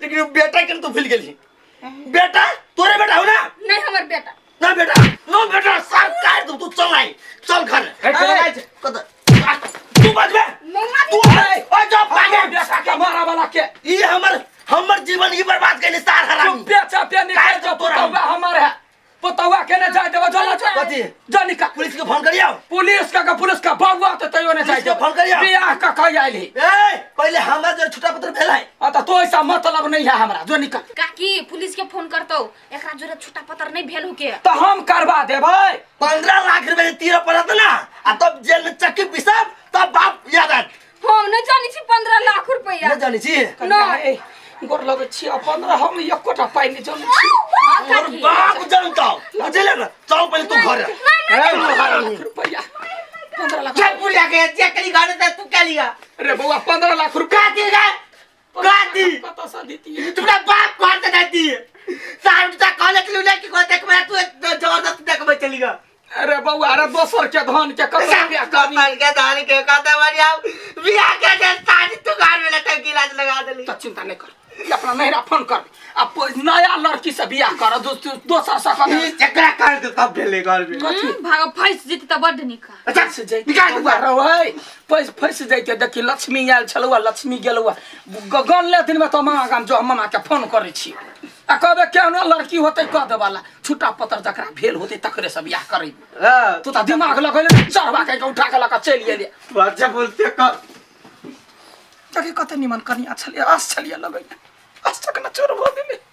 लेकिन बेटा के तू भूल गेली। बेटा तोरे बेटा हो ना? नहीं हमर बेटा ना, बेटा नो बेटा, सार काट दू। तू चल आई, चल घर। ए, चल आई। कत तू बजबे तू? ओए जो पागे बेटा के मारा वाला के ई हमर हमर जीवन ई बर्बाद कइले सार हरामी। चुप चापे निकल जो, पुतौआ हमर है, पुतौआ के ने जाय देबो। चलो चल। कथी? जा निकल। पुलिस के फोन करियो। पुलिस का पुलिस का बउआ तो तैयो ने जाय पुलिस के फोन करियो। बियाह का कह आइल ही। ए पहले हमरा जो छुटा पत्र भेल है। आ त तो ऐसा मतलब नहीं है हमरा, जो निकल। काकी पुलिस के फोन करतौ, एकरा जोरे छुटा पत्र नहीं भेल हो के तो हम करवा देबै। 15 लाख रुपए तीर पड़त ना, आ तब जेल में चक्की पिसब तब बाप याद आयत। हम नहीं जानी छी 15 लाख रुपया। नहीं जानी छी? नहीं। गोर लगै छी, 15 हम एकोटा पाइ नहि जानै छी। तोर बाप जानता बुझले ना। चल पहले तू घर। रुपया 15 लाख। चल बुढ़िया के जे कली घर से तू क्या लिया? रे बउआ, 15 लाख रुपया काटी रे काटी। कतऽ से दितियै? तुमरा बाप घर से देती साहब ता कॉलेज लूले की को देख मैं तू जबरदस्त देखबे चली गा। अरे बउआ, अरे दोसर के धन के कत रुपया कमी कपाल के धान के कहते बढ़िया बियाह के जे साड़ी तू घर में लटक गिलास लगा देली। तो चिंता नहीं कर, ई अपना नैहरा फोन कर आ नया लड़की से बियाह कर, दोसर से कर। ई एकरा कर दे तब भेले घर में। भाग फंस जेती त बड्ड नीक। अच्छा से जाई निकाल दे। रहै पैस फंस जाइते। देखी लक्ष्मी आयल छलौ, लक्ष्मी गेलौ गन ले दिन में तो मामा गाम जो। हम मामा के फोन करै छी आ कहबै केहनो लड़की होतै कह देवाला, छुट्टा पत्र जकरा भेल होतै तकरे से बियाह करै। हां तू तऽ दिमाग लगेले चढ़वा के उठा के लऽ के चलि गेलै। तू अच्छा बोलते कर। देखी कते निमन कनिया छलियै, आस छलियै लगैने, आस तक न चोर भऽ गेलै।